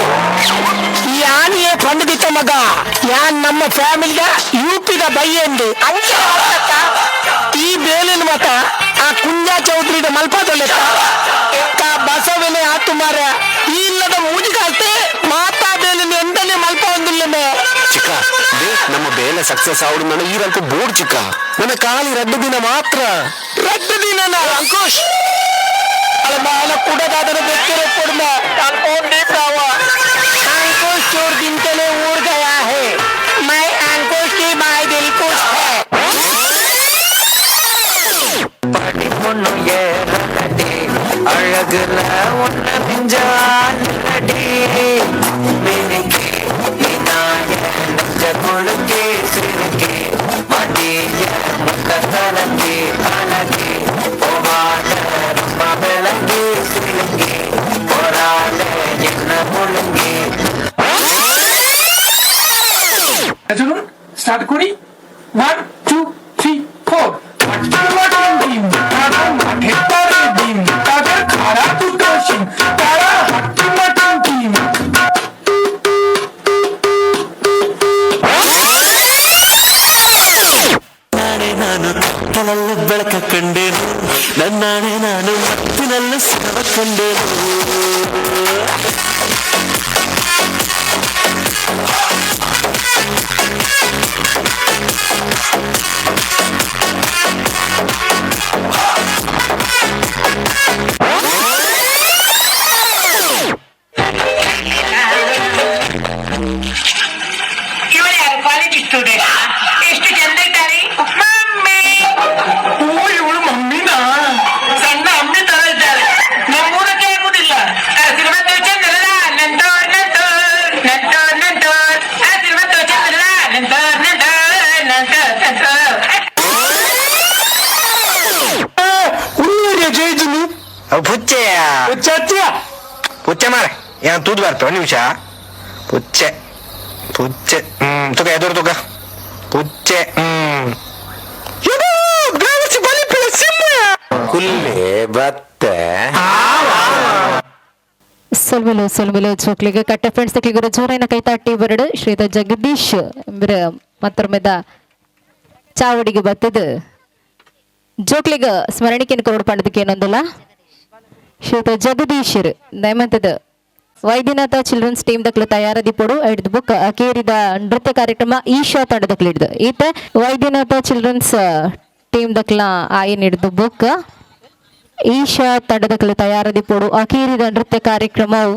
ಯಾನ್ ಏ ಪಂಡದಿತ್ತ ಮಗ, ಯಾನ್ ನಮ್ಮ ಫ್ಯಾಮಿಲಿದ ಯೂಪಿದ ಬೈಯೆಂದು ಅಂಚ ಮಾತಕ್ಕ ಈ ಬೇಲಿನ ಮತ ಆ ಕುಂಜ ಚೌಧರಿದ ಮಲ್ಪದೊಲೆತ್ತ ಎಕ್ಕ ಬಸವೆಲೆ ಆತು ಮಾರ. ಈ ಇಲ್ಲದ ಮೂಜಿಗಾಸ್ತೆ ಮಾತಾ ಬೇಲಿನ ಎಂದನೆ ಮಲ್ಪ ಒಂದಿಲ್ಲಮೆ. ಚಿಕ್ಕ they, ನಮ್ಮ ಬೇಲೆ ಸಕ್ಸಸ್ ಆವಡು ನನ್ನ ಈರಂತೂ ಬೋರ್ಡ್ ಚಿಕ್ಕ. ನನ್ನ ಖಾಲಿ ರಡ್ಡು ದಿನ ಮಾತ್ರ. ರಡ್ಡು ದಿನ ಅಂಕುಶ್ ಅಲ್ಲ ಕುಡದಾದನ ಬೆಕ್ಕಿರೋ ಕೊಡ್ಮ अंकुश चोर दिन के लिए उड़ गया है. मैं अंकुश की my दिल खुश है. பொண்ணு ஏறலடி, அழகுல ஒன்ன மிஞ்சாலடி, மினுக்கி நீதாய நெஞ்ச கொடுக்கே சிறுக்கே, மடிய முக்க கலக்கி அழகி, போவாத ரொம்ப விளங்கி சிலுங்கி, போராட என்ன முழுங்கி. চলুন স্টার্ট করি। 1 2 3 4। ডিম তারা মাঠে তারে ডিম, তাদের খাড়া দুটো শিং, তারা হাট্টি মাটন ডিম। ನಾಳೆ ನಾನು ಕತ್ತಲಲ್ಲೂ ಬೆಳಕ ಕಂಡೇನು, ನನ್ನಾಣೆ ನಾನು ಮತ್ತಿನಲ್ಲೂ ಸುಖವ ಕಂಡೇನು. ಇವರು ಯಾರು? ಕಾಲೇಜ್ ಸ್ಟೂಡೆಂಟ್, ಎಷ್ಟು ಚಂದ ಇದ್ದಾರೆ. ಮಮ್ಮಿ, ಓ ಇವಳು ಮಮ್ಮಿನಾ? ಸಣ್ಣ ಅಮ್ಮಿ ತರ ಇದ್ದಾರೆ. ನಮ್ಮೂರಕ್ಕೆ ಆಗುದಿಲ್ಲ. ಪುಚ್ಚೆ ಪುಚ್ಚೆ ಅತ್ತಿಯ ಪುಚ್ಚೆ ಮಾರೆ, ಏನ್ ತೂದು ಬರ್ತ ಒಂದು ನಿಮಿಷ. ಪುಚ್ಚೆ ಪುಚ್ಚೆ ತುಕ ಎದುರು ತುಕ ಪುಚ್ಚೆ. ಕುಲ್ಲೆ ಬತ್ತೆ. ಸೊಲ್ಮೆಲು ಸೊಲ್ಮೆಲು ಚೋಕ್ಲಿಗೆ ಕಟ್ಟ ಫ್ರೆಂಡ್ಸ್ ತಕ್ಲಿಗರ ಜೋರೈನ ಕೈತಾಟಿ ಬರಡು. ಶ್ರೀತ ಜಗದೀಶ್ ಎಂಬ್ರ ಮತ್ತೊಮ್ಮೆದ ಚಾವಡಿಗೆ ಬತ್ತದ ಜೋಕ್ಲಿಗ ಸ್ಮರಣಿಕೆಯನ್ನು ಕೊರಡು ಪಂಡದಕ್ಕೆ ಏನೊಂದಲ್ಲ. ಶ್ರೀತ ಜಗದೀಶರ್ ದಯಮಂತದ ವೈದ್ಯನಾಥ ಚಿಲ್ಡ್ರನ್ಸ್ ಟೀಮ್ ದಕ್ಲು ತಯಾರದಿಪ್ಪಡು. ಐಡ್ದು ಬುಕ್ ಅಕೇರಿದ ನೃತ್ಯ ಕಾರ್ಯಕ್ರಮ ಈಶಾ ತಂಡದಕ್ಲು ಹಿಡ್ದು ಈತ ವೈದ್ಯನಾಥ ಚಿಲ್ಡ್ರನ್ಸ್ ಟೀಮ್ ದಕ್ಲ ಆಯನ್ ಹಿಡ್ದು ಬುಕ್ Isha ತಂಡದಕಲು ತಯಾರದಿಪ್ಪೋಡು ಅಕೀರಿದ ನೃತ್ಯ ಕಾರ್ಯಕ್ರಮವು.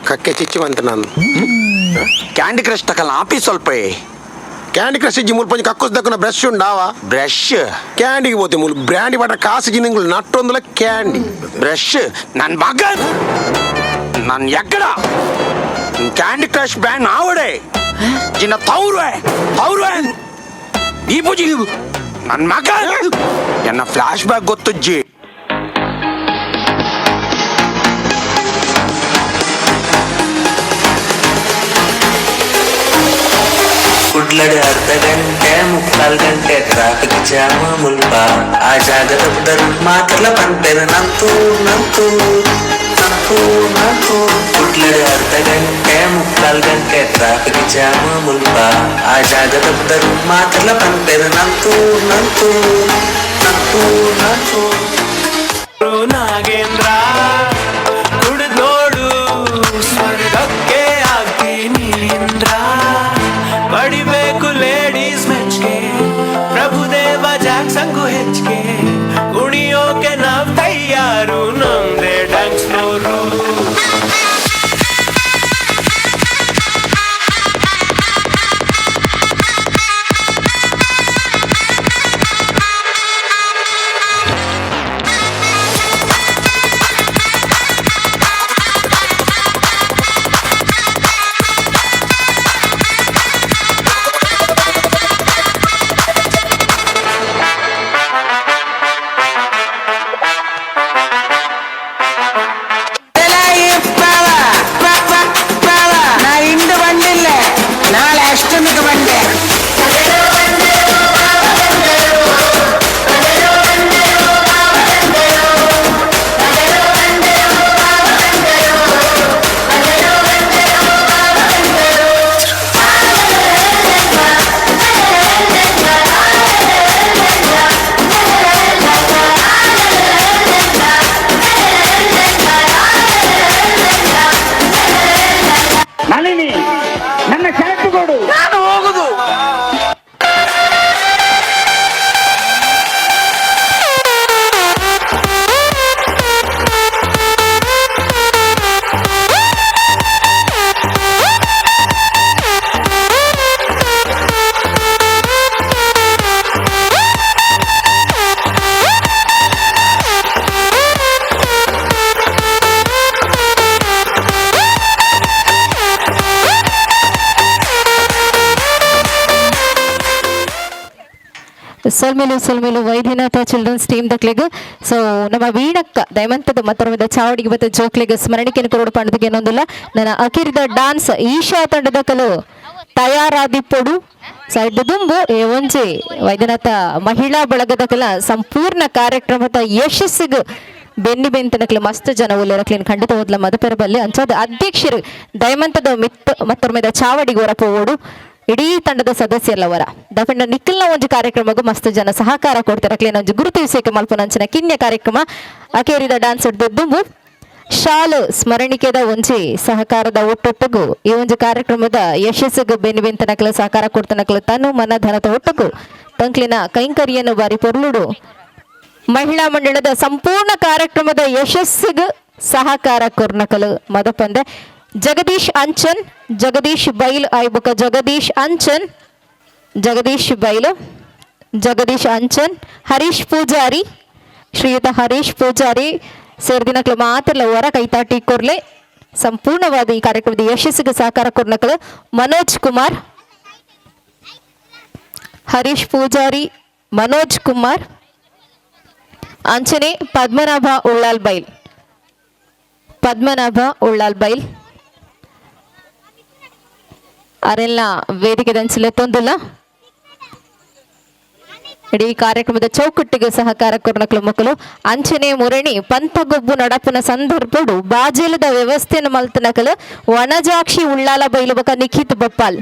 ಕಕ್ಕೆ ಚಿಚ್ಚುವಂತ ನಾನು ಕ್ಯಾಂಡಿ ಕ್ರಶ್ ತಕಲ್ಲ ಆಫೀಸ್ ಸ್ವಲ್ಪ ಕ್ಯಾಂಡಿ ಕ್ರಶ್ ಇಜ್ಜಿ ಮುಲ್ಪ ಕಕ್ಕುಸ್ ದಕ್ಕನ ಬ್ರಷ್ ಉಂಡಾವ ಬ್ರಷ್ ಕ್ಯಾಂಡಿಗೆ ಪೋತೆ ಮೂಲು ಬ್ರ್ಯಾಂಡಿ ಬಟ್ರ ಕಾಸು ಜಿನ್ನಿಂಗಳು ನಟ್ಟೊಂದುಲ ಕ್ಯಾಂಡಿ ಬ್ರಷ್ ನನ್ನ ಮಗ ನನ್ನ ಎಕ್ಕಡ candy crush brand ಆವಡೆ ಜಿನ್ನ ತೌರುವೆ ತೌರುವೆ ಈ ಪೂಜಿ ನನ್ನ ಮಗ ಎನ್ನ ಫ್ಲಾಶ್ ಬ್ಯಾಕ್ ಗೊತ್ತುಜ್ಜಿ. ಕುಡ್ಲಡ್ ಅರ್ಧ ಗಂಟೆ ಮುಕ್ಕಾಲ್ ಗಂಟೆ ಟ್ರಾಫಿಕ್ ಜಾಮ್ ಮುಲ್ಪ ಆ ಜಾಗದ ಬುಡರು ಮಾತ್ರಲ ಪನ್ಪೆರ್ ನಂತು ನಂತು ನಂತು ನಂತು. ಕುಡ್ಲಡ್ ಅರ್ಧ ಗಂಟೆ ಮುಕ್ಕಾಲ್ ಗಂಟೆ ಟ್ರಾಫಿಕ್ ಜಾಮ್ ಮುಲ್ಪ ಆ ಜಾಗದ ಬುಡರು ಮಾತ್ರಲ ಪನ್ಪೆರ್ ನಂತು ನಂತು ನಂತು ನಂತು. ನಾಗೇಂದ್ರ ಕುಡಿದ್ ನೋಡು ಸ್ವರ್ಗಕ್ಕೆ ಆಗ್ತೀನಿ ಇಂದ್ರ. ಪಡಿಬೇಕು ಲೇಡೀಸ್ ಮೆಚ್ಗೆ ಪ್ರಭುದೇವ ಜಾಕ್ಸಂಗು ಹೆಚ್ಚಿಗೆ. ಕುಣಿಯೋಕೆ ನಾವ್ ತಯ್ಯಾರು ನಮ್ದೇ ಡ್ಯಾನ್ಸ್ ಫ್ಲೋರು. ಸೊಲ್ಮೆಲು ಸೊಲ್ಮೆಲು ವೈದ್ಯನಾಥ ಚಿಲ್ಡ್ರನ್ಸ್ ಟೀಮ್ ದಕ್ಲೆಗ್. ಸೊ ನಮ್ಮ ವೀಣಕ್ಕ ದಯಮಂತದ ಮತ್ತೊಮ್ಮೆ ಚಾವಡಿಗೆ ಬತ್ತ ಜೋಕ್ಲೆಗ್ ಸ್ಮರಣಿಕೆಯನ್ನು ಕೊರಡು ಪಂಡದಿಗೆ ಏನೊಂದಿಲ್ಲ. ನನ್ನ ಅಕಿರಿದ ಡಾನ್ಸ್ ಈಶಾ ತಂಡದ ಕಲು ತಯಾರಾದಿಪ್ಪೊಡು ಸೈಡ್ ದುಂಬು ಒಂಜಿ ವೈದ್ಯನಾಥ ಮಹಿಳಾ ಬಳಗದ ಕಲ ಸಂಪೂರ್ಣ ಕಾರ್ಯಕ್ರಮದ ಯಶಸ್ಸಿಗೆ ಬೆನ್ನಿ ಬೆಂತನಕ್ಲೆ ಮಸ್ತ್ ಜನ ಉಲ್ಲೇರಕ್ಲೇನು ಖಂಡಿತ ಓದ್ಲ ಮದಪೆರ ಬಲ್ಲೆ ಅಂಚಾದ ಅಧ್ಯಕ್ಷರು ದಯಮಂತದ ಮಿತ್ ಮತ್ತೊಮ್ಮೆ ಚಾವಡಿಗೆ ಹೊರಪೋಡು ಇಡೀ ತಂಡದ ಸದಸ್ಯರಲ್ಲವರ ದಫಂಡ ನಿಖಿಲ್ನ ಒಂಜಿ ಕಾರ್ಯಕ್ರಮಕ್ಕೂ ಮಸ್ತ್ ಜನ ಸಹಕಾರ ಕೊಡ್ತಾರೆ. ಅಕ್ಲೇನ ಒಂಜಿ ಗುರುತು ವಿಷಯಕ್ಕೆ ಮಲ್ಪುನಂಚಿನ ಕಿನ್ಯ ಕಾರ್ಯಕ್ರಮ ಅಕೇರಿದ ಡಾನ್ಸ್ ದುಂಬು ಶಾಲು ಸ್ಮರಣಿಕೆದ ಒಂಜಿ ಸಹಕಾರದ ಒಟ್ಟೊಟ್ಟುಗು ಈ ಒಂಜಿ ಕಾರ್ಯಕ್ರಮದ ಯಶಸ್ಸಿಗೆ ಬೆನ್ನಿ ಬೆಂತನಕ್ಲ ಸಹಕಾರ ಕೊಡ್ತನಕ್ಲ ತನು ಮನ ಧನದ ಒಟ್ಟುಗು ತಂಕ್ಲಿನ ಕೈಂಕರ್ಯನ್ನು ಬಾರಿ ಪೊರ್ಲುಡು ಮಹಿಳಾ ಮಂಡಳದ ಸಂಪೂರ್ಣ ಕಾರ್ಯಕ್ರಮದ ಯಶಸ್ಸಿಗೆ ಸಹಕಾರ ಕೊರ್ನಕಲು ಮದಪಂದೆ ಜಗದೀಶ್ ಅಂಚನ್, ಜಗದೀಶ್ ಬೈಲ್ ಆಯ್ಬುಕ ಜಗದೀಶ್ ಅಂಚನ್, ಜಗದೀಶ್ ಬೈಲು, ಜಗದೀಶ್ ಅಂಚನ್, ಹರೀಶ್ ಪೂಜಾರಿ, ಶ್ರೀಯುತ ಹರೀಶ್ ಪೂಜಾರಿ ಸೇರ್ದಿನಕ್ಲು ಮಾತ್ರ ಹೊರ ಕೈತಾಟಿ ಕೊರ್ಲೆ ಸಂಪೂರ್ಣವಾದ ಈ ಕಾರ್ಯಕ್ರಮದ ಯಶಸ್ಸಿಗೆ ಸಹಕಾರ ಕೊರ್ನಕಲು ಮನೋಜ್ ಕುಮಾರ್, ಹರೀಶ್ ಪೂಜಾರಿ, ಮನೋಜ್ ಕುಮಾರ್, ಅಂಚನೆ ಪದ್ಮನಾಭ ಉಳ್ಳಾಲ್ ಬೈಲ್, ಪದ್ಮನಾಭ ಉಳ್ಳಾಲ್ ಬೈಲ್ ಅರೆಲ್ಲ ವೇದಿಕೆ ದಂಚಲೆ ತೊಂದಿಲ್ಲ. ಇಡೀ ಕಾರ್ಯಕ್ರಮದ ಚೌಕಟ್ಟಿಗೆ ಸಹಕಾರ ಕೊರ್ನಕ್ಲು ಮಕ್ಕಳು ಅಂಚನೆ ಮುರಣಿ ಪಂಥಗೊಬ್ಬು ನಡಪುನ ಸಂದರ್ಭಡು ಬಾಜೇಲದ ವ್ಯವಸ್ಥೆಯನ್ನು ಮಲ್ತನಕಲು ವನಜಾಕ್ಷಿ ಉಳ್ಳಾಲ ಬೈಲು ಬೊಕ ನಿಖಿತ್ ಬೊಪ್ಪಾಲ್,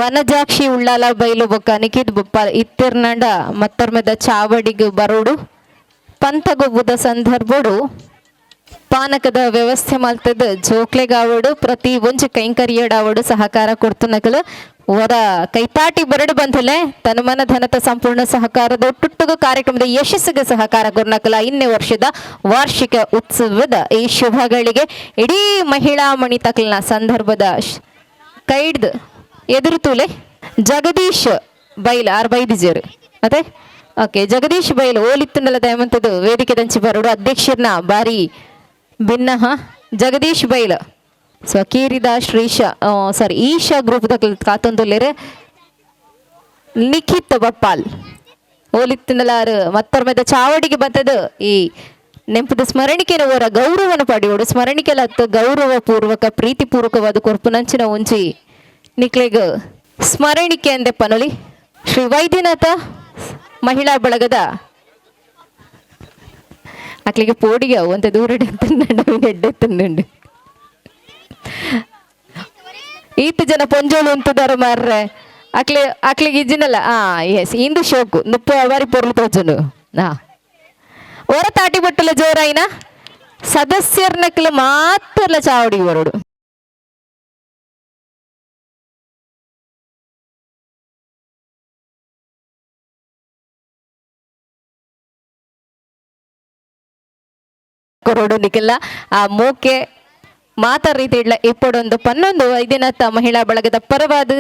ವನಜಾಕ್ಷಿ ಉಳ್ಳಾಲ ಬೈಲು ಬೊಕ್ಕ ನಿಖಿತ್ ಬೊಪ್ಪಾಲ್ ಇತ್ತಿರ್ನಂಡ ಮತ್ತರ್ಮೆದ ಚಾವಡಿಗೆ ಬರೋಡು ಪಂಥಗೊಬ್ಬುದ ಸಂದರ್ಭಡು ಪಾನಕದ ವ್ಯವಸ್ಥೆ ಮಲ್ತದ ಜೋಕ್ಲೆಗಾವಡು ಪ್ರತಿ ಒಂಜಿ ಕೈಂಕರ್ಯಡಾವಡು ಸಹಕಾರ ಕೊಡ್ತುನಕಲು ವರ ಕೈತಾಟಿ ಬರಡು ಬಂಧಲೆ ತನುಮನ ಧನತ ಸಂಪೂರ್ಣ ಸಹಕಾರದ ಒಟ್ಟುಟ್ಟುಗು ಕಾರ್ಯಕ್ರಮದ ಯಶಸ್ಸಿಗೆ ಸಹಕಾರ ಕೊರ್ನಕಲ ಇನ್ನೇ ವರ್ಷದ ವಾರ್ಷಿಕ ಉತ್ಸವದ ಈ ಶುಭಗಳಿಗೆ ಇಡೀ ಮಹಿಳಾ ಮಣಿ ತಕಲ್ನ ಸಂದರ್ಭದ ಕೈಡ್ದು ಎದುರು ತೂಲೆ ಜಗದೀಶ್ ಬೈಲ್ ಆರ್ ಬೈದಿಜೇರು ಅದೇ ಓಕೆ ಜಗದೀಶ್ ಬೈಲ್ ಓಲಿತ್ತುಂಡಲ ದಯಮಂತದ್ದು ವೇದಿಕೆ ದಂಚಿ ಬರೋಡು ಅಧ್ಯಕ್ಷರನ್ನ ಬಾರಿ ಭಿನ್ನಹ ಜಗದೀಶ್ ಬೈಲ್ ಸೊ ಕೀರಿದ ಶ್ರೀಶಾ ಸಾರಿ ಈಶಾ ಗ್ರೂಪ್ ಕಾತೊಂದುಲ್ಲೇರೆ ನಿಖಿತ್ ಬಪ್ಪಾಲ್ ಓಲಿತ್ತಿನಲಾರು ಮತ್ತೊರ್ಮೆದ ಚಾವಡಿಗೆ ಬತ್ತದು ಈ ನೆಂಪದ ಸ್ಮರಣಿಕೆನ ಅವರ ಗೌರವನ ಪಡೆಯೋಡು ಸ್ಮರಣಿಕೆಲತ್ತು ಗೌರವ ಪೂರ್ವಕ ಪ್ರೀತಿಪೂರ್ವಕವಾದ ಕೊರ್ಪುನಂಚಿನ ಒಂಜಿ ನಿಕ್ಲೆಗ್ ಸ್ಮರಣಿಕೆ ಅಂದೆ ಪನೊಲಿ. ಶ್ರೀ ವೈದ್ಯನಾಥ ಮಹಿಳಾ ಬಳಗದ ಅಕ್ಲಿಗೆ ಪೋಡಿಗೆ ಅವಂತ ದೂರಡೆ ಎಡ್ಡೆ ಈತ ಜನ ಪೊಂಜೋಳು ಉಂತುದಾರ ಮಾರ್ರೆ ಅಕ್ಲೆ ಅಕ್ಲಿಗೆ ಇಜ್ಜಿನಲ್ಲ. ಎಸ್ ಇಂದು ಶೋಕು ನುಪ್ಪು ಅವಾರಿ ಪೊರ್ಲು ತೋಜುನು. ಹೊರ ತಾಟಿ ಬಟ್ಟಲ ಜೋರಾಯಿನ ಸದಸ್ಯರ್ನಕ್ಲು ಮಾತ್ರ ಚಾವಡಿ ಬರೋಡು. ಕೊರೋಡು ನಿಕ್ಕೆಲ್ಲ ಆ ಮೋಕೆ ಮಾತಾ ರೀತಿ ಇಡ್ಲ ಇಪ್ಪಡೊಂದು ಪನ್ನೊಂದು ವೈದ್ಯನಾಥ ಮಹಿಳಾ ಬಳಗದ ಪರವಾದ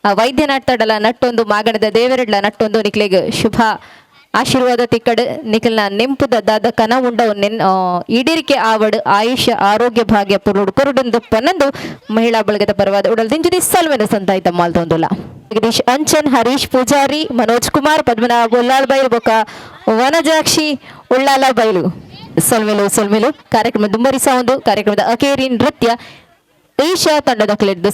ಆ ವೈದ್ಯನಾಥಡಲ ನಟ್ಟೊಂದು ಮಾಗಣದ ದೇವರಡ್ಲ ನಟ್ಟೊಂದು ನಿಕ್ಲೆಗ್ ಶುಭ ಆಶೀರ್ವಾದ ತಿಕ್ಕಡು ನಿಖಲ್ನ ನೆಂಪುದ ದಾದ ಕನ ಉಂಡವು ನೆನ್ ಈಡೇರಿಕೆ ಆವಡು ಆಯುಷ್ಯ ಆರೋಗ್ಯ ಭಾಗ್ಯ ಪುರುಡು ಕೊರುಡೊಂದು ಪನ್ನೊಂದು ಮಹಿಳಾ ಬಳಗದ ಪರವಾದ ಉಡಲ್ ದಿಂಜುದಿ ಸಲ್ವೆನ ಸಂತಾಯ್ತ ಮಾಲ್ತೊಂದುಲ್ಲ. ಜಗದೀಶ್ ಅಂಚನ್, ಹರೀಶ್ ಪೂಜಾರಿ, ಮನೋಜ್ ಕುಮಾರ್, ಪದ್ಮನಾಭ ಉಲ್ಲಾಲ್ ಬೈಲು ಬೊಕ ವನಜಾಕ್ಷಿ ಉಳ್ಳಾಲ ಬೈಲು. ಸೊಲ್ಮೆಲು ಸೊಲ್ಮೆಲು ಕಾರ್ಯಕ್ರಮ ದುಂಬರಿಸ ಒಂದು ಕಾರ್ಯಕ್ರಮದ ಅಕೇರಿ ನೃತ್ಯ ಈಶಾ ತಂಡದ ಕ್ಲೆದ್ದು.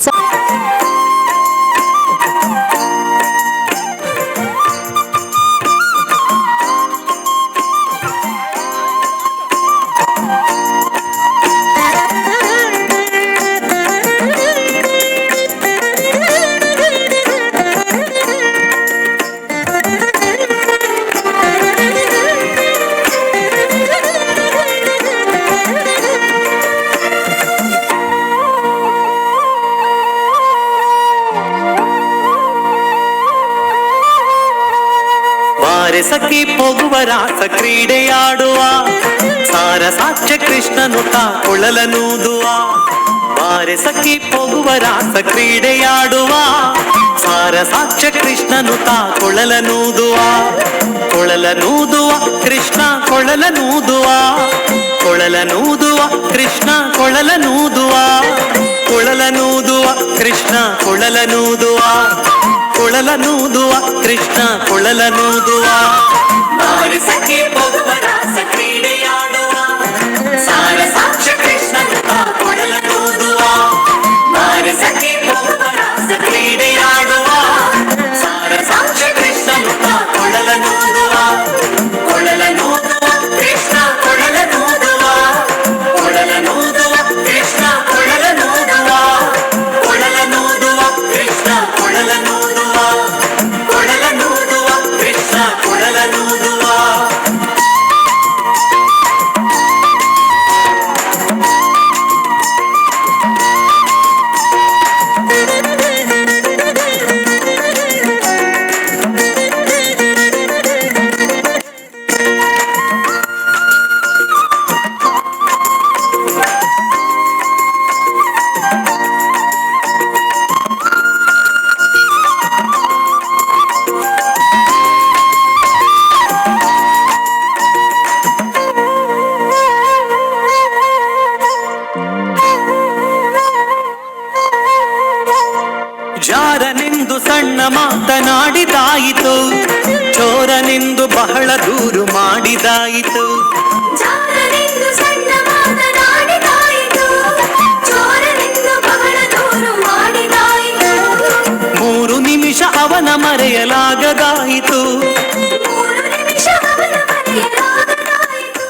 ಸಖಿ ಪೋಗುವ ರಾಸ ಕ್ರೀಡೆಯಾಡುವ ಸಾರ ಸಾಕ್ಷ್ಯ ಕೃಷ್ಣನು ಕೊಳಲನೂದುವ ಬಾರೆ ಸಖಿ ಪೋಗುವ ರಾಸ ಕ್ರೀಡೆಯಾಡುವ ಸಾರ ಸಾಕ್ಷ್ಯ ಕೃಷ್ಣನು ಕೊಳಲನೂದುವ ಕೊಳಲನೂದುವ ಕೃಷ್ಣ ಕೊಳಲನೂದುವ ಕೊಳಲನೂದುವ ಕೃಷ್ಣ ಕೊಳಲನೂದುವ ಕೊಳಲನೂದುವ ಕೃಷ್ಣ ಕೊಳಲನೂದುವ. ಕೊಳಲನೂದುವ ಕೃಷ್ಣ ಕೊಳಲನೂದುವ ಬಾರಿಸಕ್ಕೆ ಹೋಗುವ ರಾಸ ಕ್ರೀಡೆಯಾಡುವ ಸಾರ ಸಾಕ್ಷ ಕೃಷ್ಣ ಕೊಳಲನೂದುವ ಬಾರಿಸಕ್ಕೆ ಹೋಗುವ ರಾಸ ಕ್ರೀಡೆಯಾಡುವ ಸಾರ ಸಾಕ್ಷ ಕೃಷ್ಣ ಕೊಳಲನೂದುವ ಕೊಳಲನೂದುವ ಕೃಷ್ಣ ಕೊಳಲನೂದುವ ಕೊಳಲನೂದುವ ಕೃಷ್ಣ ಕೊಳಲನೂದುವ ಕೊಳಲನೂದುವ ಕೃಷ್ಣ ಕೊಳಲನೂದುವ ಕೊಳಲನೂದುವ ಕೃಷ್ಣ ಕೊಳಲನೂದುವ. ಜಾರನೆಂದು ಸಣ್ಣ ಮಾತನಾಡಿದಾಯಿತು, ಚೋರನೆಂದು ಬಹಳ ದೂರು ಮಾಡಿದಾಯಿತು. ಜಾರನೆಂದು ಸಣ್ಣ ಮಾತನಾಡಿದಾಯಿತು, ಚೋರನೆಂದು ಬಹಳ ದೂರು ಮಾಡಿದಾಯಿತು. 3 ನಿಮಿಷ ಅವನ ಮರೆಯಲಾಗದಾಯಿತು, 3 ನಿಮಿಷ ಅವನ ಮರೆಯಲಾಗದಾಯಿತು.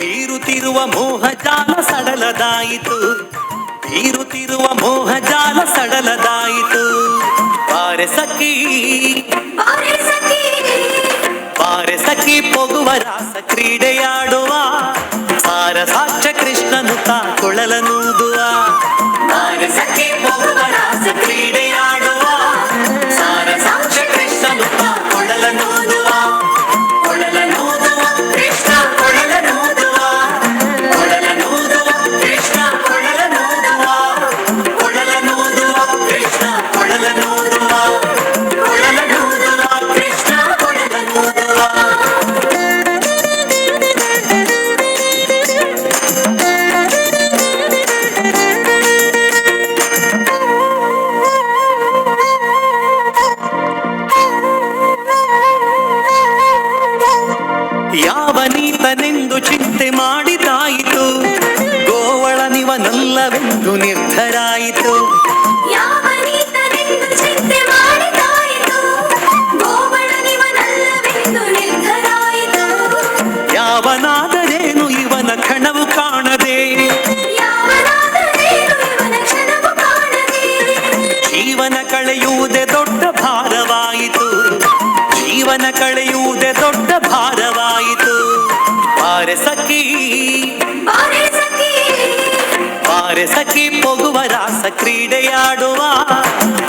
ಬೀರುತ್ತಿರುವ ಮೋಹಜಾಲ ಸಡಲದಾಯಿತು, ಬೀರುತ್ತಿರುವ ಮೋಹಜಾಲ ಸಡಲದಾಯಿತು. ಬಾರೆ ಸಖಿ ಬಾರೆ ಸಖಿ ಬಾರೆ ಸಖಿ ಪೊಗುವ ರಾಸ ಕ್ರೀಡೆಯಾಡುವ ಸಾರ ಸಾಕ್ಷ ಕೃಷ್ಣನು ತಾ ಕೊಳಲನೂದುವ. ಬಾರೆ ಸಖಿ ಪೊಗುವ ರಾಸ ಕ್ರೀಡೆಯಾಡುವ ಸಾರ ಸಾಕ್ಷ ಕೃಷ್ಣನು ತಾ ಕೊಳಲನೂದುವ ಕೊಳಲನೂದುವ ಕೃಷ್ಣ ಕೊಳಲನೂದುವ ಕೊಳಲನೂದುವ ಕೃಷ್ಣ ಕೊಳಲನೂದುವ ಕೊಳಲನೂದುವ ಕೃಷ್ಣ ಕೊಳಲನೂದುವ ಕೊಳಲನೂದುವ ಕೃಷ್ಣ ಕೊಳಲನೂದುವ. ಯಾವನೀತನೆಂದು ಚಿಂತೆ ಮಾಡಿದಾಯಿತು, ಗೋವಳನಿವನಲ್ಲವೆಂದು ನಿರ್ಧರಾಯಿತು. ಯಾವನೀತನೆಂದು ಚಿಂತೆ ಮಾಡಿದಾಯಿತು, ಗೋವಳನಿವನಲ್ಲವೆಂದು ನಿರ್ಧರಾಯಿತು. ಯಾವನಾದರೇನು ಇವನ ಕಣವು ಕಾಣದೆ, ಯಾವನಾದರೇನು ಇವನ ಕ್ಷಣವು ಕಾಣದೆ. ಜೀವನ ಕಳೆಯುವುದೇ ದೊಡ್ಡ ಭಾರವಾಯಿತು, ಜೀವನ ಕಳೆಯುವುದೇ ದೊಡ್ಡ ಭಾರವಾಯಿತು. ಬಾರೆ ಸಖಿ ಬಾರೆ ಸಖಿ ಬಾರೆ ಸಖಿ ಪೊಗುವ ರಾಸ ಕ್ರೀಡೆಯಾಡುವ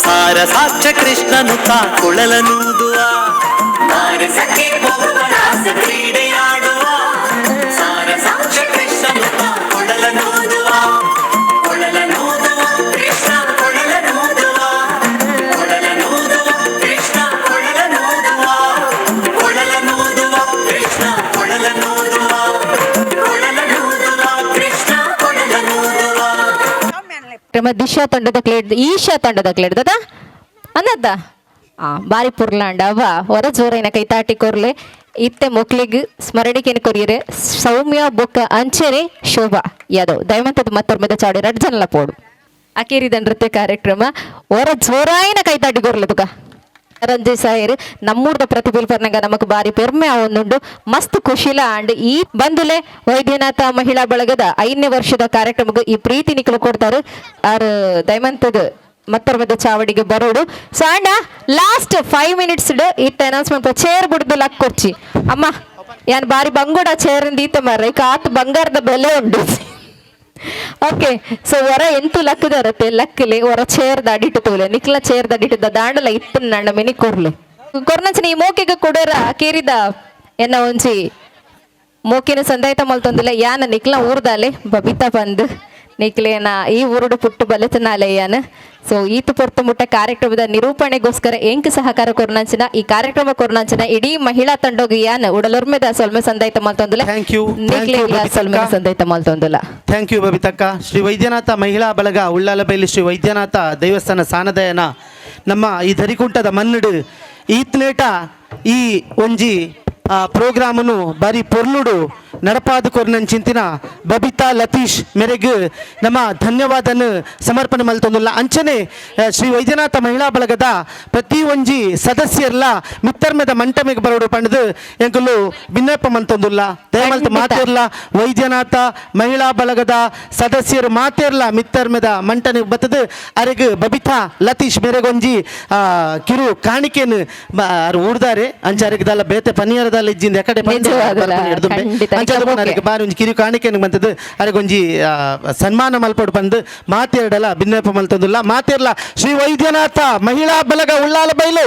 ಸಾರ ಸಾಕ್ಷ ಕೃಷ್ಣನು ತಾ ಕೊಳಲನೂದುವ. ಬಾರೆ ಸಖಿ ಪೊಗುವ ರಾಸ ಕ್ರೀಡೆಯಾಡುವ ಸಾರ ಸಾಕ್ಷ ಕೃಷ್ಣನು ತಾ ಕೊಳಲನೂದುವ ಕೊಳಲನೂದುವ ಕೃಷ್ಣ ಕೊಳಲನೂದುವ ಕೊಳಲನೂದುವ ಕೃಷ್ಣ ಕೊಳಲನೂದುವ ಕೊಳಲನೂದುವ ಕೃಷ್ಣ ಕೊಳಲನೂದುವ ಕೊಳಲನೂದುವ ಕೃಷ್ಣ ಕೊಳಲನೂದುವ. ಕ್ರಮ ದಿಶಾ ತಂಡದ ಕ್ಲೇಡ್ ಈಶಾ ತಂಡದ ಕ್ಲೇಡ್ದದ ಅನ್ನದ ಆ ಬಾರಿ ಪುರ್ಲಾಂಡ ಅವ ಹೊರ ಜೋರೈನ ಕೈತಾಟಿ ಕೊರ್ಲೆ ಇತ್ತೆ ಮೊಕ್ಲಿಗ್ ಸ್ಮರಣಿಕೆನ ಕೊರಿಯರೆ ಸೌಮ್ಯ ಬೊಕ್ಕ ಅಂಚೆರೆ ಶೋಭಾ ಯಾದವ್ ದಯಮಂತದ ಮತ್ತೊರ್ಮೆದ ಚಾಡಿ ರಡ್ ಜನಲ ಪೋಡು ಅಕೇರಿದ ನೃತ್ಯ ಕಾರ್ಯಕ್ರಮ ಹೊರ ಜೋರಾಯಿನ ಕೈತಾಟಿ ಕೊರ್ಲೆ ತುಕ ರಂಜಯ್ ಸಾಯರ್ ನಮ್ಮೂರ್ದ ಪ್ರತಿಬಿಲ್ಪರ್ನಗ ನಮಕ್ ಬಾರಿ ಪೆರ್ಮೆ ಅವನುಂಡು ಮಸ್ತ್ ಖುಷಿಲ ಅಂಡ್ ಈ ಬಂದುಲೆ ವೈದ್ಯನಾಥ ಮಹಿಳಾ ಬಳಗದ 5ನೇ ವರ್ಷದ ಕಾರ್ಯಕ್ರಮಕ್ಕೆ ಈ ಪ್ರೀತಿ ನಿಖಲು ಕೊಡ್ತಾರೆ ಆರ್ ದಯಮಂತದ ಮತ್ತೊರ್ಮದ ಚಾವಡಿಗೆ ಬರೋಡು. ಸೊ ಅಣ್ಣ ಲಾಸ್ಟ್ 5 ಮಿನಿಟ್ಸ್ ಇತ್ತ ಅನೌನ್ಸ್ಮೆಂಟ್ ಚೇರ್ ಬಿಡ್ದು ಲಕ್ ಕೊರ್ಚಿ ಅಮ್ಮ ಯಾನ್ ಬಾರಿ ಬಂಗೋಡ ಚೇರ್ ಈತ ಮಾರ್ರೆ ಕಾತ್ ಬಂಗಾರದ ಬೆಲೆ ಉಂಡು. ಓಕೆ ಸೊ ಹೊರ ಎಂತು ಲಕ್ಕದರತ್ತೆ ಲಕ್ಕಲೆ ಹೊರ ಚೇರ್ ದಾಡಿಟ್ಟು ತೋಲೆ ನಿಕ್ಲ ಚೇರ್ ದಾಡಿಟ್ಟು ದಾಂಡಲ ಇತ್ತು ನನ್ನ ಮಿನಿ ಕೊರ್ಲೆ ಕೊರ್ನಂಚಿನ ಈ ಮೋಕೆಗೆ ಕೊಡೋರ ಕೇರಿದ ಎನ್ನ ಒಂಜಿ ಮೋಕಿನ ಸಂದಾಯ್ತ ಮಲ್ತೊಂದಿಲ್ಲ ಯಾನ ನಿಕ್ಲ ಊರ್ದಾಲೆ ಬಬಿತಾ ಬಂದು ನಿಕ್ಲೇನ ಈ ಊರುಡು ಪುಟ್ಟು ಬಲೆತನಾಲೆ ಯಾನ. ಸೊ ಈತು ಪೊರ್ತು ಮುಟ್ಟ ಕಾರ್ಯಕ್ರಮದ ನಿರೂಪಣೆಗೋಸ್ಕರ ಎಂಕ್ ಸಹಕಾರ ಕೊರ್ನಂಚಿನ ಈ ಕಾರ್ಯಕ್ರಮ ಕೊರ್ನಂಚಿನ ಇಡೀ ಮಹಿಳಾ ತಂಡೋಗ ಯಾನ ಉಡಲೊರ್ಮೆದ ಸೊಲ್ಮೆ ಸಂದಾಯ್ತ ಮಲ್ತೊಂದಿಲ್ಲ. Thank you ನಿಕ್ಲೆ ಸೊಲ್ಮೆ ಸಂದಾಯ್ತ ಮಲ್ತೊಂದಿಲ್ಲ. Thank you ಬಬಿತಕ್ಕ. ಶ್ರೀ ವೈದ್ಯನಾಥ ಮಹಿಳಾ ಬಳಗ ಉಳ್ಳಾಲಬೈಲಿ ಶ್ರೀ ವೈದ್ಯನಾಥ ದೇವಸ್ಥಾನ ಸಾನದಯನ ನಮ್ಮ ಈ ದರಿಕುಂಟದ ಮನ್ನಡು ಈತ್ನೇಟ ಈ ಒಂಜಿ ಪ್ರೋಗ್ರಾಮನು ಬಾರಿ ಪೊರ್ಲುಡು ನಡಪಾದ ಕೊರ್ನನ್ ಚಿಂತಿನ ಬಬಿತಾ ಲತೀಶ್ ಮೇರೆಗ್ ನಮ್ಮ ಧನ್ಯವಾದನ ಸಮರ್ಪಣೆ ಮಲ್ತೊಂದುಲ್ಲ. ಅಂಚನೆ ಶ್ರೀ ವೈದ್ಯನಾಥ ಮಹಿಳಾ ಬಳಗದ ಪ್ರತಿ ಒಂಜಿ ಸದಸ್ಯರ್ಲ ಮಿತ್ತರ್ಮೆದ ಮಂಟಮೆಗೆ ಬರೋಡು ಪಂಡದು ಎಂಕುಲು ಬಿನ್ನಪ್ಪ ಮಂತೊಂದುಲ್ಲ. ದಯಮಲ್ತ ಮಾತೇರ್ಲ ವೈದ್ಯನಾಥ ಮಹಿಳಾ ಬಳಗದ ಸದಸ್ಯರು ಮಾತೇರ್ಲ ಮಿತ್ತರ್ಮೆದ ಮಂಟನೆ ಬತ್ತದು ಅರೆಗ್ ಬಬಿತಾ ಲತೀಶ್ ಮೇರೆಗೊಂಜಿ ಕಿರು ಕಾಣಿಕೆನು ಊರ್ದಾರೆ ಅಂಚ ಅರೆಗ್ ಬೇತೆ ಪನಿಯರದಲ್ಲ ಇಜ್ಜಿಂದ ಎಕಡೆ ಬಾರಿ ಒಂಜಿ ಕಿರು ಕಾಣಿಕೆನು ಬಂತದ್ದು ಅರೆಗೊಂಜಿ ಸನ್ಮಾನ ಮಲ್ಪಡು ಬಂದು ಮಾತೇರಡಲ ಬಿನ್ನಪ್ಪ ಮಲ್ತೊಂದುಲ್ಲ. ಮಾತೇರ್ಲ ಶ್ರೀ ವೈದ್ಯನಾಥ ಮಹಿಳಾ ಬಲಗ ಉಳ್ಳಾಲ ಬೈಲು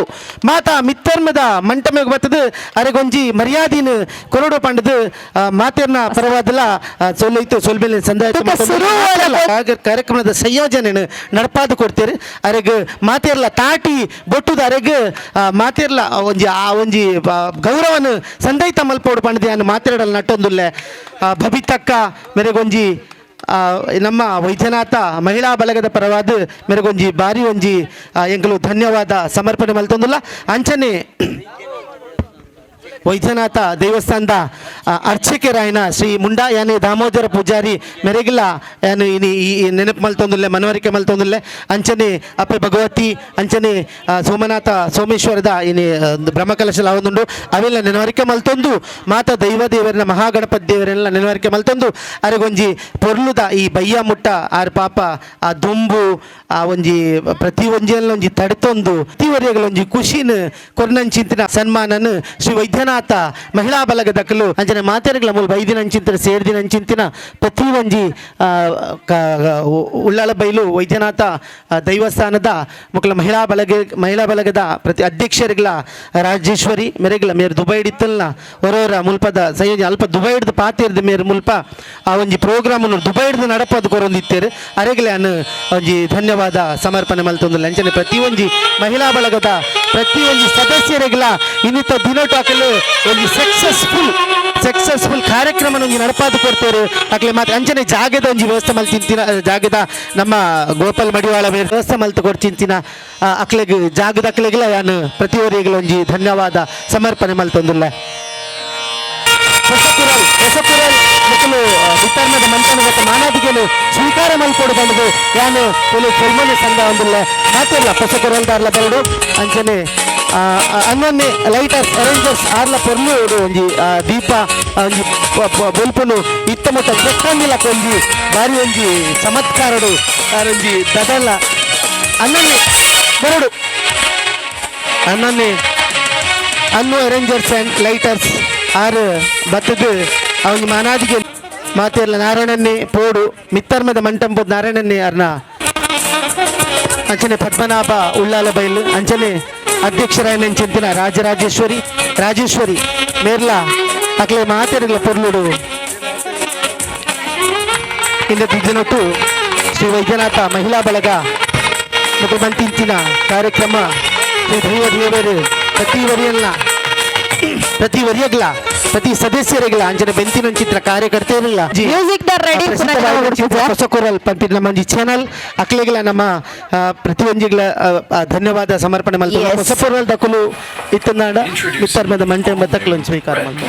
ಮಾತಾ ಮಿತ್ತರ್ಮದ ಮಂಟಮೆಗ್ ಬತ್ತದು ಅರೆಗೊಂಜಿ ಮರ್ಯಾದಿನ ಕೊರಡು ಪಂಡದು ಮಾತೇರ್ನ ಪರವಾದಲ ಸೊಲ್ಲೈತು ಸೊಲ್ಬೇಲೆ ಸಂದಾಯ ಕಾರ್ಯಕ್ರಮದ ಸಂಯೋಜನೆ ನಡಪಾದು ಕೊಡ್ತೀರಿ. ಅರೆಗ್ ಮಾತೇರ್ಲ ತಾಟಿ ಬೊಟ್ಟುದ ಅರೆಗ್ ಮಾತೇರ್ಲ ಒಂಜಿ ಆ ಒಂಜಿ ಗೌರವನ ಸಂದೈತ ಮಲ್ಪೋಡು ಪಂಡದು ಮಾತೇರಡಲ ನಟ್ಟೊಂದುಲ್ಲೆ. ಬಬಿತಕ್ಕ ಮೇರೆಗೊಂಜಿ ನಮ್ಮ ವೈದ್ಯನಾಥ ಮಹಿಳಾ ಬಳಗದ ಪರವಾದ ಮೇರೆಗೊಂಜಿ ಬಾರಿ ಒಂಜಿ ಎಂಕಲು ಧನ್ಯವಾದ ಸಮರ್ಪಣೆ ಮಲ್ತೊಂದುಲ್ಲ. ಅಂಚನೆ ವೈದ್ಯನಾಥ ದೇವಸ್ಥಾನದ ಅರ್ಚಕರಾಯನ ಶ್ರೀ ಮುಂಡಾ ಯಾನೆ ದಾಮೋದರ ಪೂಜಾರಿ ಮೆರೆಗಿಲ್ಲ ಯಾನು ಇನಿ ಈ ನೆನಪು ಮಲ್ತೊಂದುಲ್ಲೆ ಮನವರಿಕೆ ಮಲ್ತೊಂದುಲ್ಲೆ. ಅಂಚನೆ ಅಪ್ಪೆ ಭಗವತಿ ಅಂಚನೆ ಸೋಮನಾಥ ಸೋಮೇಶ್ವರದ ಇನಿ ಬ್ರಹ್ಮಕಲಶ ಲಾವೊಂದುಂಡು ಅವೆಲ್ಲ ನೆನವರಿಕೆ ಮಲ್ತೊಂದು ಮಾತಾ ದೈವ ದೇವರನ್ನ ಮಹಾಗಣಪತಿ ದೇವರೆಲ್ಲ ನೆನವರಿಕೆ ಮಲ್ತೊಂದು ಅರೆಗೊಂಜಿ ಪೊರ್ಲುದ ಈ ಬಯ್ಯ ಮುಟ್ಟ ಆರ್ ಪಾಪ ಆ ದುಂಬು ಆ ಒಂಜಿ ಪ್ರತಿ ಒಂಜಿಯಲ್ಲ ಒಂಜಿ ತಡೆತೊಂದು ಪ್ರತಿ ಖುಷಿನ ಕೊರ್ನಂಚಿಂತಿನ ಸನ್ಮಾನನ ಶ್ರೀ ವೈದ್ಯನಾಥ ಮಹಿಳಾ ಬಲಗದಕಲು ಅಂಚನೆ ಮಾತೆರ್ಗಳ ಮೂಲ ಬೈದಿನ ಅಂಚಿಂತಿನ ಸೇರ್ದಿನ ಅಂಚಿಂತಿನ ಪ್ರತಿ ಒಂಜಿ ಉಳ್ಳಾಲ ಬೈಲು ವೈದ್ಯನಾಥ ದೈವಸ್ಥಾನದ ಮುಕ್ಕಲ ಮಹಿಳಾ ಬಲಗದ ಪ್ರತಿ ಅಧ್ಯಕ್ಷರಿಗಳ ರಾಜೇಶ್ವರಿ ಮೇರೆಗಳ ಮೇರು ದುಬೈ ಇತ್ತಲ್ಲ ಹೊರೋರ ಮುಲ್ಪದ ಸಂಯೋಜನೆ ಅಲ್ಪ ದುಬೈ ಹಿಡ್ದು ಪಾತಿರ್ದು ಮೇರು ಮುಲ್ಪ ಆ ಒಂಜಿ ಪ್ರೋಗ್ರಾಮ್ ದುಬೈ ಹಿಡ್ದು ನಡಪದು ಕೊರೊಂದಿತ್ತೇರು ಅರೆಗಲೆ ಅನ್ನು ಒಂಜಿ ಧನ್ಯವಾದ ಸಮರ್ಪಣೆ ಮಲ್ತೊಂದುಲ್ಲ. ಅಂಚನೆ ಪ್ರತಿ ಒಂಜಿ ಮಹಿಳಾ ಬಳಗದ ಪ್ರತಿ ಒಂಜಿ ಸದಸ್ಯರಿಗಳ ಇನ್ನಿತ ದಿನೋಟು ಹಾಕಲು ಒಂಜಿ ಸಕ್ಸಸ್ಫುಲ್ ಕಾರ್ಯಕ್ರಮ ಒಂಜಿ ನಡಪಾದು ಕೊಡ್ತೇವೆ. ಅಕ್ಲೆ ಮಾತ್ರ ಅಂಚನೆ ಜಾಗದ ಒಂಜಿ ವ್ಯವಸ್ಥೆ ಮಲ್ ತಿಂತಿನ ಜಾಗದ ನಮ್ಮ ಗೋಪಾಲ್ ಮಡಿವಾಳ ವ್ಯವಸ್ಥೆ ಮಲ್ತು ಕೊಡ್ತಿಂತಿನ ಅಕ್ಲೆಗ್ ಜಾಗದ ಅಕ್ಲೆಗ್ಲ ಯಾನು ಪ್ರತಿಯೊರಿಗಳ ಒಂಜಿ ಧನ್ಯವಾದ ಸಮರ್ಪಣೆ ಮಲ್ತೊಂದುಲ್ಲ. ಹೊಸಕುರಲ್ ಮಕ್ಕಳು ವಿತರಣದ ಮಂಥನ ಮತ್ತು ಮಾನಾದಿಗೆನು ಸ್ವೀಕಾರ ಮಲ್ಪೋಡು ಬಂದು ಯಾನು ಸೊಲ್ಮನೆ ಸಂಘ ಒಂದುಲ್ಲ ಮಾತಿಲ್ಲ ಹೊಸಕುರಲ್ದಾರ್ಲ ಬರಡು. ಅಂಚನೆ ಅನ್ನೊನ್ನೆ ಲೈಟರ್ಸ್ ಅರೇಂಜರ್ಸ್ ಆರ್ಲ ಪೊರ್ಲು ಒಂಜಿ ದೀಪ ಒಂಜಿ ಬೊಲ್ಪುನು ಇತ್ತ ಮುಟ್ಟ ಚೆಕ್ಕಂದಿಲ್ಲ ಒಂಜಿ ಬಾರಿ ಒಂಜಿ ಚಮತ್ಕಾರಡು ಆರೊಂಜಿ ದದಲ್ಲ ಅನ್ನೊನ್ನೆ ಬರಡು ಅನ್ನೊನ್ನೆ ಅನ್ನು arrangers and lighters ಆರು ಬತ್ತದು ಅವನ ಮಾನಾದಿಗೆ ಮಾತಿರ್ಲ ನಾರಾಯಣನ್ನೇ ಪೋಡು ಮಿತ್ತರ್ಮದ ಮಂಟಂಪದ ನಾರಾಯಣನ್ನೇ ಅರ್ನ ಅಂಚನೆ ಪದ್ಮನಾಭ ಉಳ್ಳಾಲ ಬೈಲು ಅಂಚನೆ ಅಧ್ಯಕ್ಷರಾಯನ ಚಿಂತಿನ ರಾಜರಾಜೇಶ್ವರಿ ರಾಜೇಶ್ವರಿ ಮೇರ್ಲ ಅಕ್ಲೆ ಮಾತೆರ್ಲ ಪೊರ್ಲುಡು ಇಂದ ದಿನೊಟ್ಟು ಶ್ರೀ ವೈದ್ಯನಾಥ ಮಹಿಳಾ ಬಳಗ ಮುಖ್ಯಮಂತ್ರಿ ಕಾರ್ಯಕ್ರಮ ಶ್ರೀ ದೈವ ದೇವರು ಪ್ರತಿ ವರಿಯಲ್ಲ ಪ್ರತಿ ವರಿಯಗ್ಲ ಪ್ರತಿ ಸದಸ್ಯರಿಗಳ ಅಂಚನೆ ಬೆಂತಿನ ಚಿತ್ರ ಕಾರ್ಯಕರ್ತರಿಲ್ಲ ಹೊಸಕುರಲ್ ಪಂಪಿನ ನಮ್ಮ ಒಂಜಿ ಚಾನಲ್ ಅಕ್ಲೆಗಳ ನಮ್ಮ ಪ್ರತಿಯೊಂಜಿಗಳ ಧನ್ಯವಾದ ಸಮರ್ಪಣೆ ಮಲ್ತು. ಹೊಸಕುರಲ್ ದಕುಲು ಇತ್ತನಾಡ ಮಿತ್ತರ್ಮದ ಮಂಟೆ ತಕ್ಲು ಸ್ವೀಕಾರ ಮಲ್ತು.